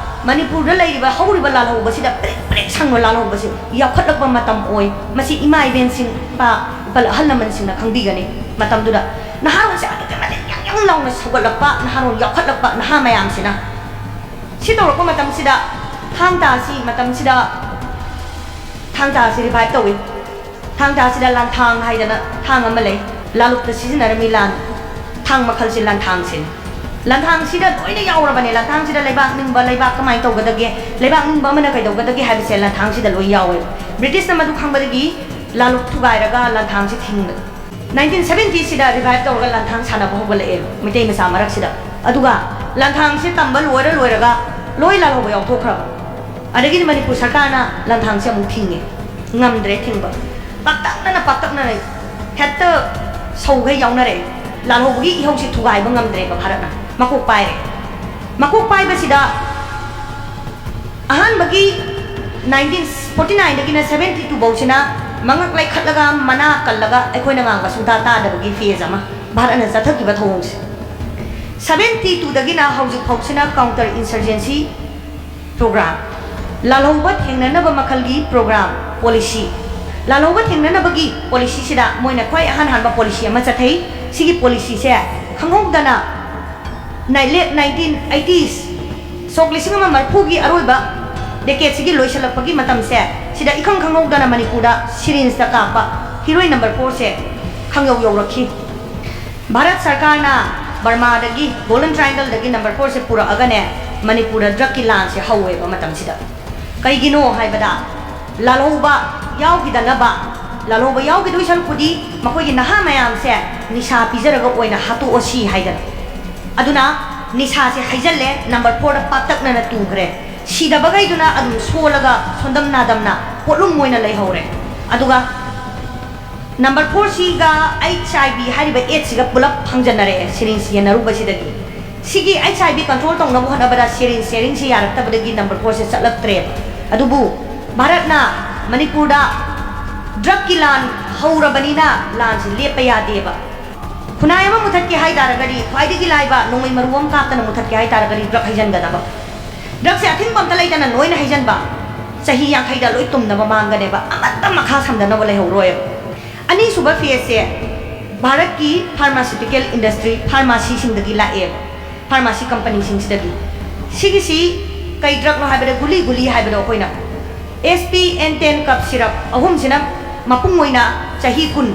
ꯃꯅꯤꯄꯨꯔꯗ ꯂꯩꯔꯤꯕ ꯍꯧꯔꯤꯕ ꯂꯥꯜꯍꯧꯕꯁꯤꯗ ꯄ꯭ꯔꯦꯛ ꯄ꯭ꯔꯦꯛ ꯁꯪꯕ ꯂꯥꯜꯍꯧꯕꯁꯤ ꯌꯥꯎꯈꯠꯂꯛꯄ ꯃꯇꯝ ꯑꯣꯏ꯫ ꯃꯁꯤ ꯏꯃꯥ ꯏꯕꯦꯟꯁꯤꯡ, ꯏꯄꯥ, ꯏꯄꯥ ꯑꯍꯜ ꯂꯃꯟꯁꯤꯡꯅ ꯈꯪꯕꯤꯒꯅꯤ꯫ ꯃꯇꯝꯗꯨꯗ ꯅꯍꯥꯔꯣꯜꯁꯦ ꯑꯗꯨꯛꯀꯤ ꯃꯇꯤꯛ ꯌꯥꯡ ꯌꯥꯡ ꯂꯥꯎꯅ ꯁꯧꯒꯠꯂꯛꯄ, ꯅꯍꯥꯔꯣꯜ ꯌꯥꯎꯈꯠꯂꯛꯄ, ꯅꯍꯥ ꯃꯌꯥꯝꯁꯤꯅ꯫ ꯁꯤ ꯇꯧꯔꯛꯄ ꯃꯇꯝꯁꯤꯗ ꯊꯥꯡ ꯇꯥꯁꯤ ꯃꯇꯝꯁꯤꯗ ꯊꯥꯡ ꯇꯥꯁꯤ revive ꯇꯧꯏ꯫ ꯊꯥꯡ ꯇꯥꯁꯤꯗ ꯂꯥꯟꯊꯥꯡ ꯍꯥꯏꯗꯅ ꯊꯥꯡ ꯑꯃ ꯂꯩ꯫ ꯂꯥꯂꯨꯛꯇ ꯁꯤꯖꯤꯟꯅꯔꯝꯃꯤ ꯂꯥꯟ ꯊꯥꯡ ꯃꯈꯜꯁꯦ ꯂꯥꯟꯊꯥꯡꯁꯤꯅꯤ꯫ ꯂꯥꯟꯊꯥꯡꯁꯤꯗ ꯂꯣꯏꯅ ꯌꯥꯎꯔꯕꯅꯦ꯫ ꯂꯥꯟꯊꯥꯡꯁꯤꯗ ꯂꯩꯕꯥꯛ ꯅꯤꯡꯕ, ꯂꯩꯕꯥꯛ ꯀꯃꯥꯏꯅ ꯇꯧꯒꯗꯒꯦ, ꯂꯩꯕꯥꯛ ꯅꯤꯡꯕ ꯑꯃꯅ ꯀꯩꯗꯧꯒꯗꯒꯦ ꯍꯥꯏꯕꯁꯦ ꯂꯥꯟꯊꯥꯡꯁꯤꯗ ꯂꯣꯏ ꯌꯥꯎꯋꯦꯕ꯫ ꯕ꯭ꯔꯤꯇꯤꯁꯅ ꯃꯗꯨ ꯈꯪꯕꯗꯒꯤ ꯂꯥꯂꯨꯛ ꯊꯨꯒꯥꯏꯔꯒ ꯂꯥꯟꯊꯥꯡꯁꯤ ꯊꯤꯡꯕ꯫ ꯅꯥꯏꯟꯇꯤꯟ ꯁꯚꯦꯟꯇꯤꯁꯤꯗ ꯔꯤꯚꯥꯏꯚ ꯇꯧꯔꯒ ꯂꯥꯟꯊꯥꯡ ꯁꯥꯟꯅꯕ ꯍꯧꯒꯠꯂꯛꯑꯦꯕ ꯃꯩꯇꯩ ꯃꯆꯥ ꯃꯔꯛꯁꯤꯗ꯫ ꯑꯗꯨꯒ ꯂꯥꯟꯊꯥꯡꯁꯦ ꯇꯝꯕ ꯂꯣꯏꯔ ꯂꯣꯏꯔꯒ ꯂꯣꯏ ꯂꯥꯜꯍꯧꯕ ꯌꯥꯎꯊꯣꯛꯈ꯭ꯔꯕ꯫ ꯑꯗꯒꯤꯗꯤ ꯃꯅꯤꯄꯨꯔ ꯁꯔꯀꯥꯔꯅ ꯂꯥꯟꯊꯥꯡꯁꯦ ꯑꯃꯨꯛ ꯊꯤꯡꯉꯦ, ꯉꯝꯗ꯭ꯔꯦ ꯊꯤꯡꯕ꯫ ꯄꯥꯛꯇꯛꯅꯅ, ꯄꯥꯛꯇꯛꯅꯅ ꯍꯦꯛꯇ ꯁꯧꯈꯩ ꯌꯥꯎꯅꯔꯛꯑꯦ꯫ ꯂꯥꯜꯍꯧꯕꯒꯤ ꯏꯍꯧꯁꯤ ꯊꯨꯒꯥꯏꯕ ꯉꯝꯗ꯭ꯔꯦꯕ ꯚꯥꯔꯠꯅ꯫ ꯃꯀꯣꯛ ꯄꯥꯏꯔꯦ꯫ ꯃꯀꯣꯛ ꯄꯥꯏꯕꯁꯤꯗ ꯑꯍꯥꯟꯕꯒꯤ ꯅꯥꯏꯟꯇꯤꯟ ꯐꯣꯔꯇꯤ ꯅꯥꯏꯟꯗꯒꯤꯅ ꯁꯚꯦꯟꯇꯤ ꯇꯨ ꯐꯥꯎꯁꯤꯅ ꯃꯉꯛ ꯂꯩꯈꯠꯂꯒ ꯃꯅꯥ ꯀꯜꯂꯒ ꯑꯩꯈꯣꯏꯅ ꯉꯥꯡꯕ ꯁꯨꯡꯇꯥ ꯇꯥꯗꯕꯒꯤ ꯐꯦꯖ ꯑꯃ ꯚꯥꯔꯠꯅ ꯆꯠꯊꯈꯤꯕ ꯊꯧꯑꯣꯡꯁꯦ꯫ ꯁꯚꯦꯟꯇꯤ ꯇꯨꯗꯒꯤꯅ ꯍꯧꯖꯤꯛ ꯐꯥꯎꯁꯤꯅ ꯀꯥꯎꯟꯇꯔ ꯏꯟꯁꯔꯖꯦꯟꯁꯤ ꯄ꯭ꯔꯣꯒ꯭ꯔꯥꯝ, ꯂꯥꯜꯍꯧꯕ ꯊꯦꯡꯅꯅꯕ ꯃꯈꯜꯒꯤ ꯄ꯭ꯔꯣꯒ꯭ꯔꯥꯝ, ꯄꯣꯂꯤꯁꯤ꯫ ꯂꯥꯜꯍꯧꯕ ꯊꯦꯡꯅꯅꯕꯒꯤ ꯄꯣꯂꯤꯁꯤꯁꯤꯗ ꯃꯣꯏꯅ ꯈ꯭ꯋꯥꯏ ꯑꯍꯥꯟ ꯍꯥꯟꯕ ꯄꯣꯂꯤꯁꯤ ꯑꯃ ꯆꯠꯊꯩ꯫ ꯁꯤꯒꯤ ꯄꯣꯂꯤꯁꯤꯁꯦ ꯈꯪꯍꯧꯗꯅ ꯅꯥꯏ-, ꯂꯦꯠ ꯅꯥꯏꯟꯇꯤꯟ ꯑꯩꯇꯤꯁ, ꯁꯣꯛ ꯂꯤꯁꯤꯡ ꯑꯃ ꯃꯔꯤꯐꯨꯒꯤ ꯑꯔꯣꯏꯕ ꯗꯦꯀꯦꯠꯁꯤꯒꯤ ꯂꯣꯏꯁꯤꯜꯂꯛꯄꯒꯤ ꯃꯇꯝꯁꯦ ꯁꯤꯗ ꯏꯈꯪ ꯈꯪꯍꯧꯗꯅ ꯃꯅꯤꯄꯨꯔꯗ ꯁꯤꯔꯤꯟꯁꯇ ꯀꯥꯞꯄ ꯍꯤꯔꯣꯏꯟ ꯅꯝꯕꯔ ꯐꯣꯔꯁꯦ ꯈꯪꯌꯧ ꯌꯧꯔꯛꯈꯤ꯫ ꯚꯥꯔꯠ ꯁꯔꯀꯥꯔꯅ ꯕꯔꯃꯥꯗꯒꯤ ꯒꯣꯜꯗꯟ ꯇ꯭ꯔꯥꯏꯡꯒꯜꯗꯒꯤ ꯅꯝꯕꯔ ꯐꯣꯔꯁꯦ ꯄꯨꯔꯛꯑꯒꯅꯦ, ꯃꯅꯤꯄꯨꯔꯗ ꯗ꯭ꯔꯛꯀꯤ ꯂꯥꯟꯁꯦ ꯍꯧꯋꯦꯕ ꯃꯇꯝꯁꯤꯗ꯫ ꯀꯩꯒꯤꯅꯣ ꯍꯥꯏꯕꯗ, ꯂꯥꯜꯍꯧꯕ ꯌꯥꯎꯈꯤꯗꯅꯕ, ꯂꯥꯜꯍꯧꯕ ꯌꯥꯎꯈꯤꯗꯣꯏ ꯁꯔꯨꯛꯄꯨꯗꯤ ꯃꯈꯣꯏꯒꯤ ꯅꯍꯥ ꯃꯌꯥꯝꯁꯦ ꯅꯤꯁꯥ ꯄꯤꯖꯔꯒ ꯑꯣꯏꯅ ꯍꯥꯠꯇꯣꯛꯑꯁꯤ ꯍꯥꯏꯗꯅ꯫ ꯑꯗꯨꯅ ꯅꯤꯁꯥꯁꯦ ꯍꯩꯖꯜꯂꯦ, ꯅꯝꯕꯔ ꯐꯣꯔꯗ ꯄꯥꯛꯇꯛꯅꯅ ꯇꯨꯈ꯭ꯔꯦ꯫ ꯁꯤꯗꯕꯈꯩꯗꯨꯅ ꯑꯗꯨꯝ ꯁꯣꯜꯂꯒ ꯁꯣꯟꯗꯝ ꯅꯥꯗꯝꯅ ꯄꯣꯠꯂꯨꯝ ꯑꯣꯏꯅ ꯂꯩꯍꯧꯔꯦ꯫ ꯑꯗꯨꯒ ꯅꯝꯕꯔ ꯐꯣꯔꯁꯤꯒ ꯑꯩꯆ ꯑꯥꯏ ꯚꯤ ꯍꯥꯏꯔꯤꯕ ꯑꯦꯗꯁꯤꯒ ꯄꯨꯂꯞ ꯐꯪꯖꯟꯅꯔꯛꯑꯦ ꯁꯤꯔꯤꯟꯁ ꯌꯦꯟꯅꯔꯨꯕꯁꯤꯗꯒꯤ꯫ ꯁꯤꯒꯤ ꯑꯩꯆ ꯑꯥꯏ ꯚꯤ ꯀꯟꯇ꯭ꯔꯣꯜ ꯇꯧꯅꯕ ꯍꯣꯠꯅꯕꯗ ꯁꯤꯔꯤꯟꯁ ꯁꯦꯌꯔꯤꯡꯁꯤ ꯌꯥꯔꯛꯇꯕꯗꯒꯤ ꯅꯝꯕꯔ ꯐꯣꯔꯁꯦ ꯆꯠꯂꯛꯇ꯭ꯔꯦꯕ꯫ ꯑꯗꯨꯕꯨ ꯚꯥꯔꯠꯅ ꯃꯅꯤꯄꯨꯔꯗ ꯗ꯭ꯔꯒꯀꯤ ꯂꯥꯟ ꯍꯧꯔꯕꯅꯤꯅ ꯂꯥꯟꯁꯤ ꯂꯦꯞꯄ ꯌꯥꯗꯦꯕ꯫ ꯈꯨꯟꯅꯥꯏ ꯑꯃ ꯃꯨꯊꯠꯀꯦ ꯍꯥꯏ ꯇꯥꯔꯒꯗꯤ ꯈ꯭ꯋꯥꯏꯗꯒꯤ ꯂꯥꯏꯕ ꯅꯣꯡꯃꯩ ꯃꯔꯨ ꯑꯃ ꯀꯥꯞꯇꯅ ꯃꯨꯊꯠꯀꯦ ꯍꯥꯏ ꯇꯥꯔꯒꯗꯤ ꯗ꯭ꯔꯒ ꯍꯩꯖꯟꯒꯗꯕ꯫ ꯗ꯭ꯔꯒꯁꯦ ꯑꯊꯤꯡꯕ ꯑꯝꯇ ꯂꯩꯇꯅ ꯂꯣꯏꯅ ꯍꯩꯖꯟꯕ, ꯆꯍꯤ ꯌꯥꯡꯈꯩꯗ ꯂꯣꯏ ꯇꯨꯝꯅꯕ ꯃꯥꯡꯒꯅꯦꯕ, ꯑꯃꯠꯇ ꯃꯈꯥ ꯁꯝꯊꯅꯕ ꯂꯩꯍꯧꯔꯣꯏꯕ꯫ ꯑꯅꯤꯁꯨꯕ ꯐꯦꯖꯁꯦ ꯚꯥꯔꯠꯀꯤ ꯐꯥꯔꯃꯥꯁꯤꯇꯤꯀꯦꯜ ꯏꯟꯗꯁꯇ꯭ꯔꯤ, ꯐꯥꯔꯃꯥꯁꯤꯁꯤꯡꯗꯒꯤ ꯂꯥꯛꯑꯦꯕ, ꯐꯥꯔꯃꯥꯁꯤ ꯀꯝꯄꯅꯤꯁꯤꯡꯁꯤꯗꯒꯤ꯫ ꯁꯤꯒꯤꯁꯤ ꯀꯩ ꯗ꯭ꯔꯒꯅꯣ ꯍꯥꯏꯕꯗ ꯒꯨꯂꯤ, ꯒꯨꯂꯤ ꯍꯥꯏꯕꯗꯣ ꯑꯩꯈꯣꯏꯅ ꯑꯦꯁ ꯄꯤ ꯑꯦꯟ ꯇꯦꯟ ꯀꯞ ꯁꯤꯔꯞ ꯑꯍꯨꯝꯁꯤꯅ ꯃꯄꯨꯡ ꯑꯣꯏꯅ ꯆꯍꯤ ꯀꯨꯟ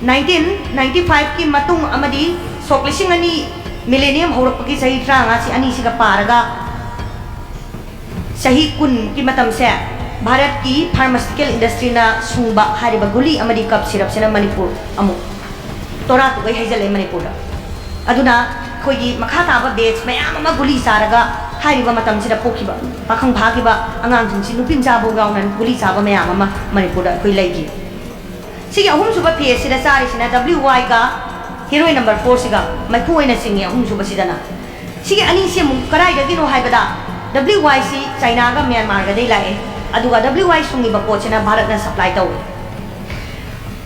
ꯅꯥꯏꯟꯇꯤꯟ ꯅꯥꯏꯟꯇꯤ ꯐꯥꯏꯚꯀꯤ ꯃꯇꯨꯡ ꯑꯃꯗꯤ ꯁꯣꯛ ꯂꯤꯁꯤꯡ ꯑꯅꯤ, ꯃꯤꯂꯦꯅꯤꯌꯝ ꯍꯧꯔꯛꯄꯒꯤ ꯆꯍꯤ ꯇꯔꯥꯃꯉꯥꯁꯤ ꯑꯅꯤꯁꯤꯒ ꯄꯥꯔꯒ ꯆꯍꯤ ꯀꯨꯟꯃꯨꯛꯀꯤ ꯃꯇꯝꯁꯦ ꯚꯥꯔꯠꯀꯤ ꯐꯥꯔꯃꯥꯁꯤꯇꯤꯀꯦꯜ ꯏꯟꯗꯁꯇ꯭ꯔꯤꯅ ꯁꯨꯡꯕ ꯍꯥꯏꯔꯤꯕ ꯒꯨꯂꯤ ꯑꯃꯗꯤ ꯀꯞ ꯁꯤꯔꯞꯁꯤꯅ ꯃꯅꯤꯄꯨꯔ ꯑꯃꯨꯛ ꯇꯣꯔꯥ ꯇꯨꯒꯩ ꯍꯩꯖꯤꯜꯂꯛꯑꯦ ꯃꯅꯤꯄꯨꯔꯗ꯫ ꯑꯗꯨꯅ ꯑꯩꯈꯣꯏꯒꯤ ꯃꯈꯥ ꯇꯥꯕ ꯕꯦꯆ ꯃꯌꯥꯝ ꯑꯃ ꯒꯨꯂꯤ ꯆꯥꯔꯒ ꯍꯥꯏꯔꯤꯕ ꯃꯇꯝꯁꯤꯗ ꯄꯣꯛꯈꯤꯕ, ꯄꯥꯈꯪ ꯐꯥꯈꯤꯕ ꯑꯉꯥꯡꯁꯤꯡꯁꯤ, ꯅꯨꯄꯤ ꯃꯆꯥꯐꯥꯎ ꯌꯥꯎꯅ ꯒꯨꯂꯤ ꯆꯥꯕ ꯃꯌꯥꯝ ꯑꯃ ꯃꯅꯤꯄꯨꯔꯗ ꯑꯩꯈꯣꯏ ꯂꯩꯈꯤ꯫ ꯁꯤꯒꯤ ꯑꯍꯨꯝꯁꯨꯕ ꯐꯦꯁꯁꯤꯗ ꯆꯥꯔꯤꯁꯤꯅ ꯗꯕ꯭ꯂꯤꯎ ꯋꯥꯏꯒ ꯍꯦꯔꯣꯏꯟ ꯅꯝꯕꯔ ꯐꯣꯔꯁꯤꯒ ꯃꯩꯈꯨ ꯑꯣꯏꯅ ꯆꯤꯡꯉꯤ꯫ ꯑꯍꯨꯝꯁꯨꯕꯁꯤꯗꯅ ꯁꯤꯒꯤ ꯑꯅꯤꯁꯤ ꯑꯃꯨꯛ ꯀꯗꯥꯏꯗꯒꯤꯅꯣ ꯍꯥꯏꯕꯗ, ꯗꯕ꯭ꯂꯤꯎ ꯋꯥꯏꯁꯤ ꯆꯥꯏꯅꯥꯒ ꯃ꯭ꯌꯥꯟꯃꯥꯔꯒꯗꯩ ꯂꯥꯛꯑꯦ, ꯑꯗꯨꯒ ꯗꯕ꯭ꯂꯤꯎ ꯋꯥꯏ ꯁꯨꯡꯉꯤꯕ ꯄꯣꯠꯁꯤꯅ ꯚꯥꯔꯠꯅ ꯁꯄ꯭ꯂꯥꯏ ꯇꯧꯏ꯫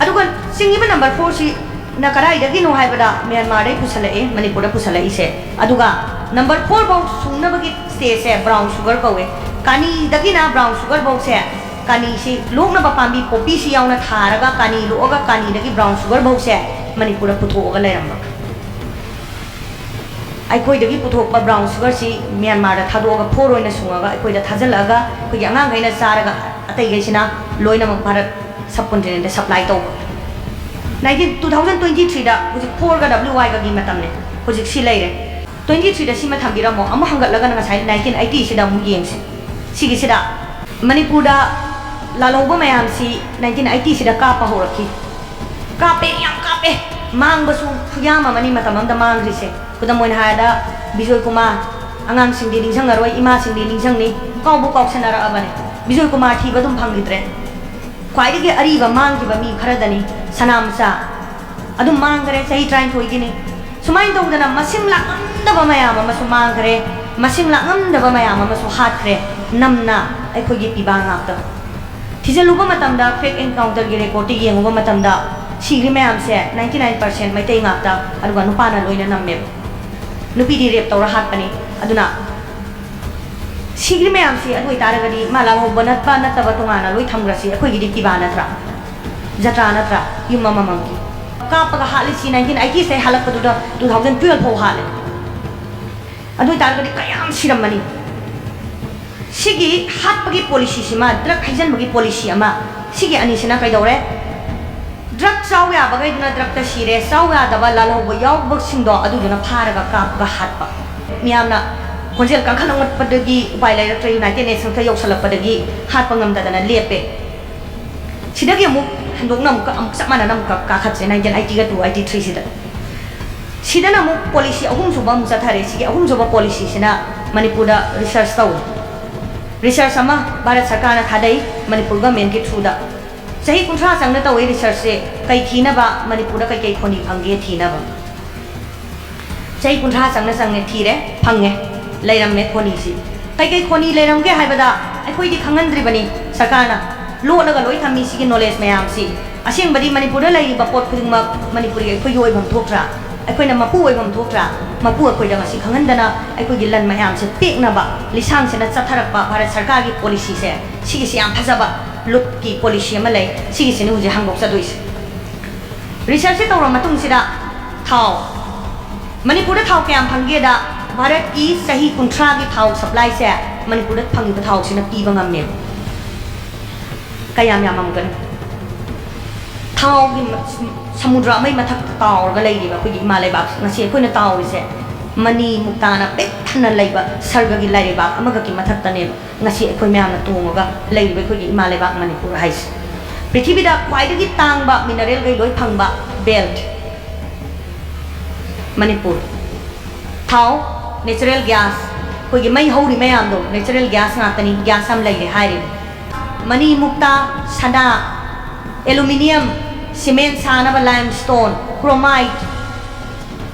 ꯑꯗꯨꯒ ꯆꯤꯡꯉꯤꯕ ꯅꯝꯕꯔ ꯐꯣꯔꯁꯤꯅ ꯀꯗꯥꯏꯗꯒꯤꯅꯣ ꯍꯥꯏꯕꯗ ꯃ꯭ꯌꯥꯟꯃꯥꯔꯗꯩ ꯄꯨꯁꯜꯂꯛꯑꯦ, ꯃꯅꯤꯄꯨꯔꯗ ꯄꯨꯁꯜꯂꯛꯏꯁꯦ꯫ ꯑꯗꯨꯒ ꯅꯝꯕꯔ ꯐꯣꯔ ꯐꯥꯎ ꯁꯨꯡꯅꯕꯒꯤ ꯁ꯭ꯇꯦꯖꯁꯦ ꯕ꯭ꯔꯥꯎꯟ ꯁꯨꯒꯔ ꯀꯧꯋꯦ꯫ ꯀꯥꯅꯤꯗꯒꯤꯅ ꯕ꯭ꯔꯥꯎꯟ ꯁꯨꯒꯔ ꯐꯥꯎꯁꯦ, ꯀꯥꯅꯤꯁꯤ ꯂꯣꯛꯅꯕ ꯄꯥꯝꯕꯤ ꯄꯣꯄꯤꯁꯤ ꯌꯥꯎꯅ ꯊꯥꯔꯒ ꯀꯥꯅꯤ ꯂꯣꯛꯑꯒ ꯀꯥꯅꯤꯗꯒꯤ ꯕ꯭ꯔꯥꯎꯟ ꯁꯨꯒꯔ ꯐꯥꯎꯁꯦ ꯃꯅꯤꯄꯨꯔꯗ ꯄꯨꯊꯣꯛꯑꯒ ꯂꯩꯔꯝꯕ꯫ ꯑꯩꯈꯣꯏꯗꯒꯤ ꯄꯨꯊꯣꯛꯄ ꯕ꯭ꯔꯥꯎꯟ ꯁꯨꯒꯔꯁꯤ ꯃ꯭ꯌꯥꯟꯃꯥꯔꯗ ꯊꯥꯗꯣꯛꯑꯒ ꯐꯣꯔ ꯑꯣꯏꯅ ꯁꯨꯡꯉꯒ ꯑꯩꯈꯣꯏꯗ ꯊꯥꯖꯤꯜꯂꯛꯑꯒ ꯑꯩꯈꯣꯏꯒꯤ ꯑꯉꯥꯡꯈꯩꯅ ꯆꯥꯔꯒ ꯑꯇꯩꯈꯩꯁꯤꯅ ꯂꯣꯏꯅꯃꯛ ꯚꯥꯔꯠ ꯁꯕ ꯀꯣꯟꯇꯤꯅꯦꯟꯠꯇ ꯁꯄ꯭ꯂꯥꯏ ꯇꯧꯕ꯫ ꯅꯥꯏꯟꯇꯤꯟ, ꯇꯨ ꯊꯥꯎꯖꯟ ꯇ꯭ꯋꯦꯟꯇꯤ ꯊ꯭ꯔꯤꯗ ꯍꯧꯖꯤꯛ ꯐꯣꯔꯒ ꯗꯕ꯭ꯂꯤꯎ ꯋꯥꯏꯒꯒꯤ ꯃꯇꯝꯅꯦ꯫ ꯍꯧꯖꯤꯛ ꯁꯤ ꯂꯩꯔꯦ꯫ ꯇ꯭ꯋꯦꯟꯇꯤ ꯊ꯭ꯔꯤꯗ ꯁꯤꯃ ꯊꯝꯕꯤꯔꯝꯃꯣ, ꯑꯃꯨꯛ ꯍꯟꯒꯠꯂꯒ ꯉꯁꯥꯏ ꯅꯥꯏꯟꯇꯤꯟ ꯑꯩꯠꯇꯤꯁꯤꯗ ꯑꯃꯨꯛ ꯌꯦꯡꯁꯦ꯫ ꯁꯤꯒꯤꯁꯤꯗ ꯃꯅꯤꯄꯨꯔꯗ ꯂꯥꯜꯍꯧꯕ ꯃꯌꯥꯝꯁꯤ ꯅꯥꯏꯟꯇꯤꯟ ꯑꯩꯠꯇꯤꯁꯤꯗ ꯀꯥꯞꯄ ꯍꯧꯔꯛꯈꯤ꯫ ꯀꯥꯞꯄꯦ, ꯌꯥꯝ ꯀꯥꯞꯄꯦ꯫ ꯃꯥꯡꯕꯁꯨ ꯈꯨꯌꯥꯝ ꯑꯃꯅꯤ ꯃꯇꯝ ꯑꯃꯗ ꯃꯥꯡꯈ꯭ꯔꯤꯁꯦ꯫ ꯈꯨꯗꯝ ꯑꯣꯏꯅ ꯍꯥꯏꯔꯕꯗ ꯕꯤꯖꯣꯏ ꯀꯨꯃꯥꯔ, ꯑꯉꯥꯡꯁꯤꯡꯗꯤ ꯅꯤꯡꯁꯤꯡꯉꯔꯣꯏ, ꯏꯃꯥꯁꯤꯡꯗꯤ ꯅꯤꯡꯁꯤꯡꯅꯤ, ꯀꯥꯎꯕꯨ ꯀꯥꯎꯁꯟꯅꯔꯛꯑꯕꯅꯦ꯫ ꯕꯤꯖꯣꯏ ꯀꯨꯃꯥꯔ ꯊꯤꯕ ꯑꯗꯨꯝ ꯐꯪꯈꯤꯗ꯭ꯔꯦ꯫ ꯈ꯭ꯋꯥꯏꯗꯒꯤ ꯑꯔꯤꯕ ꯃꯥꯡꯈꯤꯕ ꯃꯤ ꯈꯔꯗꯅꯤ ꯁꯅꯥꯃꯆꯥ꯫ ꯑꯗꯨꯝ ꯃꯥꯡꯈꯔꯦ, ꯆꯍꯤ ꯇꯔꯥꯅꯤꯊꯣꯏꯒꯤꯅꯤ꯫ ꯁꯨꯃꯥꯏꯅ ꯇꯧꯗꯅ ꯃꯁꯤꯡ ꯂꯥꯛꯉꯝꯗꯕ ꯃꯌꯥꯝ ꯑꯃꯁꯨ ꯃꯥꯡꯈ꯭ꯔꯦ, ꯃꯁꯤꯡ ꯂꯥꯛꯉꯝꯗꯕ ꯃꯌꯥꯝ ꯑꯃꯁꯨ ꯍꯥꯠꯈ꯭ꯔꯦ꯫ ꯅꯝꯅ ꯑꯩꯈꯣꯏꯒꯤ ꯄꯤꯕꯥ ꯉꯥꯛꯇ ꯊꯤꯖꯤꯜꯂꯨꯕ ꯃꯇꯝꯗ, ꯐꯦꯛ ꯑꯦꯟꯀꯥꯎꯟꯇꯔꯒꯤ ꯔꯦꯀꯣꯔꯠꯇ ꯌꯦꯡꯉꯨꯕ ꯃꯇꯝꯗ, ꯁꯤꯈ꯭ꯔꯤ ꯃꯌꯥꯝꯁꯦ ꯅꯥꯏꯟꯇꯤ ꯅꯥꯏꯟ ꯄꯥꯔꯁꯦꯟ ꯃꯩꯇꯩ ꯉꯥꯛꯇ, ꯑꯗꯨꯒ ꯅꯨꯄꯥꯅ ꯂꯣꯏꯅ ꯅꯝꯃꯦꯕ꯫ ꯅꯨꯄꯤꯗꯤ ꯔꯦꯞ ꯇꯧꯔ ꯍꯥꯠꯄꯅꯤ꯫ ꯑꯗꯨꯅ ꯁꯤꯈ꯭ꯔꯤ ꯃꯌꯥꯝꯁꯤ ꯑꯗꯨ ꯑꯣꯏꯇꯥꯔꯒꯗꯤ ꯃꯥ ꯂꯥꯜꯍꯧꯕ ꯅꯠꯄ ꯅꯠꯇꯕ ꯇꯣꯉꯥꯟꯅ ꯂꯣꯏ ꯊꯝꯈ꯭ꯔꯁꯤ, ꯑꯩꯈꯣꯏꯒꯤꯗꯤ ꯄꯤꯕꯥ ꯅꯠꯇ꯭ꯔꯥ? ꯖꯇ꯭ꯔꯥ ꯅꯠꯇ꯭ꯔꯥ? ꯌꯨꯝ ꯑꯃꯃꯝꯒꯤ꯫ ꯀꯥꯞꯄꯒ ꯍꯥꯠꯂꯤꯁꯤ ꯅꯥꯏꯟꯇꯤꯟ ꯑꯩꯠꯇꯤꯁꯤꯗꯩ ꯍꯥꯠꯂꯛꯄꯗꯨꯗ ꯇꯨ ꯊꯥꯎꯖꯟ ꯇꯨꯋꯦꯜꯐ ꯐꯥꯎ ꯍꯥꯠꯂꯦ꯫ ꯑꯗꯨ ꯑꯣꯏꯇꯥꯔꯒꯗꯤ ꯀꯌꯥꯝ ꯁꯤꯔꯝꯃꯅꯤ? ꯁꯤꯒꯤ ꯍꯥꯠꯄꯒꯤ ꯄꯣꯂꯤꯁꯤꯁꯤꯃ, ꯗ꯭ꯔꯒ ꯍꯩꯖꯟꯕꯒꯤ ꯄꯣꯂꯤꯁꯤ ꯑꯃ, ꯁꯤꯒꯤ ꯑꯅꯤꯁꯤꯅ ꯀꯩꯗꯧꯔꯦ? ꯗ꯭ꯔꯒ ꯆꯥꯎ ꯌꯥꯕꯈꯩꯗꯨꯅ ꯗ꯭ꯔꯒꯇ ꯁꯤꯔꯦ, ꯆꯥꯎ ꯌꯥꯗꯕ ꯂꯥꯜꯍꯧꯕ ꯌꯥꯎꯕꯁꯤꯡꯗꯣ ꯑꯗꯨꯗꯨꯅ ꯐꯥꯔꯒ ꯀꯥꯞꯄꯒ ꯍꯥꯠꯄ꯫ ꯃꯤꯌꯥꯝꯅ ꯈꯣꯟꯖꯦꯜ ꯀꯟꯈꯠꯂꯛꯄꯗꯒꯤ ꯎꯄꯥꯏ ꯂꯩꯔꯛꯇ꯭ꯔꯦ, ꯌꯨꯅꯥꯏꯇꯦꯗ ꯅꯦꯁꯟꯁꯇ ꯌꯧꯁꯜꯂꯛꯄꯗꯒꯤ ꯍꯥꯠꯄ ꯉꯝꯗꯗꯅ ꯂꯦꯞꯄꯦ꯫ ꯁꯤꯗꯒꯤ ꯑꯃꯨꯛ ꯍꯟꯗꯣꯛꯅ ꯑꯃꯨꯛꯀ, ꯑꯃꯨꯛ ꯆꯞ ꯃꯥꯟꯅꯅ ꯑꯃꯨꯛꯀ ꯀꯥꯈꯠꯁꯦ, ꯅꯥꯏꯟꯇꯤꯟ ꯑꯩꯠꯇꯤꯒ ꯇꯨ, ꯑꯩꯠꯇꯤ ꯊ꯭ꯔꯤꯁꯤꯗ꯫ ꯁꯤꯗꯅ ꯑꯃꯨꯛ ꯄꯣꯂꯤꯁꯤ ꯑꯍꯨꯝꯁꯨꯕ ꯑꯃꯨꯛ ꯆꯠꯊꯔꯦ꯫ ꯁꯤꯒꯤ ꯑꯍꯨꯝꯁꯨꯕ ꯄꯣꯂꯤꯁꯤꯁꯤꯅ ꯃꯅꯤꯄꯨꯔꯗ ꯔꯤꯁꯔꯁ ꯇꯧꯏ꯫ ꯔꯤꯁꯔꯁ ꯑꯃ ꯚꯥꯔꯠ ꯁꯔꯀꯥꯔꯅ ꯊꯥꯗꯩ, ꯃꯅꯤꯄꯨꯔ ꯒꯃꯦꯟꯒꯤ ꯊ꯭ꯔꯨꯗ꯫ ꯆꯍꯤ ꯀꯨꯟꯊ꯭ꯔꯥ ꯆꯪꯅ ꯇꯧꯏ ꯔꯤꯁꯔꯁꯁꯦ꯫ ꯀꯩ ꯊꯤꯅꯕ? ꯃꯅꯤꯄꯨꯔꯗ ꯀꯩꯀꯩ ꯈꯣꯅꯤ ꯐꯪꯒꯦ ꯊꯤꯅꯕ꯫ ꯆꯍꯤ ꯀꯨꯟꯊ꯭ꯔꯥ ꯆꯪꯅ ꯆꯪꯅ ꯊꯤꯔꯦ, ꯐꯪꯉꯦ, ꯂꯩꯔꯝꯃꯦ ꯈꯣꯅꯤꯁꯤ꯫ ꯀꯩꯀꯩ ꯈꯣꯅꯤ ꯂꯩꯔꯝꯒꯦ ꯍꯥꯏꯕꯗ ꯑꯩꯈꯣꯏꯗꯤ ꯈꯪꯍꯟꯗ꯭ꯔꯤꯕꯅꯤ ꯁꯔꯀꯥꯔꯅ꯫ ꯂꯣꯠꯂꯒ ꯂꯣꯏ ꯊꯝꯃꯤ ꯁꯤꯒꯤ ꯅꯣꯂꯦꯖ ꯃꯌꯥꯝꯁꯤ꯫ ꯑꯁꯦꯡꯕꯗꯤ ꯃꯅꯤꯄꯨꯔꯗ ꯂꯩꯔꯤꯕ ꯄꯣꯠ ꯈꯨꯗꯤꯡꯃꯛ ꯃꯅꯤꯄꯨꯔꯤ ꯑꯩꯈꯣꯏꯒꯤ ꯑꯣꯏꯐꯝ ꯊꯣꯛꯇ꯭ꯔꯥ? ꯑꯩꯈꯣꯏꯅ ꯃꯄꯨ ꯑꯣꯏꯐꯝ ꯊꯣꯛꯇ꯭ꯔꯥ? ꯃꯄꯨ ꯑꯩꯈꯣꯏꯗ ꯉꯁꯤ ꯈꯪꯍꯟꯗꯅ ꯑꯩꯈꯣꯏꯒꯤ ꯂꯟ ꯃꯌꯥꯝꯁꯦ ꯄꯦꯛꯅꯕ ꯂꯤꯁꯥꯡꯁꯤꯅ ꯆꯠꯊꯔꯛꯄ ꯚꯥꯔꯠ ꯁꯔꯀꯥꯔꯒꯤ ꯄꯣꯂꯤꯁꯤꯁꯦ, ꯁꯤꯒꯤꯁꯤ ꯌꯥꯝ ꯐꯖꯕ ꯂꯨꯞꯀꯤ ꯄꯣꯂꯤꯁꯤ ꯑꯃ ꯂꯩ꯫ ꯁꯤꯒꯤꯁꯤꯅꯤ ꯍꯧꯖꯤꯛ ꯍꯥꯡꯗꯣꯛꯆꯗꯣꯏꯁꯦ꯫ ꯔꯤꯁꯔꯁꯁꯦ ꯇꯧꯔ ꯃꯇꯨꯡꯁꯤꯗ ꯊꯥꯎ, ꯃꯅꯤꯄꯨꯔꯗ ꯊꯥꯎ ꯀꯌꯥꯝ ꯐꯪꯒꯦꯗ, ꯚꯥꯔꯠꯀꯤ ꯆꯍꯤ ꯀꯨꯟꯊ꯭ꯔꯥꯒꯤ ꯊꯥꯎ ꯁꯄ꯭ꯂꯥꯏꯁꯦ ꯃꯅꯤꯄꯨꯔꯗ ꯐꯪꯉꯤꯕ ꯊꯥꯎꯁꯤꯅ ꯄꯤꯕ ꯉꯝꯃꯦꯕ꯫ ꯀꯌꯥꯝ ꯌꯥꯝꯃꯝꯒꯅꯤ? ꯊꯥꯎꯒꯤ ꯃ-, ꯁꯃꯨꯗ꯭ꯔ ꯑꯃꯒꯤ ꯃꯊꯛꯇ ꯇꯥꯎꯔꯒ ꯂꯩꯔꯤꯕ ꯑꯩꯈꯣꯏꯒꯤ ꯏꯃꯥ ꯂꯩꯕꯥꯛ, ꯉꯁꯤ ꯑꯩꯈꯣꯏꯅ ꯇꯥꯎꯔꯤꯁꯦ ꯃꯅꯤ ꯃꯨꯛꯇꯥꯅ ꯄꯤꯛ ꯊꯟꯅ ꯂꯩꯕ ꯁꯔꯒꯒꯤ ꯂꯥꯏꯔꯩꯕꯥꯛ ꯑꯃꯈꯛꯀꯤ ꯃꯊꯛꯇꯅꯦꯕ꯫ ꯉꯁꯤ ꯑꯩꯈꯣꯏ ꯃꯌꯥꯝꯅ ꯇꯣꯡꯉꯒ ꯂꯩꯔꯤꯕ ꯑꯩꯈꯣꯏꯒꯤ ꯏꯃꯥ ꯂꯩꯕꯥꯛ ꯃꯅꯤꯄꯨꯔ ꯍꯥꯏꯁꯦ꯫ ꯄ꯭ꯔꯤꯊꯤꯕꯤꯗ ꯈ꯭ꯋꯥꯏꯗꯒꯤ ꯇꯥꯡꯕ ꯃꯤꯅꯔꯦꯜꯈꯩ ꯂꯣꯏ ꯐꯪꯕ ꯕꯦꯜꯠ ꯃꯅꯤꯄꯨꯔ꯫ ꯊꯥꯎ, ꯅꯦꯆꯔꯦꯜ ꯒ꯭ꯌꯥꯁ, ꯑꯩꯈꯣꯏꯒꯤ ꯃꯩ ꯍꯧꯔꯤ ꯃꯌꯥꯝꯗꯣ ꯅꯦꯆꯔꯦꯜ ꯒ꯭ꯌꯥꯁ ꯉꯥꯛꯇꯅꯤ, ꯒ꯭ꯌꯥꯁ ꯌꯥꯝ ꯂꯩꯔꯦ ꯍꯥꯏꯔꯤꯕ꯫ ꯃꯅꯤ ꯃꯨꯛꯇꯥ, ꯁꯅꯥ, ꯑꯦꯂꯨꯃꯤꯅꯤꯌꯝ, ꯁꯤꯃꯦꯟ ꯁꯥꯅꯕ ꯂꯥꯏꯝ ꯁ꯭ꯇꯣꯟ, ꯀ꯭ꯔꯣꯃꯥꯏꯠ,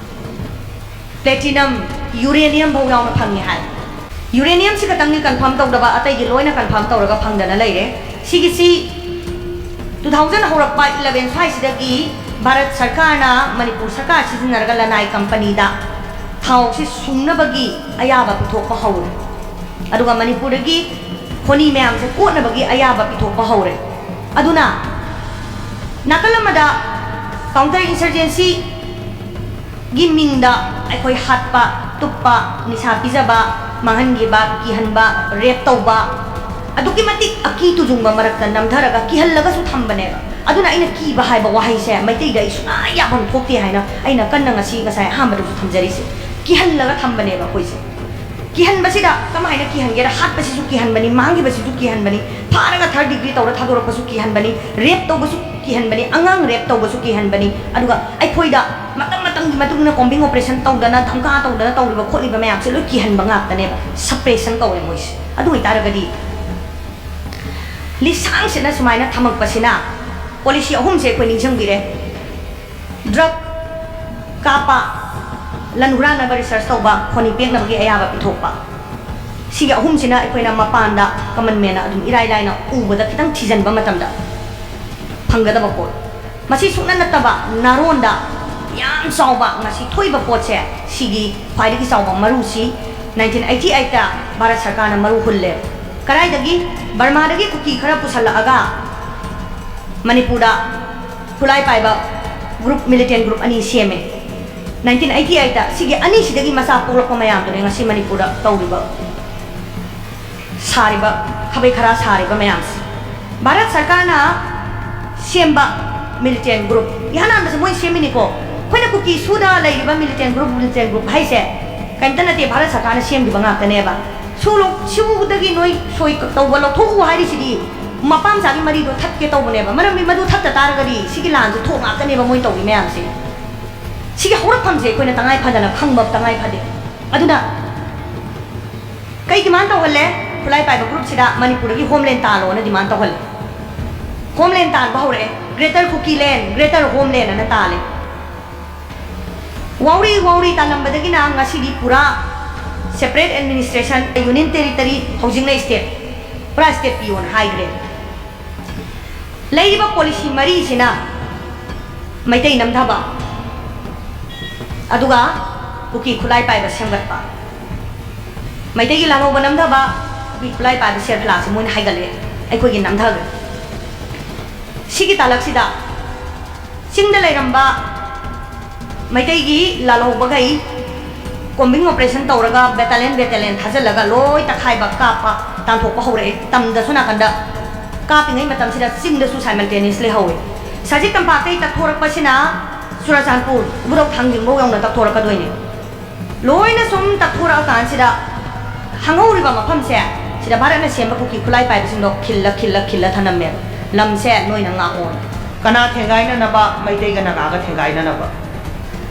ꯄ꯭ꯂꯦꯇꯤꯅꯝ, ꯌꯨꯔꯦꯅꯤꯌꯝ ꯐꯥꯎ ꯌꯥꯎꯅ ꯐꯪꯉꯤ ꯍꯥꯏ꯫ ꯌꯨꯔꯦꯅꯤꯌꯝꯁꯤ ꯈꯛꯇꯪꯗꯤ ꯀꯟꯐꯥꯔꯝ ꯇꯧꯗꯕ, ꯑꯇꯩꯗꯤ ꯂꯣꯏꯅ ꯀꯟꯐꯥꯔꯝ ꯇꯧꯔꯒ ꯐꯪꯗꯅ ꯂꯩꯔꯦ꯫ ꯁꯤꯒꯤꯁꯤ ꯇꯨ ꯊꯥꯎꯖꯟ ꯍꯧꯔꯛꯄ ꯏꯂꯚꯦꯟ ꯁ꯭ꯋꯥꯏꯁꯤꯗꯒꯤ ꯚꯥꯔꯠ ꯁꯔꯀꯥꯔꯅ ꯃꯅꯤꯄꯨꯔ ꯁꯔꯀꯥꯔ ꯁꯤꯖꯤꯟꯅꯔꯒ ꯂꯅꯥꯏ ꯀꯝꯄꯅꯤꯗ ꯊꯥꯎꯁꯤ ꯁꯨꯡꯅꯕꯒꯤ ꯑꯌꯥꯕ ꯄꯤꯊꯣꯛꯄ ꯍꯧꯔꯦ꯫ ꯑꯗꯨꯒ ꯃꯅꯤꯄꯨꯔꯗꯒꯤ ꯈꯣꯅꯤ ꯃꯌꯥꯝꯁꯦ ꯀꯣꯠꯅꯕꯒꯤ ꯑꯌꯥꯕ ꯄꯤꯊꯣꯛꯄ ꯍꯧꯔꯦ꯫ ꯑꯗꯨꯅ ꯅꯥꯀꯜ ꯑꯃꯗ ꯀꯥꯎꯟꯇꯔ ꯏꯟꯁꯔꯖꯦꯟꯁꯤ ꯒꯤ ꯃꯤꯡꯗ ꯑꯩꯈꯣꯏ ꯍꯥꯠꯄ, ꯇꯨꯞꯄ, ꯅꯤꯁꯥ ꯄꯤꯖꯕ, ꯃꯥꯡꯍꯟꯈꯤꯕ, ꯀꯤꯍꯟꯕ, ꯔꯦꯞ ꯇꯧꯕ, ꯑꯗꯨꯛꯀꯤ ꯃꯇꯤꯛ ꯑꯀꯤ ꯇꯨꯖꯨꯡꯕ ꯃꯔꯛꯇ ꯅꯝꯊꯔꯒ ꯀꯤꯍꯜꯂꯒꯁꯨ ꯊꯝꯕꯅꯦꯕ꯫ ꯑꯗꯨꯅ ꯑꯩꯅ ꯀꯤꯕ ꯍꯥꯏꯕ ꯋꯥꯍꯩꯁꯦ ꯃꯩꯇꯩꯗ ꯑꯩ ꯁꯨꯡꯌꯥ ꯌꯥꯐꯝ ꯊꯣꯛꯇꯦ ꯍꯥꯏꯅ ꯑꯩꯅ ꯀꯟꯅ ꯉꯁꯤ, ꯉꯁꯥꯏ ꯑꯍꯥꯟꯕꯗꯁꯨ ꯊꯝꯖꯔꯤꯁꯦ꯫ ꯀꯤꯍꯜꯂꯒ ꯊꯝꯕꯅꯦꯕ ꯑꯩꯈꯣꯏꯁꯦ꯫ ꯀꯤꯍꯟꯕꯁꯤꯗ ꯀꯃꯥꯏꯅ ꯀꯤꯍꯟꯒꯦꯗ? ꯍꯥꯠꯄꯁꯤꯁꯨ ꯀꯤꯍꯟꯕꯅꯤ, ꯃꯥꯡꯈꯤꯕꯁꯤꯁꯨ ꯀꯤꯍꯟꯕꯅꯤ, ꯐꯥꯔꯒ third degree ꯇꯧꯔ ꯊꯥꯗꯣꯔꯛꯄꯁꯨ ꯀꯤꯍꯟꯕꯅꯤ, rape ꯇꯧꯕꯁꯨ ꯀꯤꯍꯟꯕꯅꯤ, ꯑꯉꯥꯡ rape ꯇꯧꯕꯁꯨ ꯀꯤꯍꯟꯕꯅꯤ꯫ ꯑꯗꯨꯒ ꯑꯩꯈꯣꯏꯗ ꯃꯇꯝ ꯃꯇꯝꯒꯤ ꯃꯇꯨꯡ ꯏꯟꯅ combing operation ꯇꯧꯗꯅ, ꯙꯝꯀꯥ ꯇꯧꯗꯅ ꯇꯧꯔꯤꯕ ꯈꯣꯠꯂꯤꯕ ꯃꯌꯥꯝꯁꯦ ꯂꯣꯏ ꯀꯤꯍꯟꯕ ꯉꯥꯛꯇꯅꯦꯕ, suppression ꯀꯧꯋꯦ ꯃꯣꯏꯁꯦ꯫ ꯑꯗꯨ ꯑꯣꯏꯇꯥꯔꯒꯗꯤ ꯂꯤꯁꯥꯡꯁꯤꯠꯅ ꯁꯨꯃꯥꯏꯅ ꯊꯝꯃꯛꯄꯁꯤꯅ policy ꯑꯍꯨꯝꯁꯦ ꯑꯩꯈꯣꯏ ꯅꯤꯡꯁꯤꯡꯕꯤꯔꯦ꯫ Drug ꯀꯥꯞꯄ, ꯂꯟ ꯍꯨꯔꯥꯟꯅꯕ research ꯇꯧꯕ, ꯈꯣꯟꯅꯤ ꯄꯦꯛꯅꯕꯒꯤ ꯑꯌꯥꯕ ꯄꯤꯊꯣꯛꯄ꯫ ꯁꯤꯒꯤ ꯑꯍꯨꯝꯁꯤꯅ ꯑꯩꯈꯣꯏꯅ ꯃꯄꯥꯟꯗ common man ꯅ ꯑꯗꯨꯝ ꯏꯔꯥꯏ ꯂꯥꯏꯅ ꯎꯕꯗ ꯈꯤꯇꯪ ꯊꯤꯖꯤꯟꯕ ꯃꯇꯝꯗ ꯐꯪꯒꯗꯕ ꯄꯣꯠ꯫ ꯃꯁꯤ ꯁꯨꯡꯅ ꯅꯠꯇꯕ ꯅꯥꯔꯣꯟꯗ ꯌꯥꯝ ꯆꯥꯎꯕ ꯉꯁꯤ ꯊꯣꯛꯏꯕ ꯄꯣꯠꯁꯦ, ꯁꯤꯒꯤ ꯈ꯭ꯋꯥꯏꯗꯒꯤ ꯆꯥꯎꯕ ꯃꯔꯨꯁꯤ nineteen eighty eight ꯇ ꯚꯥꯔꯠ ꯁꯔꯀꯥꯔꯅ ꯃꯔꯨ ꯍꯨꯜꯂꯦ꯫ ꯀꯗꯥꯏꯗꯒꯤ? ꯕꯔꯃꯥꯗꯒꯤ ꯀꯨꯀꯤ ꯈꯔ ꯄꯨꯁꯜꯂꯛꯑꯒ ꯃꯅꯤꯄꯨꯔꯗ ꯈꯨꯠꯂꯥꯏ ꯄꯥꯏꯕ group, militant group ꯑꯅꯤ ꯁꯦꯝꯃꯦ꯫ Nineteen eighty eight ꯇ ꯁꯤꯒꯤ ꯑꯅꯤꯁꯤꯗꯒꯤ ꯃꯆꯥ ꯄꯣꯛꯂꯛꯄ ꯃꯌꯥꯝꯗꯨꯅꯦ ꯉꯁꯤ ꯃꯅꯤꯄꯨꯔꯗ ꯇꯧꯔꯤꯕ, ꯁꯥꯔꯤꯕ, ꯈꯥꯕꯩ ꯈꯔꯥ ꯁꯥꯔꯤꯕ ꯃꯌꯥꯝꯁꯦ꯫ ꯚꯥꯔꯠ ꯁꯔꯀꯥꯔꯅ ꯁꯦꯝꯕ militant group, ꯏꯍꯥꯟ ꯍꯥꯟꯕꯁꯦ ꯃꯣꯏ ꯁꯦꯝꯃꯤꯅꯤꯀꯣ꯫ ꯑꯩꯈꯣꯏꯅ ꯀꯨꯀꯤ ꯁꯨꯗ ꯂꯩꯔꯤꯕ militant group, militant group ꯍꯥꯏꯁꯦ ꯀꯔꯤꯝꯇ ꯅꯠꯇꯦ, ꯚꯥꯔꯠ ꯁꯔꯀꯥꯔꯅ ꯁꯦꯝꯈꯤꯕ ꯉꯥꯛꯇꯅꯦꯕ꯫ ꯁꯨ ꯂꯧ-, ꯁꯨꯗꯒꯤ ꯅꯣꯏ ꯁꯣꯏ ꯇꯧꯕ ꯂꯧꯊꯣꯛꯎ ꯍꯥꯏꯔꯤꯁꯤꯗꯤ ꯃꯄꯥ ꯃꯆꯥꯒꯤ ꯃꯔꯤꯗꯣ ꯊꯠꯀꯦ ꯇꯧꯕꯅꯦꯕ꯫ ꯃꯔꯝꯗꯤ ꯃꯗꯨ ꯊꯠꯇ ꯇꯥꯔꯒꯗꯤ ꯁꯤꯒꯤ ꯂꯥꯟꯁꯦ ꯊꯣꯛ ꯉꯥꯛꯇꯅꯦꯕ ꯃꯣꯏ ꯇꯧꯔꯤ ꯃꯌꯥꯝꯁꯦ꯫ ꯁꯤꯒꯤ ꯍꯧꯔꯛꯐꯝꯁꯦ ꯑꯩꯈꯣꯏꯅ ꯇꯉꯥꯏ ꯐꯗꯅ ꯈꯪꯕ ꯇꯉꯥꯏ ꯐꯗꯦ꯫ ꯑꯗꯨꯅ ꯀꯩ demand ꯇꯧꯍꯜꯂꯦ? ꯈꯨꯠꯂꯥꯏ ꯄꯥꯏꯕ group ꯁꯤꯗ ꯃꯅꯤꯄꯨꯔꯗꯒꯤ homeland ꯇꯥꯜꯂꯣꯅ demand ꯇꯧꯍꯜꯂꯦ꯫ Homeland ꯇꯥꯟꯕ ꯍꯧꯔꯛꯑꯦ꯫ Greater Kukiland, Greater Homeland ꯑꯅ ꯇꯥꯜꯂꯦ꯫ ꯋꯥꯎꯔꯤ ꯋꯥꯎꯔꯤ ꯇꯥꯜꯂꯝꯕꯗꯒꯤꯅ ꯉꯁꯤꯗꯤ ꯄꯨꯔꯥ separate administration, union territory, ꯍꯧꯖꯤꯛꯅ state, ꯄꯨꯔꯥ state ꯄꯤꯌꯣꯅ ꯍꯥꯏꯈ꯭ꯔꯦ꯫ ꯂꯩꯔꯤꯕ policy ꯃꯔꯤꯁꯤꯅ ꯃꯩꯇꯩ ꯅꯝꯊꯕ, ꯑꯗꯨꯒ ꯀꯨꯀꯤ ꯈꯨꯠꯂꯥꯏ ꯄꯥꯏꯕ ꯁꯦꯝꯒꯠꯄ꯫ ꯃꯩꯇꯩꯒꯤ ꯂꯥꯜꯍꯧꯕ ꯅꯝꯊꯕ, ꯀꯨꯀꯤ ꯈꯨꯠꯂꯥꯏ ꯄꯥꯏꯕ ꯁꯦꯜ ꯐꯂꯥꯁꯦ ꯃꯣꯏꯅ ꯍꯥꯏꯒꯠꯂꯦ, ꯑꯩꯈꯣꯏꯒꯤ ꯅꯝꯊꯈ꯭ꯔꯦ꯫ ꯁꯤꯒꯤ ꯇꯥꯂꯛꯁꯤꯗ ꯆꯤꯡꯗ ꯂꯩꯔꯝꯕ ꯃꯩꯇꯩꯒꯤ ꯂꯥꯜꯍꯧꯕꯈꯩ combing operation ꯇꯧꯔꯒ battalion battalion ꯊꯥꯖꯤꯜꯂꯒ ꯂꯣꯏ ꯇꯛꯈꯥꯏꯕ, ꯀꯥꯞꯄ, ꯇꯥꯟꯊꯣꯛꯄ ꯍꯧꯔꯛꯑꯦ꯫ ꯇꯝꯗꯁꯨ ꯅꯥꯀꯟꯗ ꯀꯥꯞꯄꯤꯉꯩ ꯃꯇꯝꯁꯤꯗ ꯆꯤꯡꯗꯁꯨ simultaneously ꯍꯧꯏ꯫ ꯁꯖꯤꯛ ꯇꯝꯄꯥꯛꯇꯒꯤ ꯇꯛꯊꯣꯔꯛꯄꯁꯤꯅ ꯆꯨꯔꯆꯥꯟꯄꯨꯔ, ꯎꯕꯨꯔꯧ ꯊꯥꯡꯖꯤꯡꯐꯧ ꯌꯧꯅ ꯇꯛꯊꯣꯔꯛꯀꯗꯣꯏꯅꯤ꯫ ꯂꯣꯏꯅ ꯁꯨꯝ ꯇꯛꯊꯣꯔꯛꯑꯀꯥꯟꯁꯤꯗ ꯍꯪꯍꯧꯔꯤꯕ ꯃꯐꯝꯁꯦ, ꯁꯤꯗ ꯚꯥꯔꯠꯅ ꯁꯦꯝꯕ ꯀꯨꯀꯤ ꯈꯨꯠꯂꯥꯏ ꯄꯥꯏꯕꯁꯤꯡꯗꯣ ꯈꯤꯜꯂ, ꯈꯤꯜꯂ, ꯈꯤꯜꯂ ꯊꯅꯝꯃꯦꯕ꯫ ꯂꯝꯁꯦ ꯅꯣꯏꯅ ꯉꯥꯛꯑꯣꯅ꯫ ꯀꯅꯥ ꯊꯦꯡꯒꯥꯏꯅꯅꯕ? ꯃꯩꯇꯩꯒ ꯅꯥꯒꯥꯒ ꯊꯦꯡꯒꯥꯏꯅꯅꯕ꯫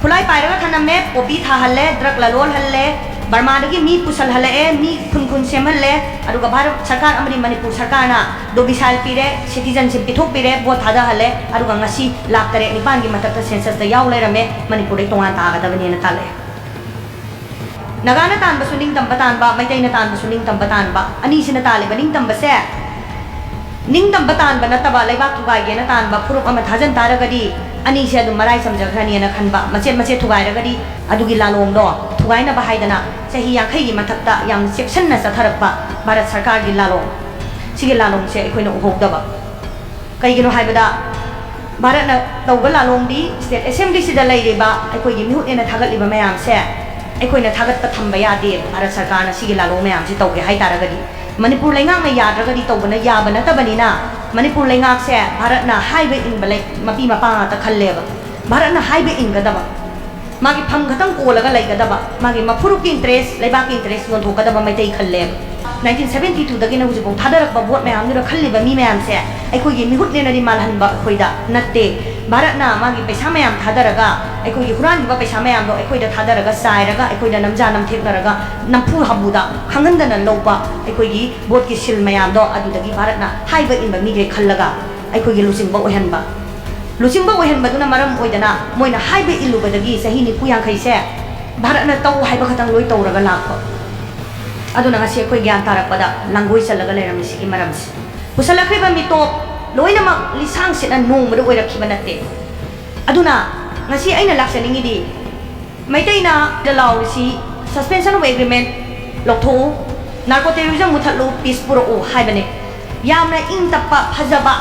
ꯈꯨꯠꯂꯥꯏ ꯄꯥꯏꯔꯒ ꯊꯅꯝꯃꯦ, poppy ꯊꯥꯍꯜꯂꯦ, drug ꯂꯂꯣꯜꯍꯜꯂꯦ, ꯕꯔꯃꯥꯗꯒꯤ ꯃꯤ ꯄꯨꯁꯜꯍꯜꯂꯛꯑꯦ, ꯃꯤ ꯈꯨꯟ ꯈꯨꯟ ꯁꯦꯝꯍꯜꯂꯦ, ꯑꯗꯨꯒ ꯚꯥꯔꯠ ꯁꯔꯀꯥꯔ ꯑꯃꯗꯤ ꯃꯅꯤꯄꯨꯔ ꯁꯔꯀꯥꯔꯅ domicile ꯄꯤꯔꯦ, citizenship ꯄꯤꯊꯣꯛꯄꯤꯔꯦ, vote ꯊꯥꯗꯍꯜꯂꯦ, ꯑꯗꯨꯒ ꯉꯁꯤ ꯂꯥꯈ ꯇꯔꯦꯠ ꯅꯤꯄꯥꯟꯒꯤ ꯃꯊꯛꯇ censusꯇ ꯌꯥꯎ ꯂꯩꯔꯝꯃꯦ, ꯃꯅꯤꯄꯨꯔꯗꯩ ꯇꯣꯉꯥꯟ ꯇꯥꯒꯗꯕꯅꯦꯅ ꯇꯥꯜꯂꯛꯑꯦ꯫ ꯅꯥꯒꯥꯅ ꯇꯥꯟꯕꯁꯨ ꯅꯤꯡꯇꯝꯕ ꯇꯥꯟꯕ, ꯃꯩꯇꯩꯅ ꯇꯥꯟꯕꯁꯨ ꯅꯤꯡꯇꯝꯕ ꯇꯥꯟꯕ, ꯑꯅꯤꯁꯤꯅ ꯇꯥꯜꯂꯤꯕ ꯅꯤꯡꯇꯝꯕꯁꯦ ꯅꯤꯡꯇꯝꯕ ꯇꯥꯟꯕ ꯅꯠꯇꯕ, ꯂꯩꯕꯥꯛ ꯊꯨꯒꯥꯏꯒꯦꯅ ꯇꯥꯟꯕ ꯐꯨꯔꯨꯞ ꯑꯃ ꯊꯥꯖꯟ ꯇꯥꯔꯒꯗꯤ, ꯑꯅꯤꯁꯦ ꯑꯗꯨꯝ ꯃꯔꯥꯏ ꯆꯝꯖꯈ꯭ꯔꯅꯤꯅ ꯈꯟꯕ, ꯃꯆꯦꯠ ꯃꯆꯦꯠ ꯊꯨꯒꯥꯏꯔꯒꯗꯤ ꯑꯗꯨꯒꯤ ꯂꯥꯂꯣꯡꯗꯣ ꯊꯨꯒꯥꯏꯅꯕ ꯍꯥꯏꯗꯅ ꯆꯍꯤ ꯌꯥꯡꯈꯩꯒꯤ ꯃꯊꯛꯇ ꯌꯥꯝ ꯆꯦꯛꯁꯤꯟꯅ ꯆꯠꯊꯔꯛꯄ ꯚꯥꯔꯠ ꯁꯔꯀꯥꯔꯒꯤ ꯂꯥꯂꯣꯡ, ꯁꯤꯒꯤ ꯂꯥꯂꯣꯡꯁꯦ ꯑꯩꯈꯣꯏꯅ ꯎꯍꯧꯗꯕ꯫ ꯀꯩꯒꯤꯅꯣ ꯍꯥꯏꯕꯗ, ꯚꯥꯔꯠꯅ ꯇꯧꯕ ꯂꯥꯂꯣꯡꯗꯤ state assemblyꯁꯤꯗ ꯂꯩꯔꯤꯕ ꯑꯩꯈꯣꯏꯒꯤ ꯃꯤꯍꯨꯠꯅꯦꯅ ꯊꯥꯒꯠꯂꯤꯕ ꯃꯌꯥꯝꯁꯦ ꯑꯩꯈꯣꯏꯅ ꯊꯥꯒꯠꯄ ꯊꯝꯕ ꯌꯥꯗꯦ꯫ ꯚꯥꯔꯠ ꯁꯔꯀꯥꯔꯅ ꯁꯤꯒꯤ ꯂꯥꯂꯣꯡ ꯃꯌꯥꯝꯁꯤ ꯇꯧꯒꯦ ꯍꯥꯏ ꯇꯥꯔꯒꯗꯤ, ꯃꯅꯤꯄꯨꯔ ꯂꯩꯉꯥꯛꯅ ꯌꯥꯗ꯭ꯔꯒꯗꯤ ꯇꯧꯕꯅ ꯌꯥꯕ ꯅꯠꯇꯕꯅꯤꯅ, ꯃꯅꯤꯄꯨꯔ ꯂꯩꯉꯥꯛꯁꯦ ꯚꯥꯔꯠꯅ ꯍꯥꯏꯕ ꯏꯟꯕ ꯂꯩ-, ꯃꯄꯤ ꯃꯄꯥ ꯉꯥꯛꯇ ꯈꯜꯂꯦꯕ꯫ ꯚꯥꯔꯠꯅ ꯍꯥꯏꯕ ꯏꯟꯒꯗꯕ, ꯃꯥꯒꯤ ꯐꯝ ꯈꯛꯇꯪ ꯀꯣꯜꯂꯒ ꯂꯩꯒꯗꯕ, ꯃꯥꯒꯤ ꯃꯐꯨꯔꯨꯞꯀꯤ interest, ꯂꯩꯕꯥꯛꯀꯤ interest ꯌꯣꯟꯊꯣꯛꯀꯗꯕ ꯃꯩꯇꯩ ꯈꯜꯂꯦꯕ꯫ Nineteen seventy twoꯗꯒꯤꯅ ꯍꯧꯖꯤꯛꯐꯥꯎ ꯊꯥꯗꯔꯛꯄ vote ꯃꯌꯥꯝꯗꯨꯗ ꯈꯜꯂꯤꯕ ꯃꯤ ꯃꯌꯥꯝꯁꯦ ꯑꯩꯈꯣꯏꯒꯤ ꯃꯤꯍꯨꯠꯅꯦꯅꯗꯤ ꯃꯥꯜꯍꯟꯕ ꯑꯩꯈꯣꯏꯗ ꯅꯠꯇꯦ꯫ ꯚꯥꯔꯠꯅ ꯃꯥꯒꯤ ꯄꯩꯁꯥ ꯃꯌꯥꯝ ꯊꯥꯗꯔꯒ, ꯑꯩꯈꯣꯏꯒꯤ ꯍꯨꯔꯥꯟꯈꯤꯕ ꯄꯩꯁꯥ ꯃꯌꯥꯝꯗꯣ ꯑꯩꯈꯣꯏꯗ ꯊꯥꯗꯔꯒ, ꯆꯥꯏꯔꯒ, ꯑꯩꯈꯣꯏꯗ ꯅꯝꯖꯥ ꯅꯝꯊꯦꯛꯅꯔꯒ, ꯅꯝꯐꯨ ꯍꯥꯕꯨꯗ ꯈꯪꯍꯟꯗꯅ ꯂꯧꯕ ꯑꯩꯈꯣꯏꯒꯤ voteꯀꯤ seal ꯃꯌꯥꯝꯗꯣ, ꯑꯗꯨꯗꯒꯤ ꯚꯥꯔꯠꯅ ꯍꯥꯏꯕ ꯏꯟꯕ ꯃꯤꯈꯩ ꯈꯜꯂꯒ ꯑꯩꯈꯣꯏꯒꯤ ꯂꯨꯆꯤꯡꯕ ꯑꯣꯏꯍꯟꯕ꯫ ꯂꯨꯆꯤꯡꯕ ꯑꯣꯏꯍꯟꯕꯗꯨꯅ ꯃꯔꯝ ꯑꯣꯏꯗꯅ ꯃꯣꯏꯅ ꯍꯥꯏꯕ ꯏꯜꯂꯨꯕꯗꯒꯤ ꯆꯍꯤ ꯅꯤꯐꯨ ꯌꯥꯡꯈꯩꯁꯦ ꯚꯥꯔꯠꯅ ꯇꯧ ꯍꯥꯏꯕ ꯈꯛꯇꯪ ꯂꯣꯏ ꯇꯧꯔꯒ ꯂꯥꯛꯄ꯫ ꯑꯗꯨꯅ ꯉꯁꯤ ꯑꯩꯈꯣꯏ ꯒ꯭ꯌꯥꯟ ꯇꯥꯔꯛꯄꯗ ꯂꯥꯡꯒꯣꯏ ꯆꯜꯂꯒ ꯂꯩꯔꯝꯃꯤ ꯁꯤꯒꯤ ꯃꯔꯝꯁꯦ꯫ ꯄꯨꯁꯜꯂꯛꯈ꯭ꯔꯤꯕ ꯃꯤꯇꯣꯞ ꯂꯣꯏꯅꯃꯛ ꯂꯤꯁꯥꯡ ꯁꯤꯠꯅ ꯅꯣꯡꯃꯗ ꯑꯣꯏꯔꯛꯈꯤꯕ ꯅꯠꯇꯦ꯫ ꯑꯗꯨꯅ ꯉꯁꯤ ꯑꯩꯅ ꯂꯥꯛꯆꯅꯤꯡꯉꯤꯗꯤ, ꯃꯩꯇꯩꯅ ꯂꯥꯎꯔꯤꯁꯤ suspension of agreement ꯂꯧꯊꯣꯛꯎ, narco terrorism ꯃꯨꯊꯠꯂꯨ, peace ꯄꯨꯔꯛꯎ ꯍꯥꯏꯕꯅꯤ꯫ ꯌꯥꯝꯅ ꯏꯪ ꯇꯞꯄ, ꯐꯖꯕ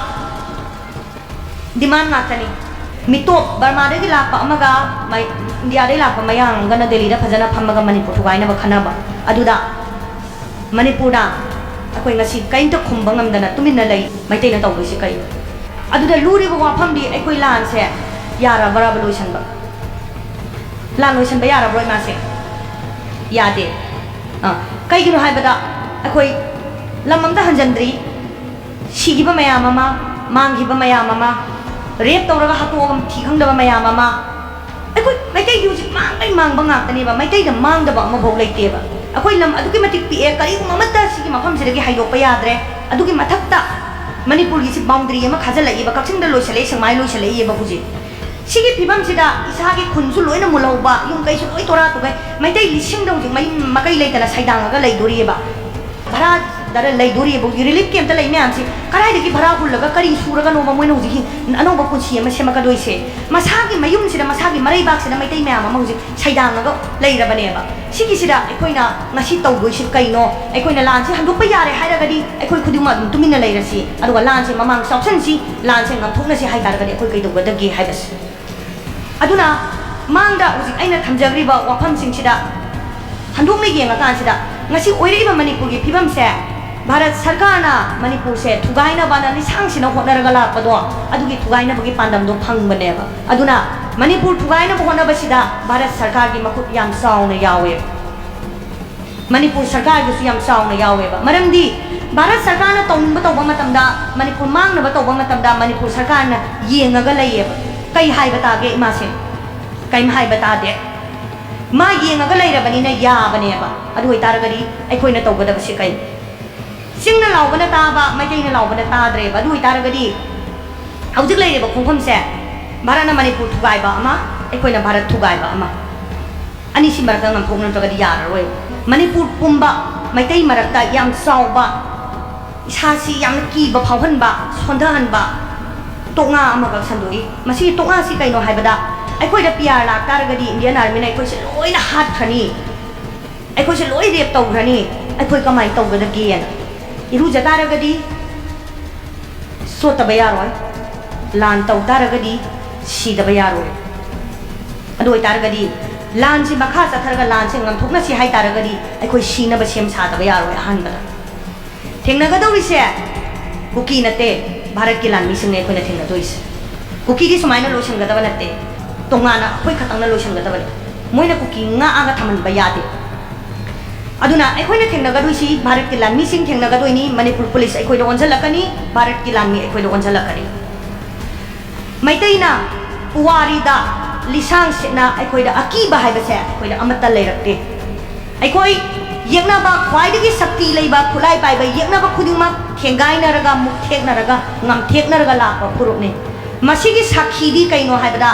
demand ꯉꯥꯛꯇꯅꯤ꯫ ꯃꯤꯇꯣꯞ, ꯕꯔꯃꯥꯗꯒꯤ ꯂꯥꯛꯄ ꯑꯃꯒ ꯃꯩ-, ꯏꯟꯗꯤꯌꯥꯗꯒꯤ ꯂꯥꯛꯄ ꯃꯌꯥꯡ ꯑꯃꯒꯅ ꯗꯦꯜꯂꯤꯗ ꯐꯖꯅ ꯐꯝꯃꯒ ꯃꯅꯤꯄꯨꯔ ꯊꯨꯒꯥꯏꯅꯕ ꯈꯟꯅꯕ꯫ ꯑꯗꯨꯗ ꯃꯅꯤꯄꯨꯔꯗ ꯑꯩꯈꯣꯏ ꯉꯁꯤ ꯀꯔꯤꯝꯇ ꯈꯨꯝꯕ ꯉꯝꯗꯅ ꯇꯨꯃꯤꯟꯅ ꯂꯩ꯫ ꯃꯩꯇꯩꯅ ꯇꯧꯕꯁꯤ ꯀꯔꯤꯅꯣ? ꯑꯗꯨꯗ ꯂꯨꯔꯤꯕ ꯋꯥꯐꯝꯗꯤ ꯑꯩꯈꯣꯏ ꯂꯥꯟꯁꯦ ꯌꯥꯔꯕ꯭ꯔꯕ ꯂꯣꯏꯁꯤꯟꯕ? ꯂꯥꯟ ꯂꯣꯏꯁꯤꯟꯕ ꯌꯥꯔꯕ꯭ꯔꯣ ꯏꯃꯥꯁꯦ? ꯌꯥꯗꯦ꯫ ꯑꯥ, ꯀꯩꯒꯤꯅꯣ ꯍꯥꯏꯕꯗ ꯑꯩꯈꯣꯏ ꯂꯝ ꯑꯝꯇ ꯍꯟꯖꯟꯗ꯭ꯔꯤ꯫ ꯁꯤꯈꯤꯕ ꯃꯌꯥꯝ ꯑꯃ, ꯃꯥꯡꯈꯤꯕ ꯃꯌꯥꯝ ꯑꯃ, ꯔꯦꯞ ꯇꯧꯔꯒ ꯍꯥꯠꯇꯣꯛꯑꯒ ꯊꯤ ꯈꯪꯗꯕ ꯃꯌꯥꯝ ꯑꯃ, ꯑꯩꯈꯣꯏ ꯃꯩꯇꯩꯗꯤ ꯍꯧꯖꯤꯛ ꯃꯥꯡꯕꯩ ꯃꯥꯡꯕ ꯉꯥꯛꯇꯅꯦꯕ꯫ ꯃꯩꯇꯩꯗ ꯃꯥꯡꯗꯕ ꯑꯃꯐꯥꯎ ꯂꯩꯇꯦꯕ꯫ ꯑꯩꯈꯣꯏ ꯂꯝ ꯑꯗꯨꯛꯀꯤ ꯃꯇꯤꯛ ꯄꯤꯛꯑꯦ, ꯀꯔꯤꯒꯨꯝꯕ ꯑꯃꯠꯇ ꯁꯤꯒꯤ ꯃꯐꯝꯁꯤꯗꯒꯤ ꯍꯥꯏꯗꯣꯛꯄ ꯌꯥꯗ꯭ꯔꯦ꯫ ꯑꯗꯨꯒꯤ ꯃꯊꯛꯇ ꯃꯅꯤꯄꯨꯔꯒꯤꯁꯤ ꯕꯥꯎꯟꯗꯔꯤ ꯑꯃ ꯈꯥꯖꯤꯜꯂꯛꯏꯕ, ꯀꯛꯆꯤꯡꯗ ꯂꯣꯏꯁꯤꯜꯂꯛꯏ, ꯁꯦꯛꯃꯥꯏ ꯂꯣꯏꯁꯤꯜꯂꯛꯏꯕ ꯍꯧꯖꯤꯛ꯫ ꯁꯤꯒꯤ ꯐꯤꯕꯝꯁꯤꯗ ꯏꯁꯥꯒꯤ ꯈꯨꯟꯁꯨ ꯂꯣꯏꯅ ꯃꯨꯜꯍꯧꯕ, ꯌꯨꯝ ꯀꯩꯁꯨ ꯂꯣꯏ ꯇꯣꯔꯥ ꯇꯨꯒꯩ, ꯃꯩꯇꯩ ꯂꯤꯁꯤꯡꯗ ꯍꯧꯖꯤꯛ ꯃꯌꯨꯝ ꯃꯀꯩ ꯂꯩꯇꯅ ꯁꯩꯗꯥꯡꯉꯒ ꯂꯩꯗꯣꯔꯤꯑꯕ꯫ ꯚꯔꯥꯗ ꯂꯩꯗꯣꯔꯤꯕ, ꯔꯤꯂꯤꯐ ꯀꯦꯝꯞꯇ ꯂꯩ ꯃꯌꯥꯝꯁꯤ ꯀꯗꯥꯏꯗꯒꯤ ꯚꯔꯥ ꯍꯨꯜꯂꯒ ꯀꯔꯤ ꯁꯨꯔꯒꯅꯣꯕ ꯃꯣꯏꯅ ꯍꯧꯖꯤꯛ ꯍꯤꯡ-, ꯑꯅꯧꯕ ꯄꯨꯟꯁꯤ ꯑꯃ ꯁꯦꯝꯃꯛꯀꯗꯣꯏꯁꯦ? ꯃꯁꯥꯒꯤ ꯃꯌꯨꯝꯁꯤꯗ, ꯃꯁꯥꯒꯤ ꯃꯔꯩꯕꯥꯛꯁꯤꯗ ꯃꯩꯇꯩ ꯃꯌꯥꯝ ꯑꯃ ꯍꯧꯖꯤꯛ ꯁꯩꯗꯥꯡꯉꯒ ꯂꯩꯔꯕꯅꯦꯕ꯫ ꯁꯤꯒꯤꯁꯤꯗ ꯑꯩꯈꯣꯏꯅ ꯉꯁꯤ ꯇꯧꯗꯣꯏꯁꯤ ꯀꯩꯅꯣ? ꯑꯩꯈꯣꯏꯅ ꯂꯥꯟꯁꯤ ꯍꯟꯗꯣꯛꯄ ꯌꯥꯔꯦ ꯍꯥꯏꯔꯒꯗꯤ ꯑꯩꯈꯣꯏ ꯈꯨꯗꯤꯡꯃꯛ ꯑꯗꯨꯝ ꯇꯨꯃꯤꯟꯅ ꯂꯩꯔꯁꯤ, ꯑꯗꯨꯒ ꯂꯥꯟꯁꯦ ꯃꯃꯥꯡ ꯆꯥꯎꯁꯟꯁꯤ, ꯂꯥꯟꯁꯦ ꯉꯥꯛꯊꯣꯛꯅꯁꯤ ꯍꯥꯏ ꯇꯥꯔꯒꯗꯤ ꯑꯩꯈꯣꯏ ꯀꯩꯗꯧꯒꯗꯒꯦ ꯍꯥꯏꯕꯁꯦ꯫ ꯑꯗꯨꯅ ꯃꯥꯡꯗ ꯍꯧꯖꯤꯛ ꯑꯩꯅ ꯊꯝꯖꯈ꯭ꯔꯤꯕ ꯋꯥꯐꯝꯁꯤꯡꯁꯤꯗ ꯍꯟꯗꯣꯛꯅ ꯌꯦꯡꯉꯀꯥꯟꯁꯤꯗ, ꯉꯁꯤ ꯑꯣꯏꯔꯛꯏꯕ ꯃꯅꯤꯄꯨꯔꯒꯤ ꯐꯤꯕꯝꯁꯦ ꯚꯥꯔꯠ ꯁꯔꯀꯥꯔꯅ ꯃꯅꯤꯄꯨꯔꯁꯦ ꯊꯨꯒꯥꯏꯅꯕꯅ ꯂꯤꯁꯥꯡꯁꯤꯟꯅ ꯍꯣꯠꯅꯔꯒ ꯂꯥꯛꯄꯗꯣ, ꯑꯗꯨꯒꯤ ꯊꯨꯒꯥꯏꯅꯕꯒꯤ ꯄꯥꯟꯗꯝꯗꯣ ꯐꯪꯕꯅꯦꯕ꯫ ꯑꯗꯨꯅ ꯃꯅꯤꯄꯨꯔ ꯊꯨꯒꯥꯏꯅꯕ ꯍꯣꯠꯅꯕꯁꯤꯗ ꯚꯥꯔꯠ ꯁꯔꯀꯥꯔꯒꯤ ꯃꯈꯨꯠ ꯌꯥꯝ ꯆꯥꯎꯅ ꯌꯥꯎꯋꯦ꯫ ꯃꯅꯤꯄꯨꯔ ꯁꯔꯀꯥꯔꯒꯤꯁꯨ ꯌꯥꯝ ꯆꯥꯎꯅ ꯌꯥꯎꯋꯦꯕ꯫ ꯃꯔꯝꯗꯤ ꯚꯥꯔꯠ ꯁꯔꯀꯥꯔꯅ ꯇꯧꯅꯤꯡꯕ ꯇꯧꯕ ꯃꯇꯝꯗ, ꯃꯅꯤꯄꯨꯔ ꯃꯥꯡꯅꯕ ꯇꯧꯕ ꯃꯇꯝꯗ ꯃꯅꯤꯄꯨꯔ ꯁꯔꯀꯥꯔꯅ ꯌꯦꯡꯉꯒ ꯂꯩꯌꯦꯕ꯫ ꯀꯩ ꯍꯥꯏꯕ ꯇꯥꯒꯦ ꯏꯃꯥꯁꯦ? ꯀꯩꯝ ꯍꯥꯏꯕ ꯇꯥꯗꯦ꯫ ꯃꯥ ꯌꯦꯡꯉꯒ ꯂꯩꯔꯕꯅꯤꯅ ꯌꯥꯕꯅꯦꯕ꯫ ꯑꯗꯨ ꯑꯣꯏꯇꯥꯔꯒꯗꯤ ꯑꯩꯈꯣꯏꯅ ꯇꯧꯒꯗꯕꯁꯦ ꯀꯩ? ꯆꯤꯡꯅ ꯂꯥꯎꯕꯅ ꯇꯥꯕ, ꯃꯩꯇꯩꯅ ꯂꯥꯎꯕꯅ ꯇꯥꯗ꯭ꯔꯦꯕ꯫ ꯑꯗꯨ ꯑꯣꯏꯇꯥꯔꯒꯗꯤ ꯍꯧꯖꯤꯛ ꯂꯩꯔꯤꯕ ꯈꯣꯡꯐꯝꯁꯦ, ꯚꯥꯔꯠꯅ ꯃꯅꯤꯄꯨꯔ ꯊꯨꯒꯥꯏꯕ ꯑꯃ, ꯑꯩꯈꯣꯏꯅ ꯚꯥꯔꯠ ꯊꯨꯒꯥꯏꯕ ꯑꯃ, ꯑꯅꯤꯁꯤ ꯃꯔꯛꯇ ꯉꯥꯝꯊꯣꯛꯅꯗ꯭ꯔꯒꯗꯤ ꯌꯥꯔꯔꯣꯏ꯫ ꯃꯅꯤꯄꯨꯔ ꯄꯨꯝꯕ ꯃꯩꯇꯩ ꯃꯔꯛꯇ ꯌꯥꯝ ꯆꯥꯎꯕ, ꯏꯁꯥꯁꯤ ꯌꯥꯝꯅ ꯀꯤꯕ ꯐꯥꯎꯍꯟꯕ, ꯁꯣꯟꯊꯍꯟꯕ ꯇꯣꯛꯉꯥ ꯑꯃꯈꯛ ꯁꯟꯗꯣꯛꯏ꯫ ꯃꯁꯤꯒꯤ ꯇꯣꯛꯉꯥꯁꯤ ꯀꯩꯅꯣ ꯍꯥꯏꯕꯗ, ꯑꯩꯈꯣꯏꯗ ꯄꯤ ꯑꯥꯔ ꯂꯥꯛꯇꯥꯔꯒꯗꯤ ꯏꯟꯗꯤꯌꯟ ꯑꯥꯔꯃꯤꯅ ꯑꯩꯈꯣꯏꯁꯦ ꯂꯣꯏꯅ ꯍꯥꯠꯈ꯭ꯔꯅꯤ, ꯑꯩꯈꯣꯏꯁꯦ ꯂꯣꯏ ꯔꯦꯞ ꯇꯧꯈ꯭ꯔꯅꯤ, ꯑꯩꯈꯣꯏ ꯀꯃꯥꯏꯅ ꯇꯧꯒꯗꯒꯦꯅ꯫ ꯏꯔꯨꯖ ꯇꯥꯔꯒꯗꯤ ꯆꯣꯠꯇꯕ ꯌꯥꯔꯣꯏ, ꯂꯥꯟ ꯇꯧ ꯇꯥꯔꯒꯗꯤ ꯁꯤꯗꯕ ꯌꯥꯔꯣꯏ꯫ ꯑꯗꯨ ꯑꯣꯏꯇꯥꯔꯒꯗꯤ ꯂꯥꯟꯁꯤ ꯃꯈꯥ ꯆꯠꯊꯔꯒ ꯂꯥꯟꯁꯦ ꯉꯝꯊꯣꯛꯅꯁꯤ ꯍꯥꯏ ꯇꯥꯔꯒꯗꯤ ꯑꯩꯈꯣꯏ ꯁꯤꯅꯕ ꯁꯦꯝ ꯁꯥꯗꯕ ꯌꯥꯔꯣꯏ꯫ ꯑꯍꯥꯟꯕꯗ ꯊꯦꯡꯅꯒꯗꯧꯔꯤꯁꯦ ꯀꯨꯀꯤ ꯅꯠꯇꯦ, ꯚꯥꯔꯠꯀꯤ ꯂꯥꯟꯃꯤꯁꯤꯡꯅꯦ ꯑꯩꯈꯣꯏꯅ ꯊꯦꯡꯅꯗꯣꯏꯁꯦ꯫ ꯀꯨꯀꯤꯗꯤ ꯁꯨꯃꯥꯏꯅ ꯂꯣꯏꯁꯤꯟꯒꯗꯕ ꯅꯠꯇꯦ, ꯇꯣꯉꯥꯟꯅ ꯑꯩꯈꯣꯏ ꯈꯛꯇꯪꯅ ꯂꯣꯏꯁꯤꯟꯒꯗꯕꯅꯤ꯫ ꯃꯣꯏꯅ ꯀꯨꯀꯤ ꯉꯥꯛꯑꯒ ꯊꯝꯍꯟꯕ ꯌꯥꯗꯦ꯫ ꯑꯗꯨꯅ ꯑꯩꯈꯣꯏꯅ ꯊꯦꯡꯅꯒꯗꯣꯏꯁꯤ ꯚꯥꯔꯠꯀꯤ ꯂꯥꯟꯃꯤꯁꯤꯡ ꯊꯦꯡꯅꯒꯗꯣꯏꯅꯤ, ꯃꯅꯤꯄꯨꯔ ꯄꯨꯂꯤꯁ ꯑꯩꯈꯣꯏꯗ ꯑꯣꯟꯁꯤꯜꯂꯛꯀꯅꯤ, ꯚꯥꯔꯠꯀꯤ ꯂꯥꯟꯃꯤ ꯑꯩꯈꯣꯏꯗ ꯑꯣꯟꯁꯤꯜꯂꯛꯀꯅꯤ꯫ ꯃꯩꯇꯩꯅ ꯄꯨꯋꯥꯔꯤꯗ ꯂꯤꯁꯥꯡ ꯁꯤꯠꯅ ꯑꯩꯈꯣꯏꯗ ꯑꯀꯤꯕ ꯍꯥꯏꯕꯁꯦ ꯑꯩꯈꯣꯏꯗ ꯑꯃꯠꯇ ꯂꯩꯔꯛꯇꯦ꯫ ꯑꯩꯈꯣꯏ ꯌꯦꯛꯅꯕ, ꯈ꯭ꯋꯥꯏꯗꯒꯤ ꯁꯛꯇꯤ ꯂꯩꯕ, ꯈꯨꯠꯂꯥꯏ ꯄꯥꯏꯕ ꯌꯦꯛꯅꯕ ꯈꯨꯗꯤꯡꯃꯛ ꯊꯦꯡꯒꯥꯏꯅꯔꯒ, ꯃꯨꯛꯊꯦꯛꯅꯔꯒ, ꯉꯝꯊꯦꯛꯅꯔꯒ ꯂꯥꯛꯄ ꯐꯨꯔꯨꯞꯅꯤ꯫ ꯃꯁꯤꯒꯤ ꯁꯥꯈꯤꯗꯤ ꯀꯩꯅꯣ ꯍꯥꯏꯕꯗ,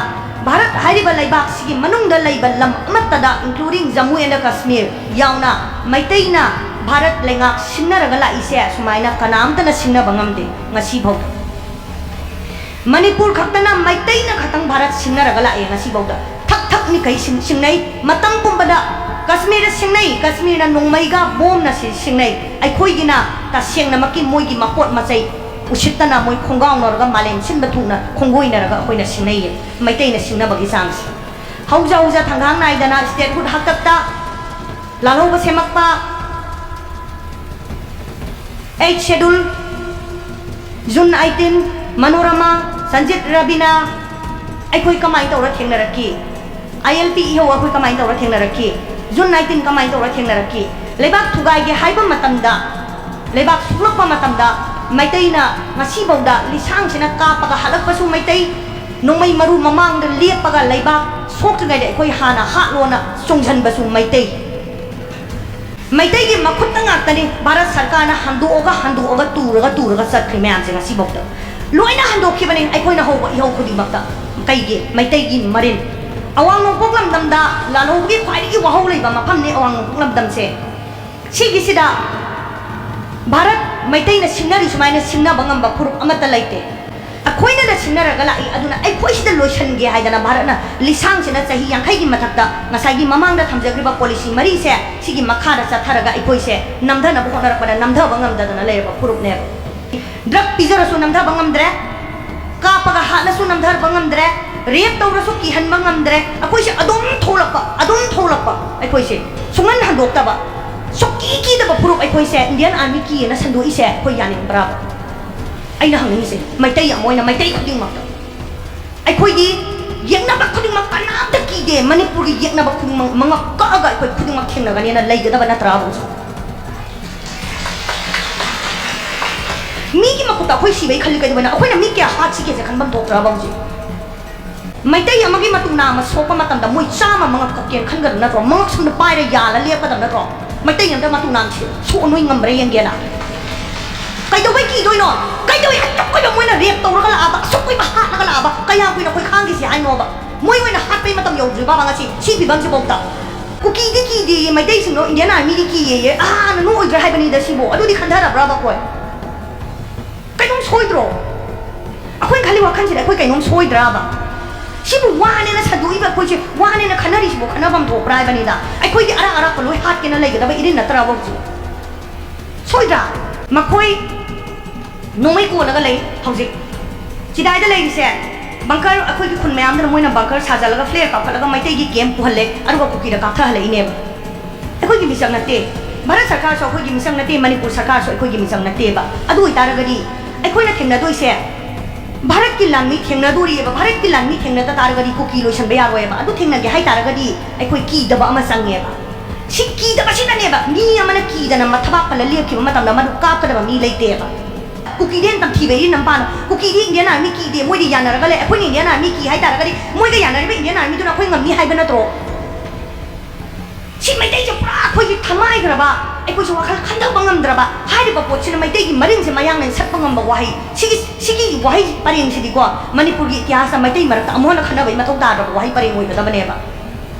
ꯚꯥꯔꯠ ꯍꯥꯏꯔꯤꯕ ꯂꯩꯕꯥꯛꯁꯤꯒꯤ ꯃꯅꯨꯡꯗ ꯂꯩꯕ ꯂꯝ ꯑꯃꯠꯇꯗ, including Jammu and Kashmir ꯌꯥꯎꯅ, ꯃꯩꯇꯩꯅ ꯚꯥꯔꯠ ꯂꯩꯉꯥꯛ ꯁꯤꯡꯅꯔꯒ ꯂꯥꯛꯏꯁꯦ ꯁꯨꯃꯥꯏꯅ ꯀꯅꯥꯝꯇꯅ ꯁꯤꯡꯅꯕ ꯉꯝꯗꯦ ꯉꯁꯤꯐꯥꯎ꯫ ꯃꯅꯤꯄꯨꯔ ꯈꯛꯇꯅ, ꯃꯩꯇꯩꯅ ꯈꯛꯇꯪ ꯚꯥꯔꯠ ꯁꯤꯡꯅꯔꯒ ꯂꯥꯛꯑꯦ ꯉꯁꯤꯐꯥꯎꯗ꯫ ꯊꯛ ꯊꯛꯅꯤ ꯀꯩ ꯁꯤꯡ-, ꯁꯤꯡꯅꯩ꯫ ꯃꯇꯝ ꯄꯨꯝꯕꯗ ꯀꯥꯁꯃꯤꯔꯗ ꯁꯤꯡꯅꯩ, ꯀꯥꯁꯃꯤꯔꯅ ꯅꯣꯡꯃꯩꯒ ꯕꯣꯝꯅ ꯁꯤ-, ꯁꯤꯡꯅꯩ꯫ ꯑꯩꯈꯣꯏꯒꯤꯅ ꯇꯁꯦꯡꯅꯃꯛꯀꯤ ꯃꯣꯏꯒꯤ ꯃꯄꯣꯠ ꯃꯆꯩ ꯎꯁꯤꯠꯇꯅ ꯃꯣꯏ ꯈꯣꯡꯒꯥꯎꯅꯔꯒ ꯃꯥꯂꯦꯝ ꯁꯤꯟꯕ ꯊꯨꯡꯅ ꯈꯣꯡꯒꯣꯏꯅꯔꯒ ꯑꯩꯈꯣꯏꯅ ꯁꯤꯡꯅꯩꯌꯦ, ꯃꯩꯇꯩꯅ ꯁꯤꯡꯅꯕꯒꯤ ꯆꯥꯡꯁꯦ꯫ ꯍꯧꯖ ꯍꯧꯖ ꯊꯪꯒꯥꯡ ꯅꯥꯏꯗꯅ statehood ꯍꯥꯛꯇꯛꯇ ꯂꯥꯜꯍꯧꯕ ꯁꯦꯝꯃꯛꯄ, eighth schedule, June eighteen, Manorama, Sanjit Rabina, ꯑꯩꯈꯣꯏ ꯀꯃꯥꯏꯅ ꯇꯧꯔ ꯊꯦꯡꯅꯔꯛꯈꯤ? ꯑꯥꯏ ꯑꯦꯜ ꯄꯤ ꯏꯍꯧ ꯑꯩꯈꯣꯏ ꯀꯃꯥꯏꯅ ꯇꯧꯔ ꯊꯦꯡꯅꯔꯛꯈꯤ? June nineteen ꯀꯃꯥꯏꯅ ꯇꯧꯔ ꯊꯦꯡꯅꯔꯛꯈꯤ? ꯂꯩꯕꯥꯛ ꯊꯨꯒꯥꯏꯒꯦ ꯍꯥꯏꯕ ꯃꯇꯝꯗ, ꯂꯩꯕꯥꯛ ꯁꯣꯛꯂꯛꯄ ꯃꯇꯝꯗ ꯃꯩꯇꯩꯅ ꯉꯁꯤꯐꯥꯎꯗ ꯂꯤꯁꯥꯡꯁꯤꯅ ꯀꯥꯞꯄꯒ ꯍꯜꯂꯛꯄꯁꯨ ꯃꯩꯇꯩ, ꯅꯣꯡꯃꯩ ꯃꯔꯨ ꯃꯃꯥꯡꯗ ꯂꯦꯞꯄꯒ ꯂꯩꯕꯥꯛ ꯁꯣꯛꯇ꯭ꯔꯤꯉꯩꯗ ꯑꯩꯈꯣꯏ ꯍꯥꯟꯅ ꯍꯥꯠꯂꯣꯅ ꯆꯣꯡꯁꯤꯟꯕꯁꯨ ꯃꯩꯇꯩ꯫ ꯃꯩꯇꯩꯒꯤ ꯃꯈꯨꯠꯇ ꯉꯥꯛꯇꯅꯤ ꯚꯥꯔꯠ ꯁꯔꯀꯥꯔꯅ ꯍꯟꯗꯣꯛꯑꯒ, ꯍꯟꯗꯣꯛꯑꯒ, ꯇꯨꯔꯒ, ꯇꯨꯔꯒ ꯆꯠꯈ꯭ꯔꯤ ꯃꯌꯥꯝꯁꯦ ꯉꯁꯤꯐꯥꯎꯗ꯫ ꯂꯣꯏꯅ ꯍꯟꯗꯣꯛꯈꯤꯕꯅꯤ ꯑꯩꯈꯣꯏꯅ ꯍꯧꯕ ꯏꯍꯧ ꯈꯨꯗꯤꯡꯃꯛꯇ꯫ ꯀꯩꯒꯤ? ꯃꯩꯇꯩꯒꯤ ꯃꯔꯤꯟ꯫ ꯑꯋꯥꯡ ꯅꯣꯡꯄꯣꯛ ꯂꯝꯗꯝꯗ ꯂꯥꯜꯍꯧꯕꯒꯤ ꯈ꯭ꯋꯥꯏꯗꯒꯤ ꯋꯥꯍꯧ ꯂꯩꯕ ꯃꯐꯝꯅꯤ ꯑꯋꯥꯡ ꯅꯣꯡꯄꯣꯛ ꯂꯝꯗꯝꯁꯦ꯫ ꯁꯤꯒꯤꯁꯤꯗ ꯚꯥꯔꯠ ꯃꯩꯇꯩꯅ ꯁꯤꯡꯅꯔꯤ ꯁꯨꯃꯥꯏꯅ ꯁꯤꯡꯅꯕ ꯉꯝꯕ ꯐꯨꯔꯨꯞ ꯑꯃꯠꯇ ꯂꯩꯇꯦ꯫ ꯑꯩꯈꯣꯏꯅꯗ ꯁꯤꯡꯅꯔꯒ ꯂꯥꯛꯏ, ꯑꯗꯨꯅ ꯑꯩꯈꯣꯏꯁꯤꯗ ꯂꯣꯏꯁꯤꯟꯒꯦ ꯍꯥꯏꯗꯅ ꯚꯥꯔꯠꯅ ꯂꯤꯁꯥꯡꯁꯤꯅ ꯆꯍꯤ ꯌꯥꯡꯈꯩꯒꯤ ꯃꯊꯛꯇ ꯉꯁꯥꯏꯒꯤ ꯃꯃꯥꯡꯗ ꯊꯝꯖꯈ꯭ꯔꯤꯕ ꯄꯣꯂꯤꯁꯤ ꯃꯔꯤꯁꯦ ꯁꯤꯒꯤ ꯃꯈꯥꯗ ꯆꯠꯊꯔꯒ ꯑꯩꯈꯣꯏꯁꯦ ꯅꯝꯊꯅꯕ ꯍꯣꯠꯅꯔꯛꯄꯗ ꯅꯝꯊꯕ ꯉꯝꯗꯗꯅ ꯂꯩꯔꯕ ꯐꯨꯔꯨꯞꯅꯦꯕ꯫ ꯗ꯭ꯔꯒ ꯄꯤꯖꯔꯁꯨ ꯅꯝꯊꯕ ꯉꯝꯗ꯭ꯔꯦ, ꯀꯥꯞꯄꯒ ꯍꯥꯠꯂꯁꯨ ꯅꯝꯊꯕ ꯉꯝꯗ꯭ꯔꯦ, ꯔꯦꯞ ꯇꯧꯔꯁꯨ ꯀꯤꯍꯟꯕ ꯉꯝꯗ꯭ꯔꯦ꯫ ꯑꯩꯈꯣꯏꯁꯦ ꯑꯗꯨꯝ ꯊꯣꯛꯂꯛꯄ, ꯑꯗꯨꯝ ꯊꯣꯛꯂꯛꯄ, ꯑꯩꯈꯣꯏꯁꯦ ꯁꯨꯡꯍꯟ ꯍꯟꯗꯣꯛꯇꯕ, ꯁꯨꯛꯀꯤ ꯀꯤꯗꯕ ꯐꯨꯔꯨꯞ ꯑꯩꯈꯣꯏꯁꯦ Indian Army ꯀꯤꯌꯦꯅ ꯁꯟꯗꯣꯛꯏꯁꯦ ꯑꯩꯈꯣꯏ ꯌꯥꯅꯤꯡꯕ꯭ꯔꯥꯕ? ꯑꯩꯅ ꯍꯪꯅꯤꯡꯉꯤꯁꯦ ꯃꯩꯇꯩ ꯑꯃ ꯑꯣꯏꯅ ꯃꯩꯇꯩ ꯈꯨꯗꯤꯡꯃꯛꯇ꯫ ꯑꯩꯈꯣꯏꯗꯤ ꯌꯦꯛꯅꯕ ꯈꯨꯗꯤꯡꯃꯛ ꯀꯅꯥꯝꯇ ꯀꯤꯗꯦ꯫ ꯃꯅꯤꯄꯨꯔꯒꯤ ꯌꯦꯛꯅꯕ ꯈꯨꯗꯤꯡꯃꯛ ꯃꯉꯛ ꯀꯛꯑꯒ ꯑꯩꯈꯣꯏ ꯈꯨꯗꯤꯡꯃꯛ ꯊꯦꯡꯅꯒꯅꯦꯅ ꯂꯩꯒꯗꯕ ꯅꯠꯇ꯭ꯔꯥꯕ ꯍꯧꯖꯤꯛ? ꯃꯤꯒꯤ ꯃꯈꯨꯠꯇ ꯑꯩꯈꯣꯏ ꯁꯤꯕꯩ ꯈꯜꯂꯤ ꯀꯩꯗꯧꯕꯩꯅꯣ? ꯑꯩꯈꯣꯏꯅ ꯃꯤ ꯀꯌꯥ ꯍꯥꯠꯁꯤꯒꯦꯁꯦ ꯈꯟꯐꯝ ꯊꯣꯛꯇ꯭ꯔꯕ ꯍꯧꯖꯤꯛ? ꯃꯩꯇꯩ ꯑꯃꯒꯤ ꯃꯇꯨ ꯅꯥꯝꯃ ꯁꯣꯛꯄ ꯃꯇꯝꯗ ꯃꯣꯏ ꯆꯥꯝꯃ ꯃꯉꯛ ꯀꯛꯀꯦꯅ ꯈꯟꯒꯗꯕ ꯅꯠꯇ꯭ꯔꯣ? ꯃꯉꯛ ꯁꯨꯝꯗ ꯄꯥꯏꯔ ꯌꯥꯜꯂ ꯂꯦꯞꯀꯗꯕ ꯅꯠꯇ꯭ꯔꯣ? ꯃꯩꯇꯩ ꯑꯝꯇ ꯃꯇꯨ ꯅꯥꯝ ꯁꯤ-, ꯁꯣꯛꯑ ꯅꯣꯏ ꯉꯝꯕ꯭ꯔꯥ ꯌꯦꯡꯒꯦꯅ꯫ ꯀꯩꯗꯧꯕꯩ ꯀꯤꯗꯣꯏꯅꯣ? ꯀꯩꯗꯧꯕꯩ ꯑꯁꯨꯛ ꯀꯨꯏꯕ ꯃꯣꯏꯅ rape ꯇꯧꯔꯒ ꯂꯥꯛꯑꯕ, ꯑꯁꯨꯛ ꯀꯨꯏꯕ ꯍꯥꯠꯂꯒ ꯂꯥꯛꯑꯕ, ꯀꯌꯥꯝ ꯀꯨꯏꯅ ꯑꯩꯈꯣꯏ ꯈꯥꯡꯈꯤꯁꯤ ꯍꯥꯏꯅꯣꯕ? ꯃꯣꯏ ꯑꯣꯏꯅ ꯍꯥꯠꯄꯩ ꯃꯇꯝ ꯌꯧꯗ꯭ꯔꯤꯕꯕ ꯉꯁꯤ ꯁꯤ ꯐꯤꯕꯝꯁꯤꯐꯥꯎꯗ? ꯀꯨꯀꯤꯗꯤ ꯀꯤꯗꯦꯌꯦ, ꯃꯩꯇꯩꯁꯤꯡꯗꯣ Indian Armyꯗꯤ ꯀꯤꯌꯦꯌꯦ꯫ ꯑꯥ, ꯅꯣꯛꯑꯣꯏꯗ꯭ꯔꯥ ꯍꯥꯏꯕꯅꯤꯗ ꯁꯤꯕꯨ꯫ ꯑꯗꯨꯗꯤ ꯈꯟꯊꯔꯕ꯭ꯔꯕ ꯑꯩꯈꯣꯏ? ꯀꯩꯅꯣꯝ ꯁꯣꯏꯗ꯭ꯔꯣ? ꯑꯩꯈꯣꯏꯅ ꯈꯜꯂꯤ ꯋꯥꯈꯜꯁꯤꯗ ꯑꯩꯈꯣꯏ ꯀꯩꯅꯣꯝ ꯁꯣꯏꯗ꯭ꯔꯕ? ꯁꯤꯕꯨ ꯋꯥꯅꯦꯅ ꯁꯟꯗꯣꯛꯏꯕ ꯑꯩꯈꯣꯏꯁꯦ, ꯋꯥꯅꯦꯅ ꯈꯟꯅꯔꯤꯁꯤꯕꯨ ꯈꯟꯅꯐꯝ ꯊꯣꯛꯄ꯭ꯔꯥ ꯍꯥꯏꯕꯅꯤꯗ꯫ ꯑꯩꯈꯣꯏꯗꯤ ꯑꯔꯥꯛ ꯑꯔꯥꯛꯄ ꯂꯣꯏ ꯍꯥꯠꯀꯦꯅ ꯂꯩꯒꯗꯕ ꯏꯔꯤꯟ ꯅꯠꯇ꯭ꯔꯕ ꯍꯧꯖꯤꯛ? ꯁꯣꯏꯗ꯭ꯔꯥ? ꯃꯈꯣꯏ ꯅꯣꯡꯃꯩ ꯀꯣꯜꯂꯒ ꯂꯩ ꯍꯧꯖꯤꯛ꯫ ꯆꯤꯗꯥꯏꯗ ꯂꯩꯔꯤꯁꯦ bunker, ꯑꯩꯈꯣꯏꯒꯤ ꯈꯨꯟ ꯃꯌꯥꯝꯗꯨꯅ ꯃꯣꯏꯅ bunker ꯁꯥꯖꯜꯂꯒ flare ꯀꯥꯎꯈꯠꯂꯒ ꯃꯩꯇꯩꯒꯤ camp ꯄꯨꯍꯜꯂꯦ, ꯑꯗꯨꯒ ꯀꯨꯀꯤꯗ ꯀꯥꯞꯊꯍꯜꯂꯛꯏꯅꯦꯕ꯫ ꯑꯩꯈꯣꯏꯒꯤ ꯃꯤꯆꯪ ꯅꯠꯇꯦ꯫ ꯚꯥꯔꯠ ꯁꯔꯀꯥꯔꯁꯨ ꯑꯩꯈꯣꯏꯒꯤ ꯃꯤꯆꯪ ꯅꯠꯇꯦ, ꯃꯅꯤꯄꯨꯔ ꯁꯔꯀꯥꯔꯁꯨ ꯑꯩꯈꯣꯏꯒꯤ ꯃꯤꯆꯪ ꯅꯠꯇꯦꯕ꯫ ꯑꯗꯨ ꯑꯣꯏꯇꯥꯔꯒꯗꯤ ꯑꯩꯈꯣꯏꯅ ꯊꯦꯡꯅꯗꯣꯏꯁꯦ, ꯚꯥꯔꯠꯀꯤ ꯂꯥꯟꯃꯤ ꯊꯦꯡꯅꯗꯣꯔꯤꯑꯕ꯫ ꯚꯥꯔꯠꯀꯤ ꯂꯥꯟꯃꯤ ꯊꯦꯡꯅꯗ ꯇꯥꯔꯒꯗꯤ ꯀꯨꯀꯤ ꯂꯣꯏꯁꯟꯕ ꯌꯥꯔꯣꯏꯑꯕ꯫ ꯑꯗꯨ ꯊꯦꯡꯅꯒꯦ ꯍꯥꯏ ꯇꯥꯔꯒꯗꯤ ꯑꯩꯈꯣꯏ ꯀꯤꯗꯕ ꯑꯃ ꯆꯪꯉꯦꯕ꯫ ꯁꯤ ꯀꯤꯗꯕꯁꯤꯗꯅꯦꯕ, ꯃꯤ ꯑꯃꯅ ꯀꯤꯗꯅ ꯃꯊꯕꯥꯛ ꯐꯜꯂ ꯂꯦꯞꯈꯤꯕ ꯃꯇꯝꯗ ꯃꯗꯨ ꯀꯥꯞꯀꯗꯕ ꯃꯤ ꯂꯩꯇꯦꯕ꯫ ꯀꯨꯀꯤꯗꯤ ꯍꯦꯟꯅ ꯇꯝꯊꯤꯕ ꯏꯔꯤꯟ ꯅꯝꯄꯥꯅ꯫ ꯀꯨꯀꯤꯗꯤ Indian Army ꯀꯤꯗꯦ, ꯃꯣꯏꯗꯤ ꯌꯥꯅꯔꯒ ꯂꯩ꯫ ꯑꯩꯈꯣꯏꯅ Indian Army ꯀꯤ ꯍꯥꯏ ꯇꯥꯔꯒꯗꯤ ꯃꯣꯏꯒ ꯌꯥꯅꯔꯤꯕ Indian Armyꯗꯨꯅ ꯑꯩꯈꯣꯏ ꯉꯝꯅꯤ ꯍꯥꯏꯕ ꯅꯠꯇ꯭ꯔꯣ? ꯁꯤ ꯃꯩꯇꯩꯁꯦ ꯄꯨꯔꯥ ꯑꯩꯈꯣꯏꯒꯤ ꯊꯃꯥꯏꯈ꯭ꯔꯕ, ꯑꯩꯈꯣꯏꯁꯨ ꯋꯥꯈꯜ ꯈꯟꯊꯕ ꯉꯝꯗ꯭ꯔꯕ ꯍꯥꯏꯔꯤꯕ ꯄꯣꯠꯁꯤꯅ ꯃꯩꯇꯩꯒꯤ ꯃꯔꯤꯟꯁꯦ ꯃꯌꯥꯡꯅ ꯁꯠꯄ ꯉꯝꯕ ꯋꯥꯍꯩ꯫ ꯁꯤꯒꯤ, ꯁꯤꯒꯤ ꯋꯥꯍꯩ ꯄꯔꯦꯡꯁꯤꯗꯤꯀꯣ, ꯃꯅꯤꯄꯨꯔꯒꯤ ꯏꯇꯤꯍꯥꯁꯇ ꯃꯩꯇꯩ ꯃꯔꯛꯇ ꯑꯃꯨꯛ ꯍꯟꯅ ꯈꯟꯅꯕꯒꯤ ꯃꯊꯧ ꯇꯥꯗ꯭ꯔꯕ ꯋꯥꯍꯩ ꯄꯔꯦꯡ ꯑꯣꯏꯒꯗꯕꯅꯦꯕ꯫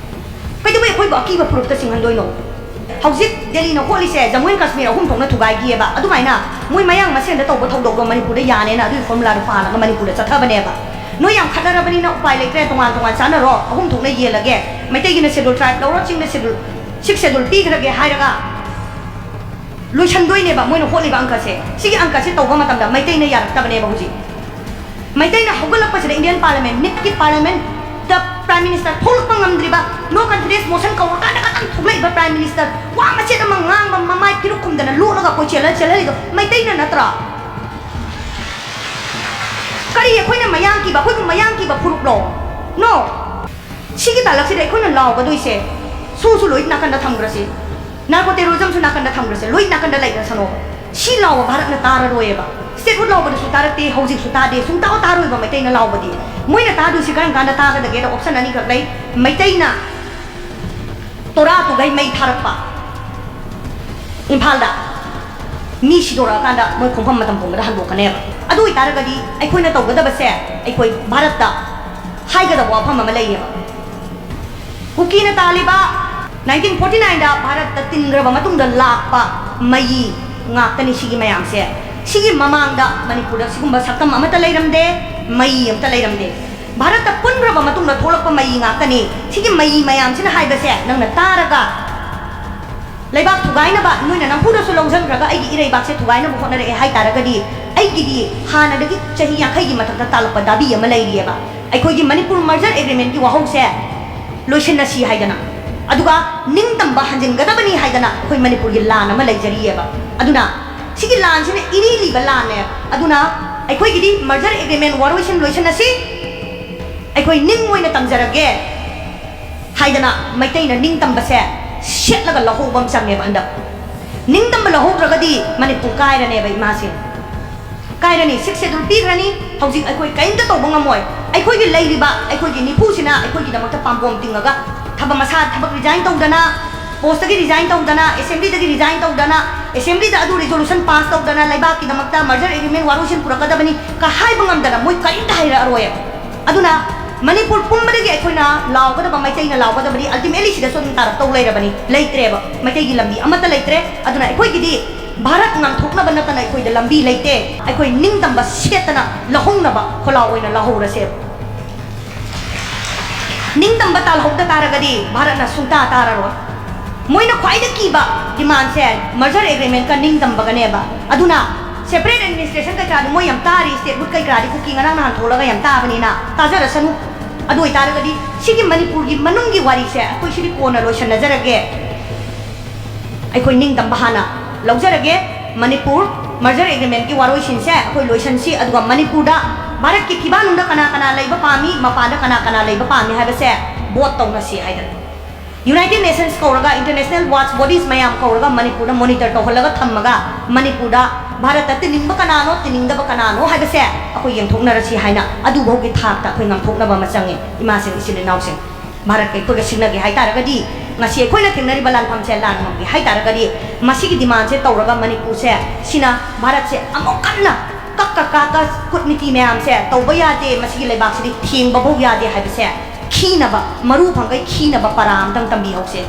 ꯀꯩꯗꯧꯕꯩ ꯑꯩꯈꯣꯏꯕꯨ ꯑꯀꯤꯕ ꯐꯨꯔꯨꯞꯇ ꯆꯤꯡꯍꯟꯗꯣꯏꯅꯣ? ꯍꯧꯖꯤꯛ ꯗꯦꯜꯂꯤꯅ ꯍꯣꯠꯂꯤꯁꯦ ꯖꯃꯨ ꯑꯦꯟ ꯀꯥꯁꯃꯤꯔ ꯑꯍꯨꯝ ꯊꯣꯛꯅ ꯊꯨꯒꯥꯏꯈꯤꯑꯕ꯫ ꯑꯗꯨꯃꯥꯏꯅ ꯃꯣꯏ ꯃꯌꯥꯡ ꯃꯁꯦꯟꯗ ꯇꯧꯕ ꯊꯧꯗꯣꯛꯇꯣ ꯃꯅꯤꯄꯨꯔꯗ ꯌꯥꯅꯦꯅ ꯑꯗꯨꯒꯤ formulaꯗꯣ ꯄꯥꯜꯂꯒ ꯃꯅꯤꯄꯨꯔꯗ ꯆꯠꯊꯕꯅꯦꯕ꯫ ꯅꯣꯏ ꯌꯥꯝ ꯈꯠꯅꯔꯕꯅꯤꯅ ꯎꯄꯥꯏ ꯂꯩꯇ꯭ꯔꯦ, ꯇꯣꯉꯥꯟ ꯇꯣꯉꯥꯟ ꯆꯥꯅꯔꯣ, ꯑꯍꯨꯝ ꯊꯣꯛꯅ ꯌꯦꯜꯂꯒꯦ, ꯃꯩꯇꯩꯒꯤꯅ schedule tribe ꯂꯧꯔꯣ, ꯆꯤꯡꯗ schedule, sixth schedule ꯄꯤꯈ꯭ꯔꯒꯦ ꯍꯥꯏꯔꯒ ꯂꯣꯏꯁꯟꯗꯣꯏꯅꯦꯕ ꯃꯣꯏꯅ ꯍꯣꯠꯂꯤꯕ ꯑꯪꯀꯁꯦ꯫ ꯁꯤꯒꯤ ꯑꯪꯀꯁꯦ ꯇꯧꯕ ꯃꯇꯝꯗ ꯃꯩꯇꯩꯅ ꯌꯥꯔꯛꯇꯕꯅꯦꯕ ꯍꯧꯖꯤꯛ꯫ ꯃꯩꯇꯩꯅ ꯍꯧꯒꯠꯂꯛꯄꯁꯤꯗ Indian Parliament, ꯅꯤꯞꯀꯤ Parliamentꯇ Prime Minister ꯊꯣꯛꯂꯛꯄ ꯉꯝꯗ꯭ꯔꯤꯕ, no confidence motion ꯀꯧꯔꯀꯥꯟꯗ ꯈꯛꯇꯪ ꯊꯣꯛꯂꯛꯏꯕ Prime Minister, ꯋꯥ ꯃꯆꯦꯠ ꯑꯃ ꯉꯥꯡꯕ ꯃꯃꯥꯏ ꯐꯤꯔꯨꯛ ꯈꯨꯝꯗꯅ ꯂꯣꯠꯂꯒ ꯀꯣꯏꯆꯦꯜꯂ ꯆꯦꯜꯍꯜꯂꯤꯗꯣ ꯃꯩꯇꯩꯅ ꯅꯠꯇ꯭ꯔꯣ? ꯀꯔꯤ ꯑꯩꯈꯣꯏꯅ ꯃꯌꯥꯡ ꯀꯤꯕ, ꯑꯩꯈꯣꯏꯕꯨ ꯃꯌꯥꯡ ꯀꯤꯕ ꯐꯨꯔꯨꯞꯂꯣ? No. ꯁꯤꯒꯤ ꯇꯥꯂꯛꯁꯤꯗ ꯑꯩꯈꯣꯏꯅ ꯂꯥꯎꯒꯗꯣꯏꯁꯦ, ꯁꯨꯁꯨ ꯂꯣꯏ ꯅꯥꯀꯟꯗ ꯊꯝꯈ꯭ꯔꯁꯤ, narco terrorismꯁꯨ ꯅꯥꯀꯟꯗ ꯊꯝꯈ꯭ꯔꯁꯦ, ꯂꯣꯏ ꯅꯥꯀꯟꯗ ꯂꯩꯈ꯭ꯔꯁꯅꯣꯕ꯫ ꯁꯤ ꯂꯥꯎꯕ ꯚꯥꯔꯠꯅ ꯇꯥꯔꯔꯣꯏꯌꯦꯕ꯫ Statehood ꯂꯥꯎꯕꯗꯁꯨ ꯇꯥꯔꯛꯇꯦ, ꯍꯧꯖꯤꯛꯁꯨ ꯇꯥꯗꯦ, ꯁꯨꯡꯇꯥ ꯇꯥꯔꯣꯏꯕ ꯃꯩꯇꯩꯅ ꯂꯥꯎꯕꯗꯤ꯫ ꯃꯣꯏꯅ ꯇꯥꯗꯣꯏꯁꯤ ꯀꯔꯝ ꯀꯥꯟꯗ ꯇꯥꯒꯗꯒꯦꯗ option ꯑꯅꯤꯈꯛ ꯂꯩ꯫ ꯃꯩꯇꯩꯅ ꯇꯣꯔꯥ ꯇꯨꯒꯩ ꯃꯩ ꯊꯥꯔꯛꯄ ꯏꯝꯐꯥꯜꯗ, ꯃꯤ ꯁꯤꯗꯣꯔꯛꯑꯀꯥꯟꯗ ꯃꯣꯏ ꯈꯣꯡꯐꯝ ꯃꯇꯝ ꯄꯨꯝꯕꯗ ꯍꯟꯗꯣꯛꯀꯅꯦꯕ꯫ ꯑꯗꯨ ꯑꯣꯏꯇꯥꯔꯒꯗꯤ ꯑꯩꯈꯣꯏꯅ ꯇꯧꯒꯗꯕꯁꯦ, ꯑꯩꯈꯣꯏ ꯚꯥꯔꯠꯇ ꯍꯥꯏꯒꯗꯕ ꯋꯥꯐꯝ ꯑꯃ ꯂꯩꯌꯦꯕ꯫ ꯀꯨꯀꯤꯅ ꯇꯥꯜꯂꯤꯕ nineteen forty nineꯗ ꯚꯥꯔꯠꯇ ꯇꯤꯟꯈ꯭ꯔꯕ ꯃꯇꯨꯡꯗ ꯂꯥꯛꯄ ꯃꯩ ꯉꯥꯛꯇꯅꯤ ꯁꯤꯒꯤ ꯃꯌꯥꯝꯁꯦ꯫ ꯁꯤꯒꯤ ꯃꯃꯥꯡꯗ ꯃꯅꯤꯄꯨꯔꯗ ꯁꯤꯒꯨꯝꯕ ꯁꯛꯇꯝ ꯑꯃꯠꯇ ꯂꯩꯔꯝꯗꯦ, ꯃꯩ ꯑꯃꯠꯇ ꯂꯩꯔꯝꯗꯦ꯫ ꯚꯥꯔꯠꯇ ꯄꯨꯟꯈ꯭ꯔꯕ ꯃꯇꯨꯡꯗ ꯊꯣꯛꯂꯛꯄ ꯃꯩ ꯉꯥꯛꯇꯅꯤ꯫ ꯁꯤꯒꯤ ꯃꯩ ꯃꯌꯥꯝꯁꯤꯅ ꯍꯥꯏꯕꯁꯦ ꯅꯪꯅ ꯇꯥꯔꯒ, ꯂꯩꯕꯥꯛ ꯊꯨꯒꯥꯏꯅꯕ, ꯅꯣꯏꯅ ꯅꯝꯐꯨꯗꯁꯨ ꯂꯧꯁꯤꯟꯈ꯭ꯔꯒ ꯑꯩꯒꯤ ꯏꯔꯩꯕꯥꯛꯁꯦ ꯊꯨꯒꯥꯏꯅꯕ ꯍꯣꯠꯅꯔꯛꯑꯦ ꯍꯥꯏ ꯇꯥꯔꯒꯗꯤ, ꯑꯩꯒꯤꯗꯤ ꯍꯥꯟꯅꯗꯒꯤ ꯆꯍꯤ ꯌꯥꯡꯈꯩꯒꯤ ꯃꯊꯛꯇ ꯇꯥꯜꯂꯛꯄ ꯗꯥꯕꯤ ꯑꯃ ꯂꯩꯔꯤꯑꯕ꯫ ꯑꯩꯈꯣꯏꯒꯤ ꯃꯅꯤꯄꯨꯔ merger agreementꯀꯤ ꯋꯥꯍꯧꯁꯦ ꯂꯣꯏꯁꯤꯟꯅꯁꯤ ꯍꯥꯏꯗꯅ, ꯑꯗꯨꯒ ꯅꯤꯡꯇꯝꯕ ꯍꯟꯖꯤꯟꯒꯗꯕꯅꯤ ꯍꯥꯏꯗꯅ ꯑꯩꯈꯣꯏ ꯃꯅꯤꯄꯨꯔꯒꯤ ꯂꯥꯟ ꯑꯃ ꯂꯩꯖꯔꯤꯑꯕ꯫ ꯑꯗꯨꯅ ꯁꯤꯒꯤ ꯂꯥꯟꯁꯤꯅ ꯏꯔꯤ ꯂꯤꯕ ꯂꯥꯟꯅꯦ꯫ ꯑꯗꯨꯅ ꯑꯩꯈꯣꯏꯒꯤꯗꯤ merger agreement ꯋꯥꯔꯣꯏꯁꯤꯟ ꯂꯣꯏꯁꯤꯟꯅꯁꯤ, ꯑꯩꯈꯣꯏ ꯅꯤꯡ ꯑꯣꯏꯅ ꯇꯝꯖꯔꯒꯦ ꯍꯥꯏꯗꯅ ꯃꯩꯇꯩꯅ ꯅꯤꯡꯇꯝꯕꯁꯦ ꯁꯦꯠꯂꯒ ꯂꯧꯍꯧꯕ ꯑꯃ ꯆꯪꯉꯦꯕ ꯍꯟꯗꯛ꯫ ꯅꯤꯡꯇꯝꯕ ꯂꯧꯍꯧꯗ꯭ꯔꯒꯗꯤ ꯃꯅꯤꯄꯨꯔ ꯀꯥꯏꯔꯅꯦꯕ ꯏꯃꯥꯁꯦ꯫ ꯀꯥꯏꯔꯅꯤ, Sixth Schedule ꯄꯤꯈ꯭ꯔꯅꯤ꯫ ꯍꯧꯖꯤꯛ ꯑꯩꯈꯣꯏ ꯀꯔꯤꯝꯇ ꯇꯧꯕ ꯉꯝꯃꯣꯏ꯫ ꯑꯩꯈꯣꯏꯒꯤ ꯂꯩꯔꯤꯕ ꯑꯩꯈꯣꯏꯒꯤ ꯅꯤꯐꯨꯁꯤꯅ ꯑꯩꯈꯣꯏꯒꯤꯗꯃꯛꯇ ꯄꯥꯝꯕꯣꯝ ꯇꯤꯡꯉꯒ ꯊꯕꯛ ꯃꯁꯥ ꯊꯕꯛ resign ꯇꯧꯗꯅ, postꯇꯒꯤ resign ꯇꯧꯗꯅ, assemblyꯗꯒꯤ resign ꯇꯧꯗꯅ, assemblyꯗ ꯑꯗꯨ resolution pass ꯇꯧꯗꯅ, ꯂꯩꯕꯥꯛꯀꯤꯗꯃꯛꯇ merger agreement ꯋꯥꯔꯣꯏꯁꯤꯟ ꯄꯨꯔꯛꯀꯗꯕꯅꯤ ꯀ ꯍꯥꯏꯕ ꯉꯝꯗꯅ ꯃꯣꯏ ꯀꯔꯤꯝꯇ ꯍꯩꯔꯛꯑꯔꯣꯏ꯫ ꯑꯗꯨꯅ ꯃꯅꯤꯄꯨꯔ ꯄꯨꯝꯕꯗꯒꯤ ꯑꯩꯈꯣꯏꯅ ꯂꯥꯎꯒꯗꯕ, ꯃꯩꯇꯩꯅ ꯂꯥꯎꯒꯗꯕꯗꯤ ultimately ꯁꯤꯗꯁꯨ ꯑꯗꯨꯝ ꯇꯥꯔꯛꯇꯧ ꯂꯩꯔꯕꯅꯤ, ꯂꯩꯇ꯭ꯔꯦꯕ, ꯃꯩꯇꯩꯒꯤ ꯂꯝꯕꯤ ꯑꯃꯠꯇ ꯂꯩꯇ꯭ꯔꯦ꯫ ꯑꯗꯨꯅ ꯑꯩꯈꯣꯏꯒꯤꯗꯤ ꯚꯥꯔꯠ ꯉꯥꯡꯊꯣꯛꯅꯕ ꯅꯠꯇꯅ ꯑꯩꯈꯣꯏꯗ ꯂꯝꯕꯤ ꯂꯩꯇꯦ꯫ ꯑꯩꯈꯣꯏ ꯅꯤꯡꯇꯝꯕ ꯁꯦꯠꯇꯅ ꯂꯧꯍꯧꯅꯕ ꯈꯣꯜꯂꯥꯎ ꯑꯣꯏꯅ ꯂꯧꯍꯧꯔꯁꯦꯕ꯫ ꯅꯤꯡꯇꯝꯕ ꯇꯥꯜꯍꯧꯗ ꯇꯥꯔꯒꯗꯤ ꯚꯥꯔꯠꯅ ꯁꯨꯡꯇꯥ ꯇꯥꯔꯔꯣꯏ꯫ ꯃꯣꯏꯅ ꯈ꯭ꯋꯥꯏꯗꯒꯤ ꯀꯤꯕ demandꯁꯦ merger agreementꯀ ꯅꯤꯡꯇꯝꯕꯒꯅꯦꯕ꯫ ꯑꯗꯨꯅ separate administration ꯀꯩꯀꯥꯗꯤ ꯃꯣꯏ ꯌꯥꯝ ꯇꯥꯔꯤ, statehood ꯀꯩꯀꯥꯗꯤ ꯀꯨꯀꯤ ꯉꯔꯥꯡ ꯅꯍꯥꯟ ꯊꯣꯛꯂꯒ ꯌꯥꯝ ꯇꯥꯕꯅꯤꯅ ꯇꯥꯖꯔꯁꯅꯨ꯫ ꯑꯗꯨ ꯑꯣꯏꯇꯥꯔꯒꯗꯤ ꯁꯤꯒꯤ ꯃꯅꯤꯄꯨꯔꯒꯤ ꯃꯅꯨꯡꯒꯤ ꯋꯥꯔꯤꯁꯦ ꯑꯩꯈꯣꯏ ꯁꯤꯗꯤ ꯀꯣꯟꯅ ꯂꯣꯏꯁꯤꯟꯅꯖꯔꯒꯦ꯫ ꯑꯩꯈꯣꯏ ꯅꯤꯡꯇꯝꯕ ꯍꯥꯟꯅ ꯂꯧꯖꯔꯒꯦ꯫ ꯃꯅꯤꯄꯨꯔ merger agreementꯀꯤ ꯋꯥꯔꯣꯏꯁꯤꯟꯁꯦ ꯑꯩꯈꯣꯏ ꯂꯣꯏꯁꯤꯟꯁꯤ, ꯑꯗꯨꯒ ꯃꯅꯤꯄꯨꯔꯗ ꯚꯥꯔꯠꯀꯤ ꯐꯤꯕꯥꯛꯅꯨꯡꯗ ꯀꯅꯥ ꯀꯅꯥ ꯂꯩꯕ ꯄꯥꯝꯃꯤ, ꯃꯄꯥꯟꯗ ꯀꯅꯥ ꯀꯅꯥ ꯂꯩꯕ ꯄꯥꯝꯃꯤ ꯍꯥꯏꯕꯁꯦ vote ꯇꯧꯅꯁꯤ ꯍꯥꯏꯗꯅ꯫ United Nations ꯀꯧꯔꯒ, international watch bodies ꯃꯌꯥꯝ ꯀꯧꯔꯒ ꯃꯅꯤꯄꯨꯔꯗ monitor ꯇꯧꯍꯜꯂꯒ ꯊꯝꯃꯒ, ꯃꯅꯤꯄꯨꯔꯗ ꯚꯥꯔꯠꯇ ꯇꯤꯟꯅꯤꯡꯕ ꯀꯅꯥꯅꯣ, ꯇꯤꯟꯅꯤꯡꯗꯕ ꯀꯅꯥꯅꯣ ꯍꯥꯏꯕꯁꯦ ꯑꯩꯈꯣꯏ ꯌꯦꯡꯊꯣꯛꯅꯔꯁꯤ ꯍꯥꯏꯅ ꯑꯗꯨꯐꯥꯎꯒꯤ ꯊꯥꯛꯇ ꯑꯩꯈꯣꯏ ꯉꯥꯡꯊꯣꯛꯅꯕ ꯑꯃ ꯆꯪꯉꯤ꯫ ꯏꯃꯥꯁꯤꯡ, ꯏꯆꯤꯜ ꯏꯅꯥꯎꯁꯤꯡ, ꯚꯥꯔꯠꯀ ꯑꯩꯈꯣꯏꯒ ꯁꯤꯡꯅꯒꯦ ꯍꯥꯏ ꯇꯥꯔꯒꯗꯤ, ꯉꯁꯤ ꯑꯩꯈꯣꯏꯅ ꯊꯦꯡꯅꯔꯤꯕ ꯂꯥꯟꯐꯝꯁꯦ ꯂꯥꯟ ꯉꯝꯒꯦ ꯍꯥꯏ ꯇꯥꯔꯒꯗꯤ, ꯃꯁꯤꯒꯤ demandꯁꯦ ꯇꯧꯔꯒ ꯃꯅꯤꯄꯨꯔꯁꯦ, ꯁꯤꯅ ꯚꯥꯔꯠꯁꯦ ꯑꯃꯨꯛ ꯀꯟꯅ ꯀꯛꯀ ꯀꯥꯛꯀ ꯀꯨꯠꯅꯤꯇꯤ ꯃꯌꯥꯝꯁꯦ ꯇꯧꯕ ꯌꯥꯗꯦ, ꯃꯁꯤꯒꯤ ꯂꯩꯕꯥꯛꯁꯤꯗꯤ ꯊꯦꯡꯕ ꯐꯥꯎ ꯌꯥꯗꯦ ꯍꯥꯏꯕꯁꯦ ꯈꯤꯅꯕ, ꯃꯔꯨ ꯐꯪꯈꯩ ꯈꯤꯅꯕ ꯄꯔꯥ ꯑꯝꯇꯪ ꯇꯝꯕꯤꯍꯧꯁꯦ꯫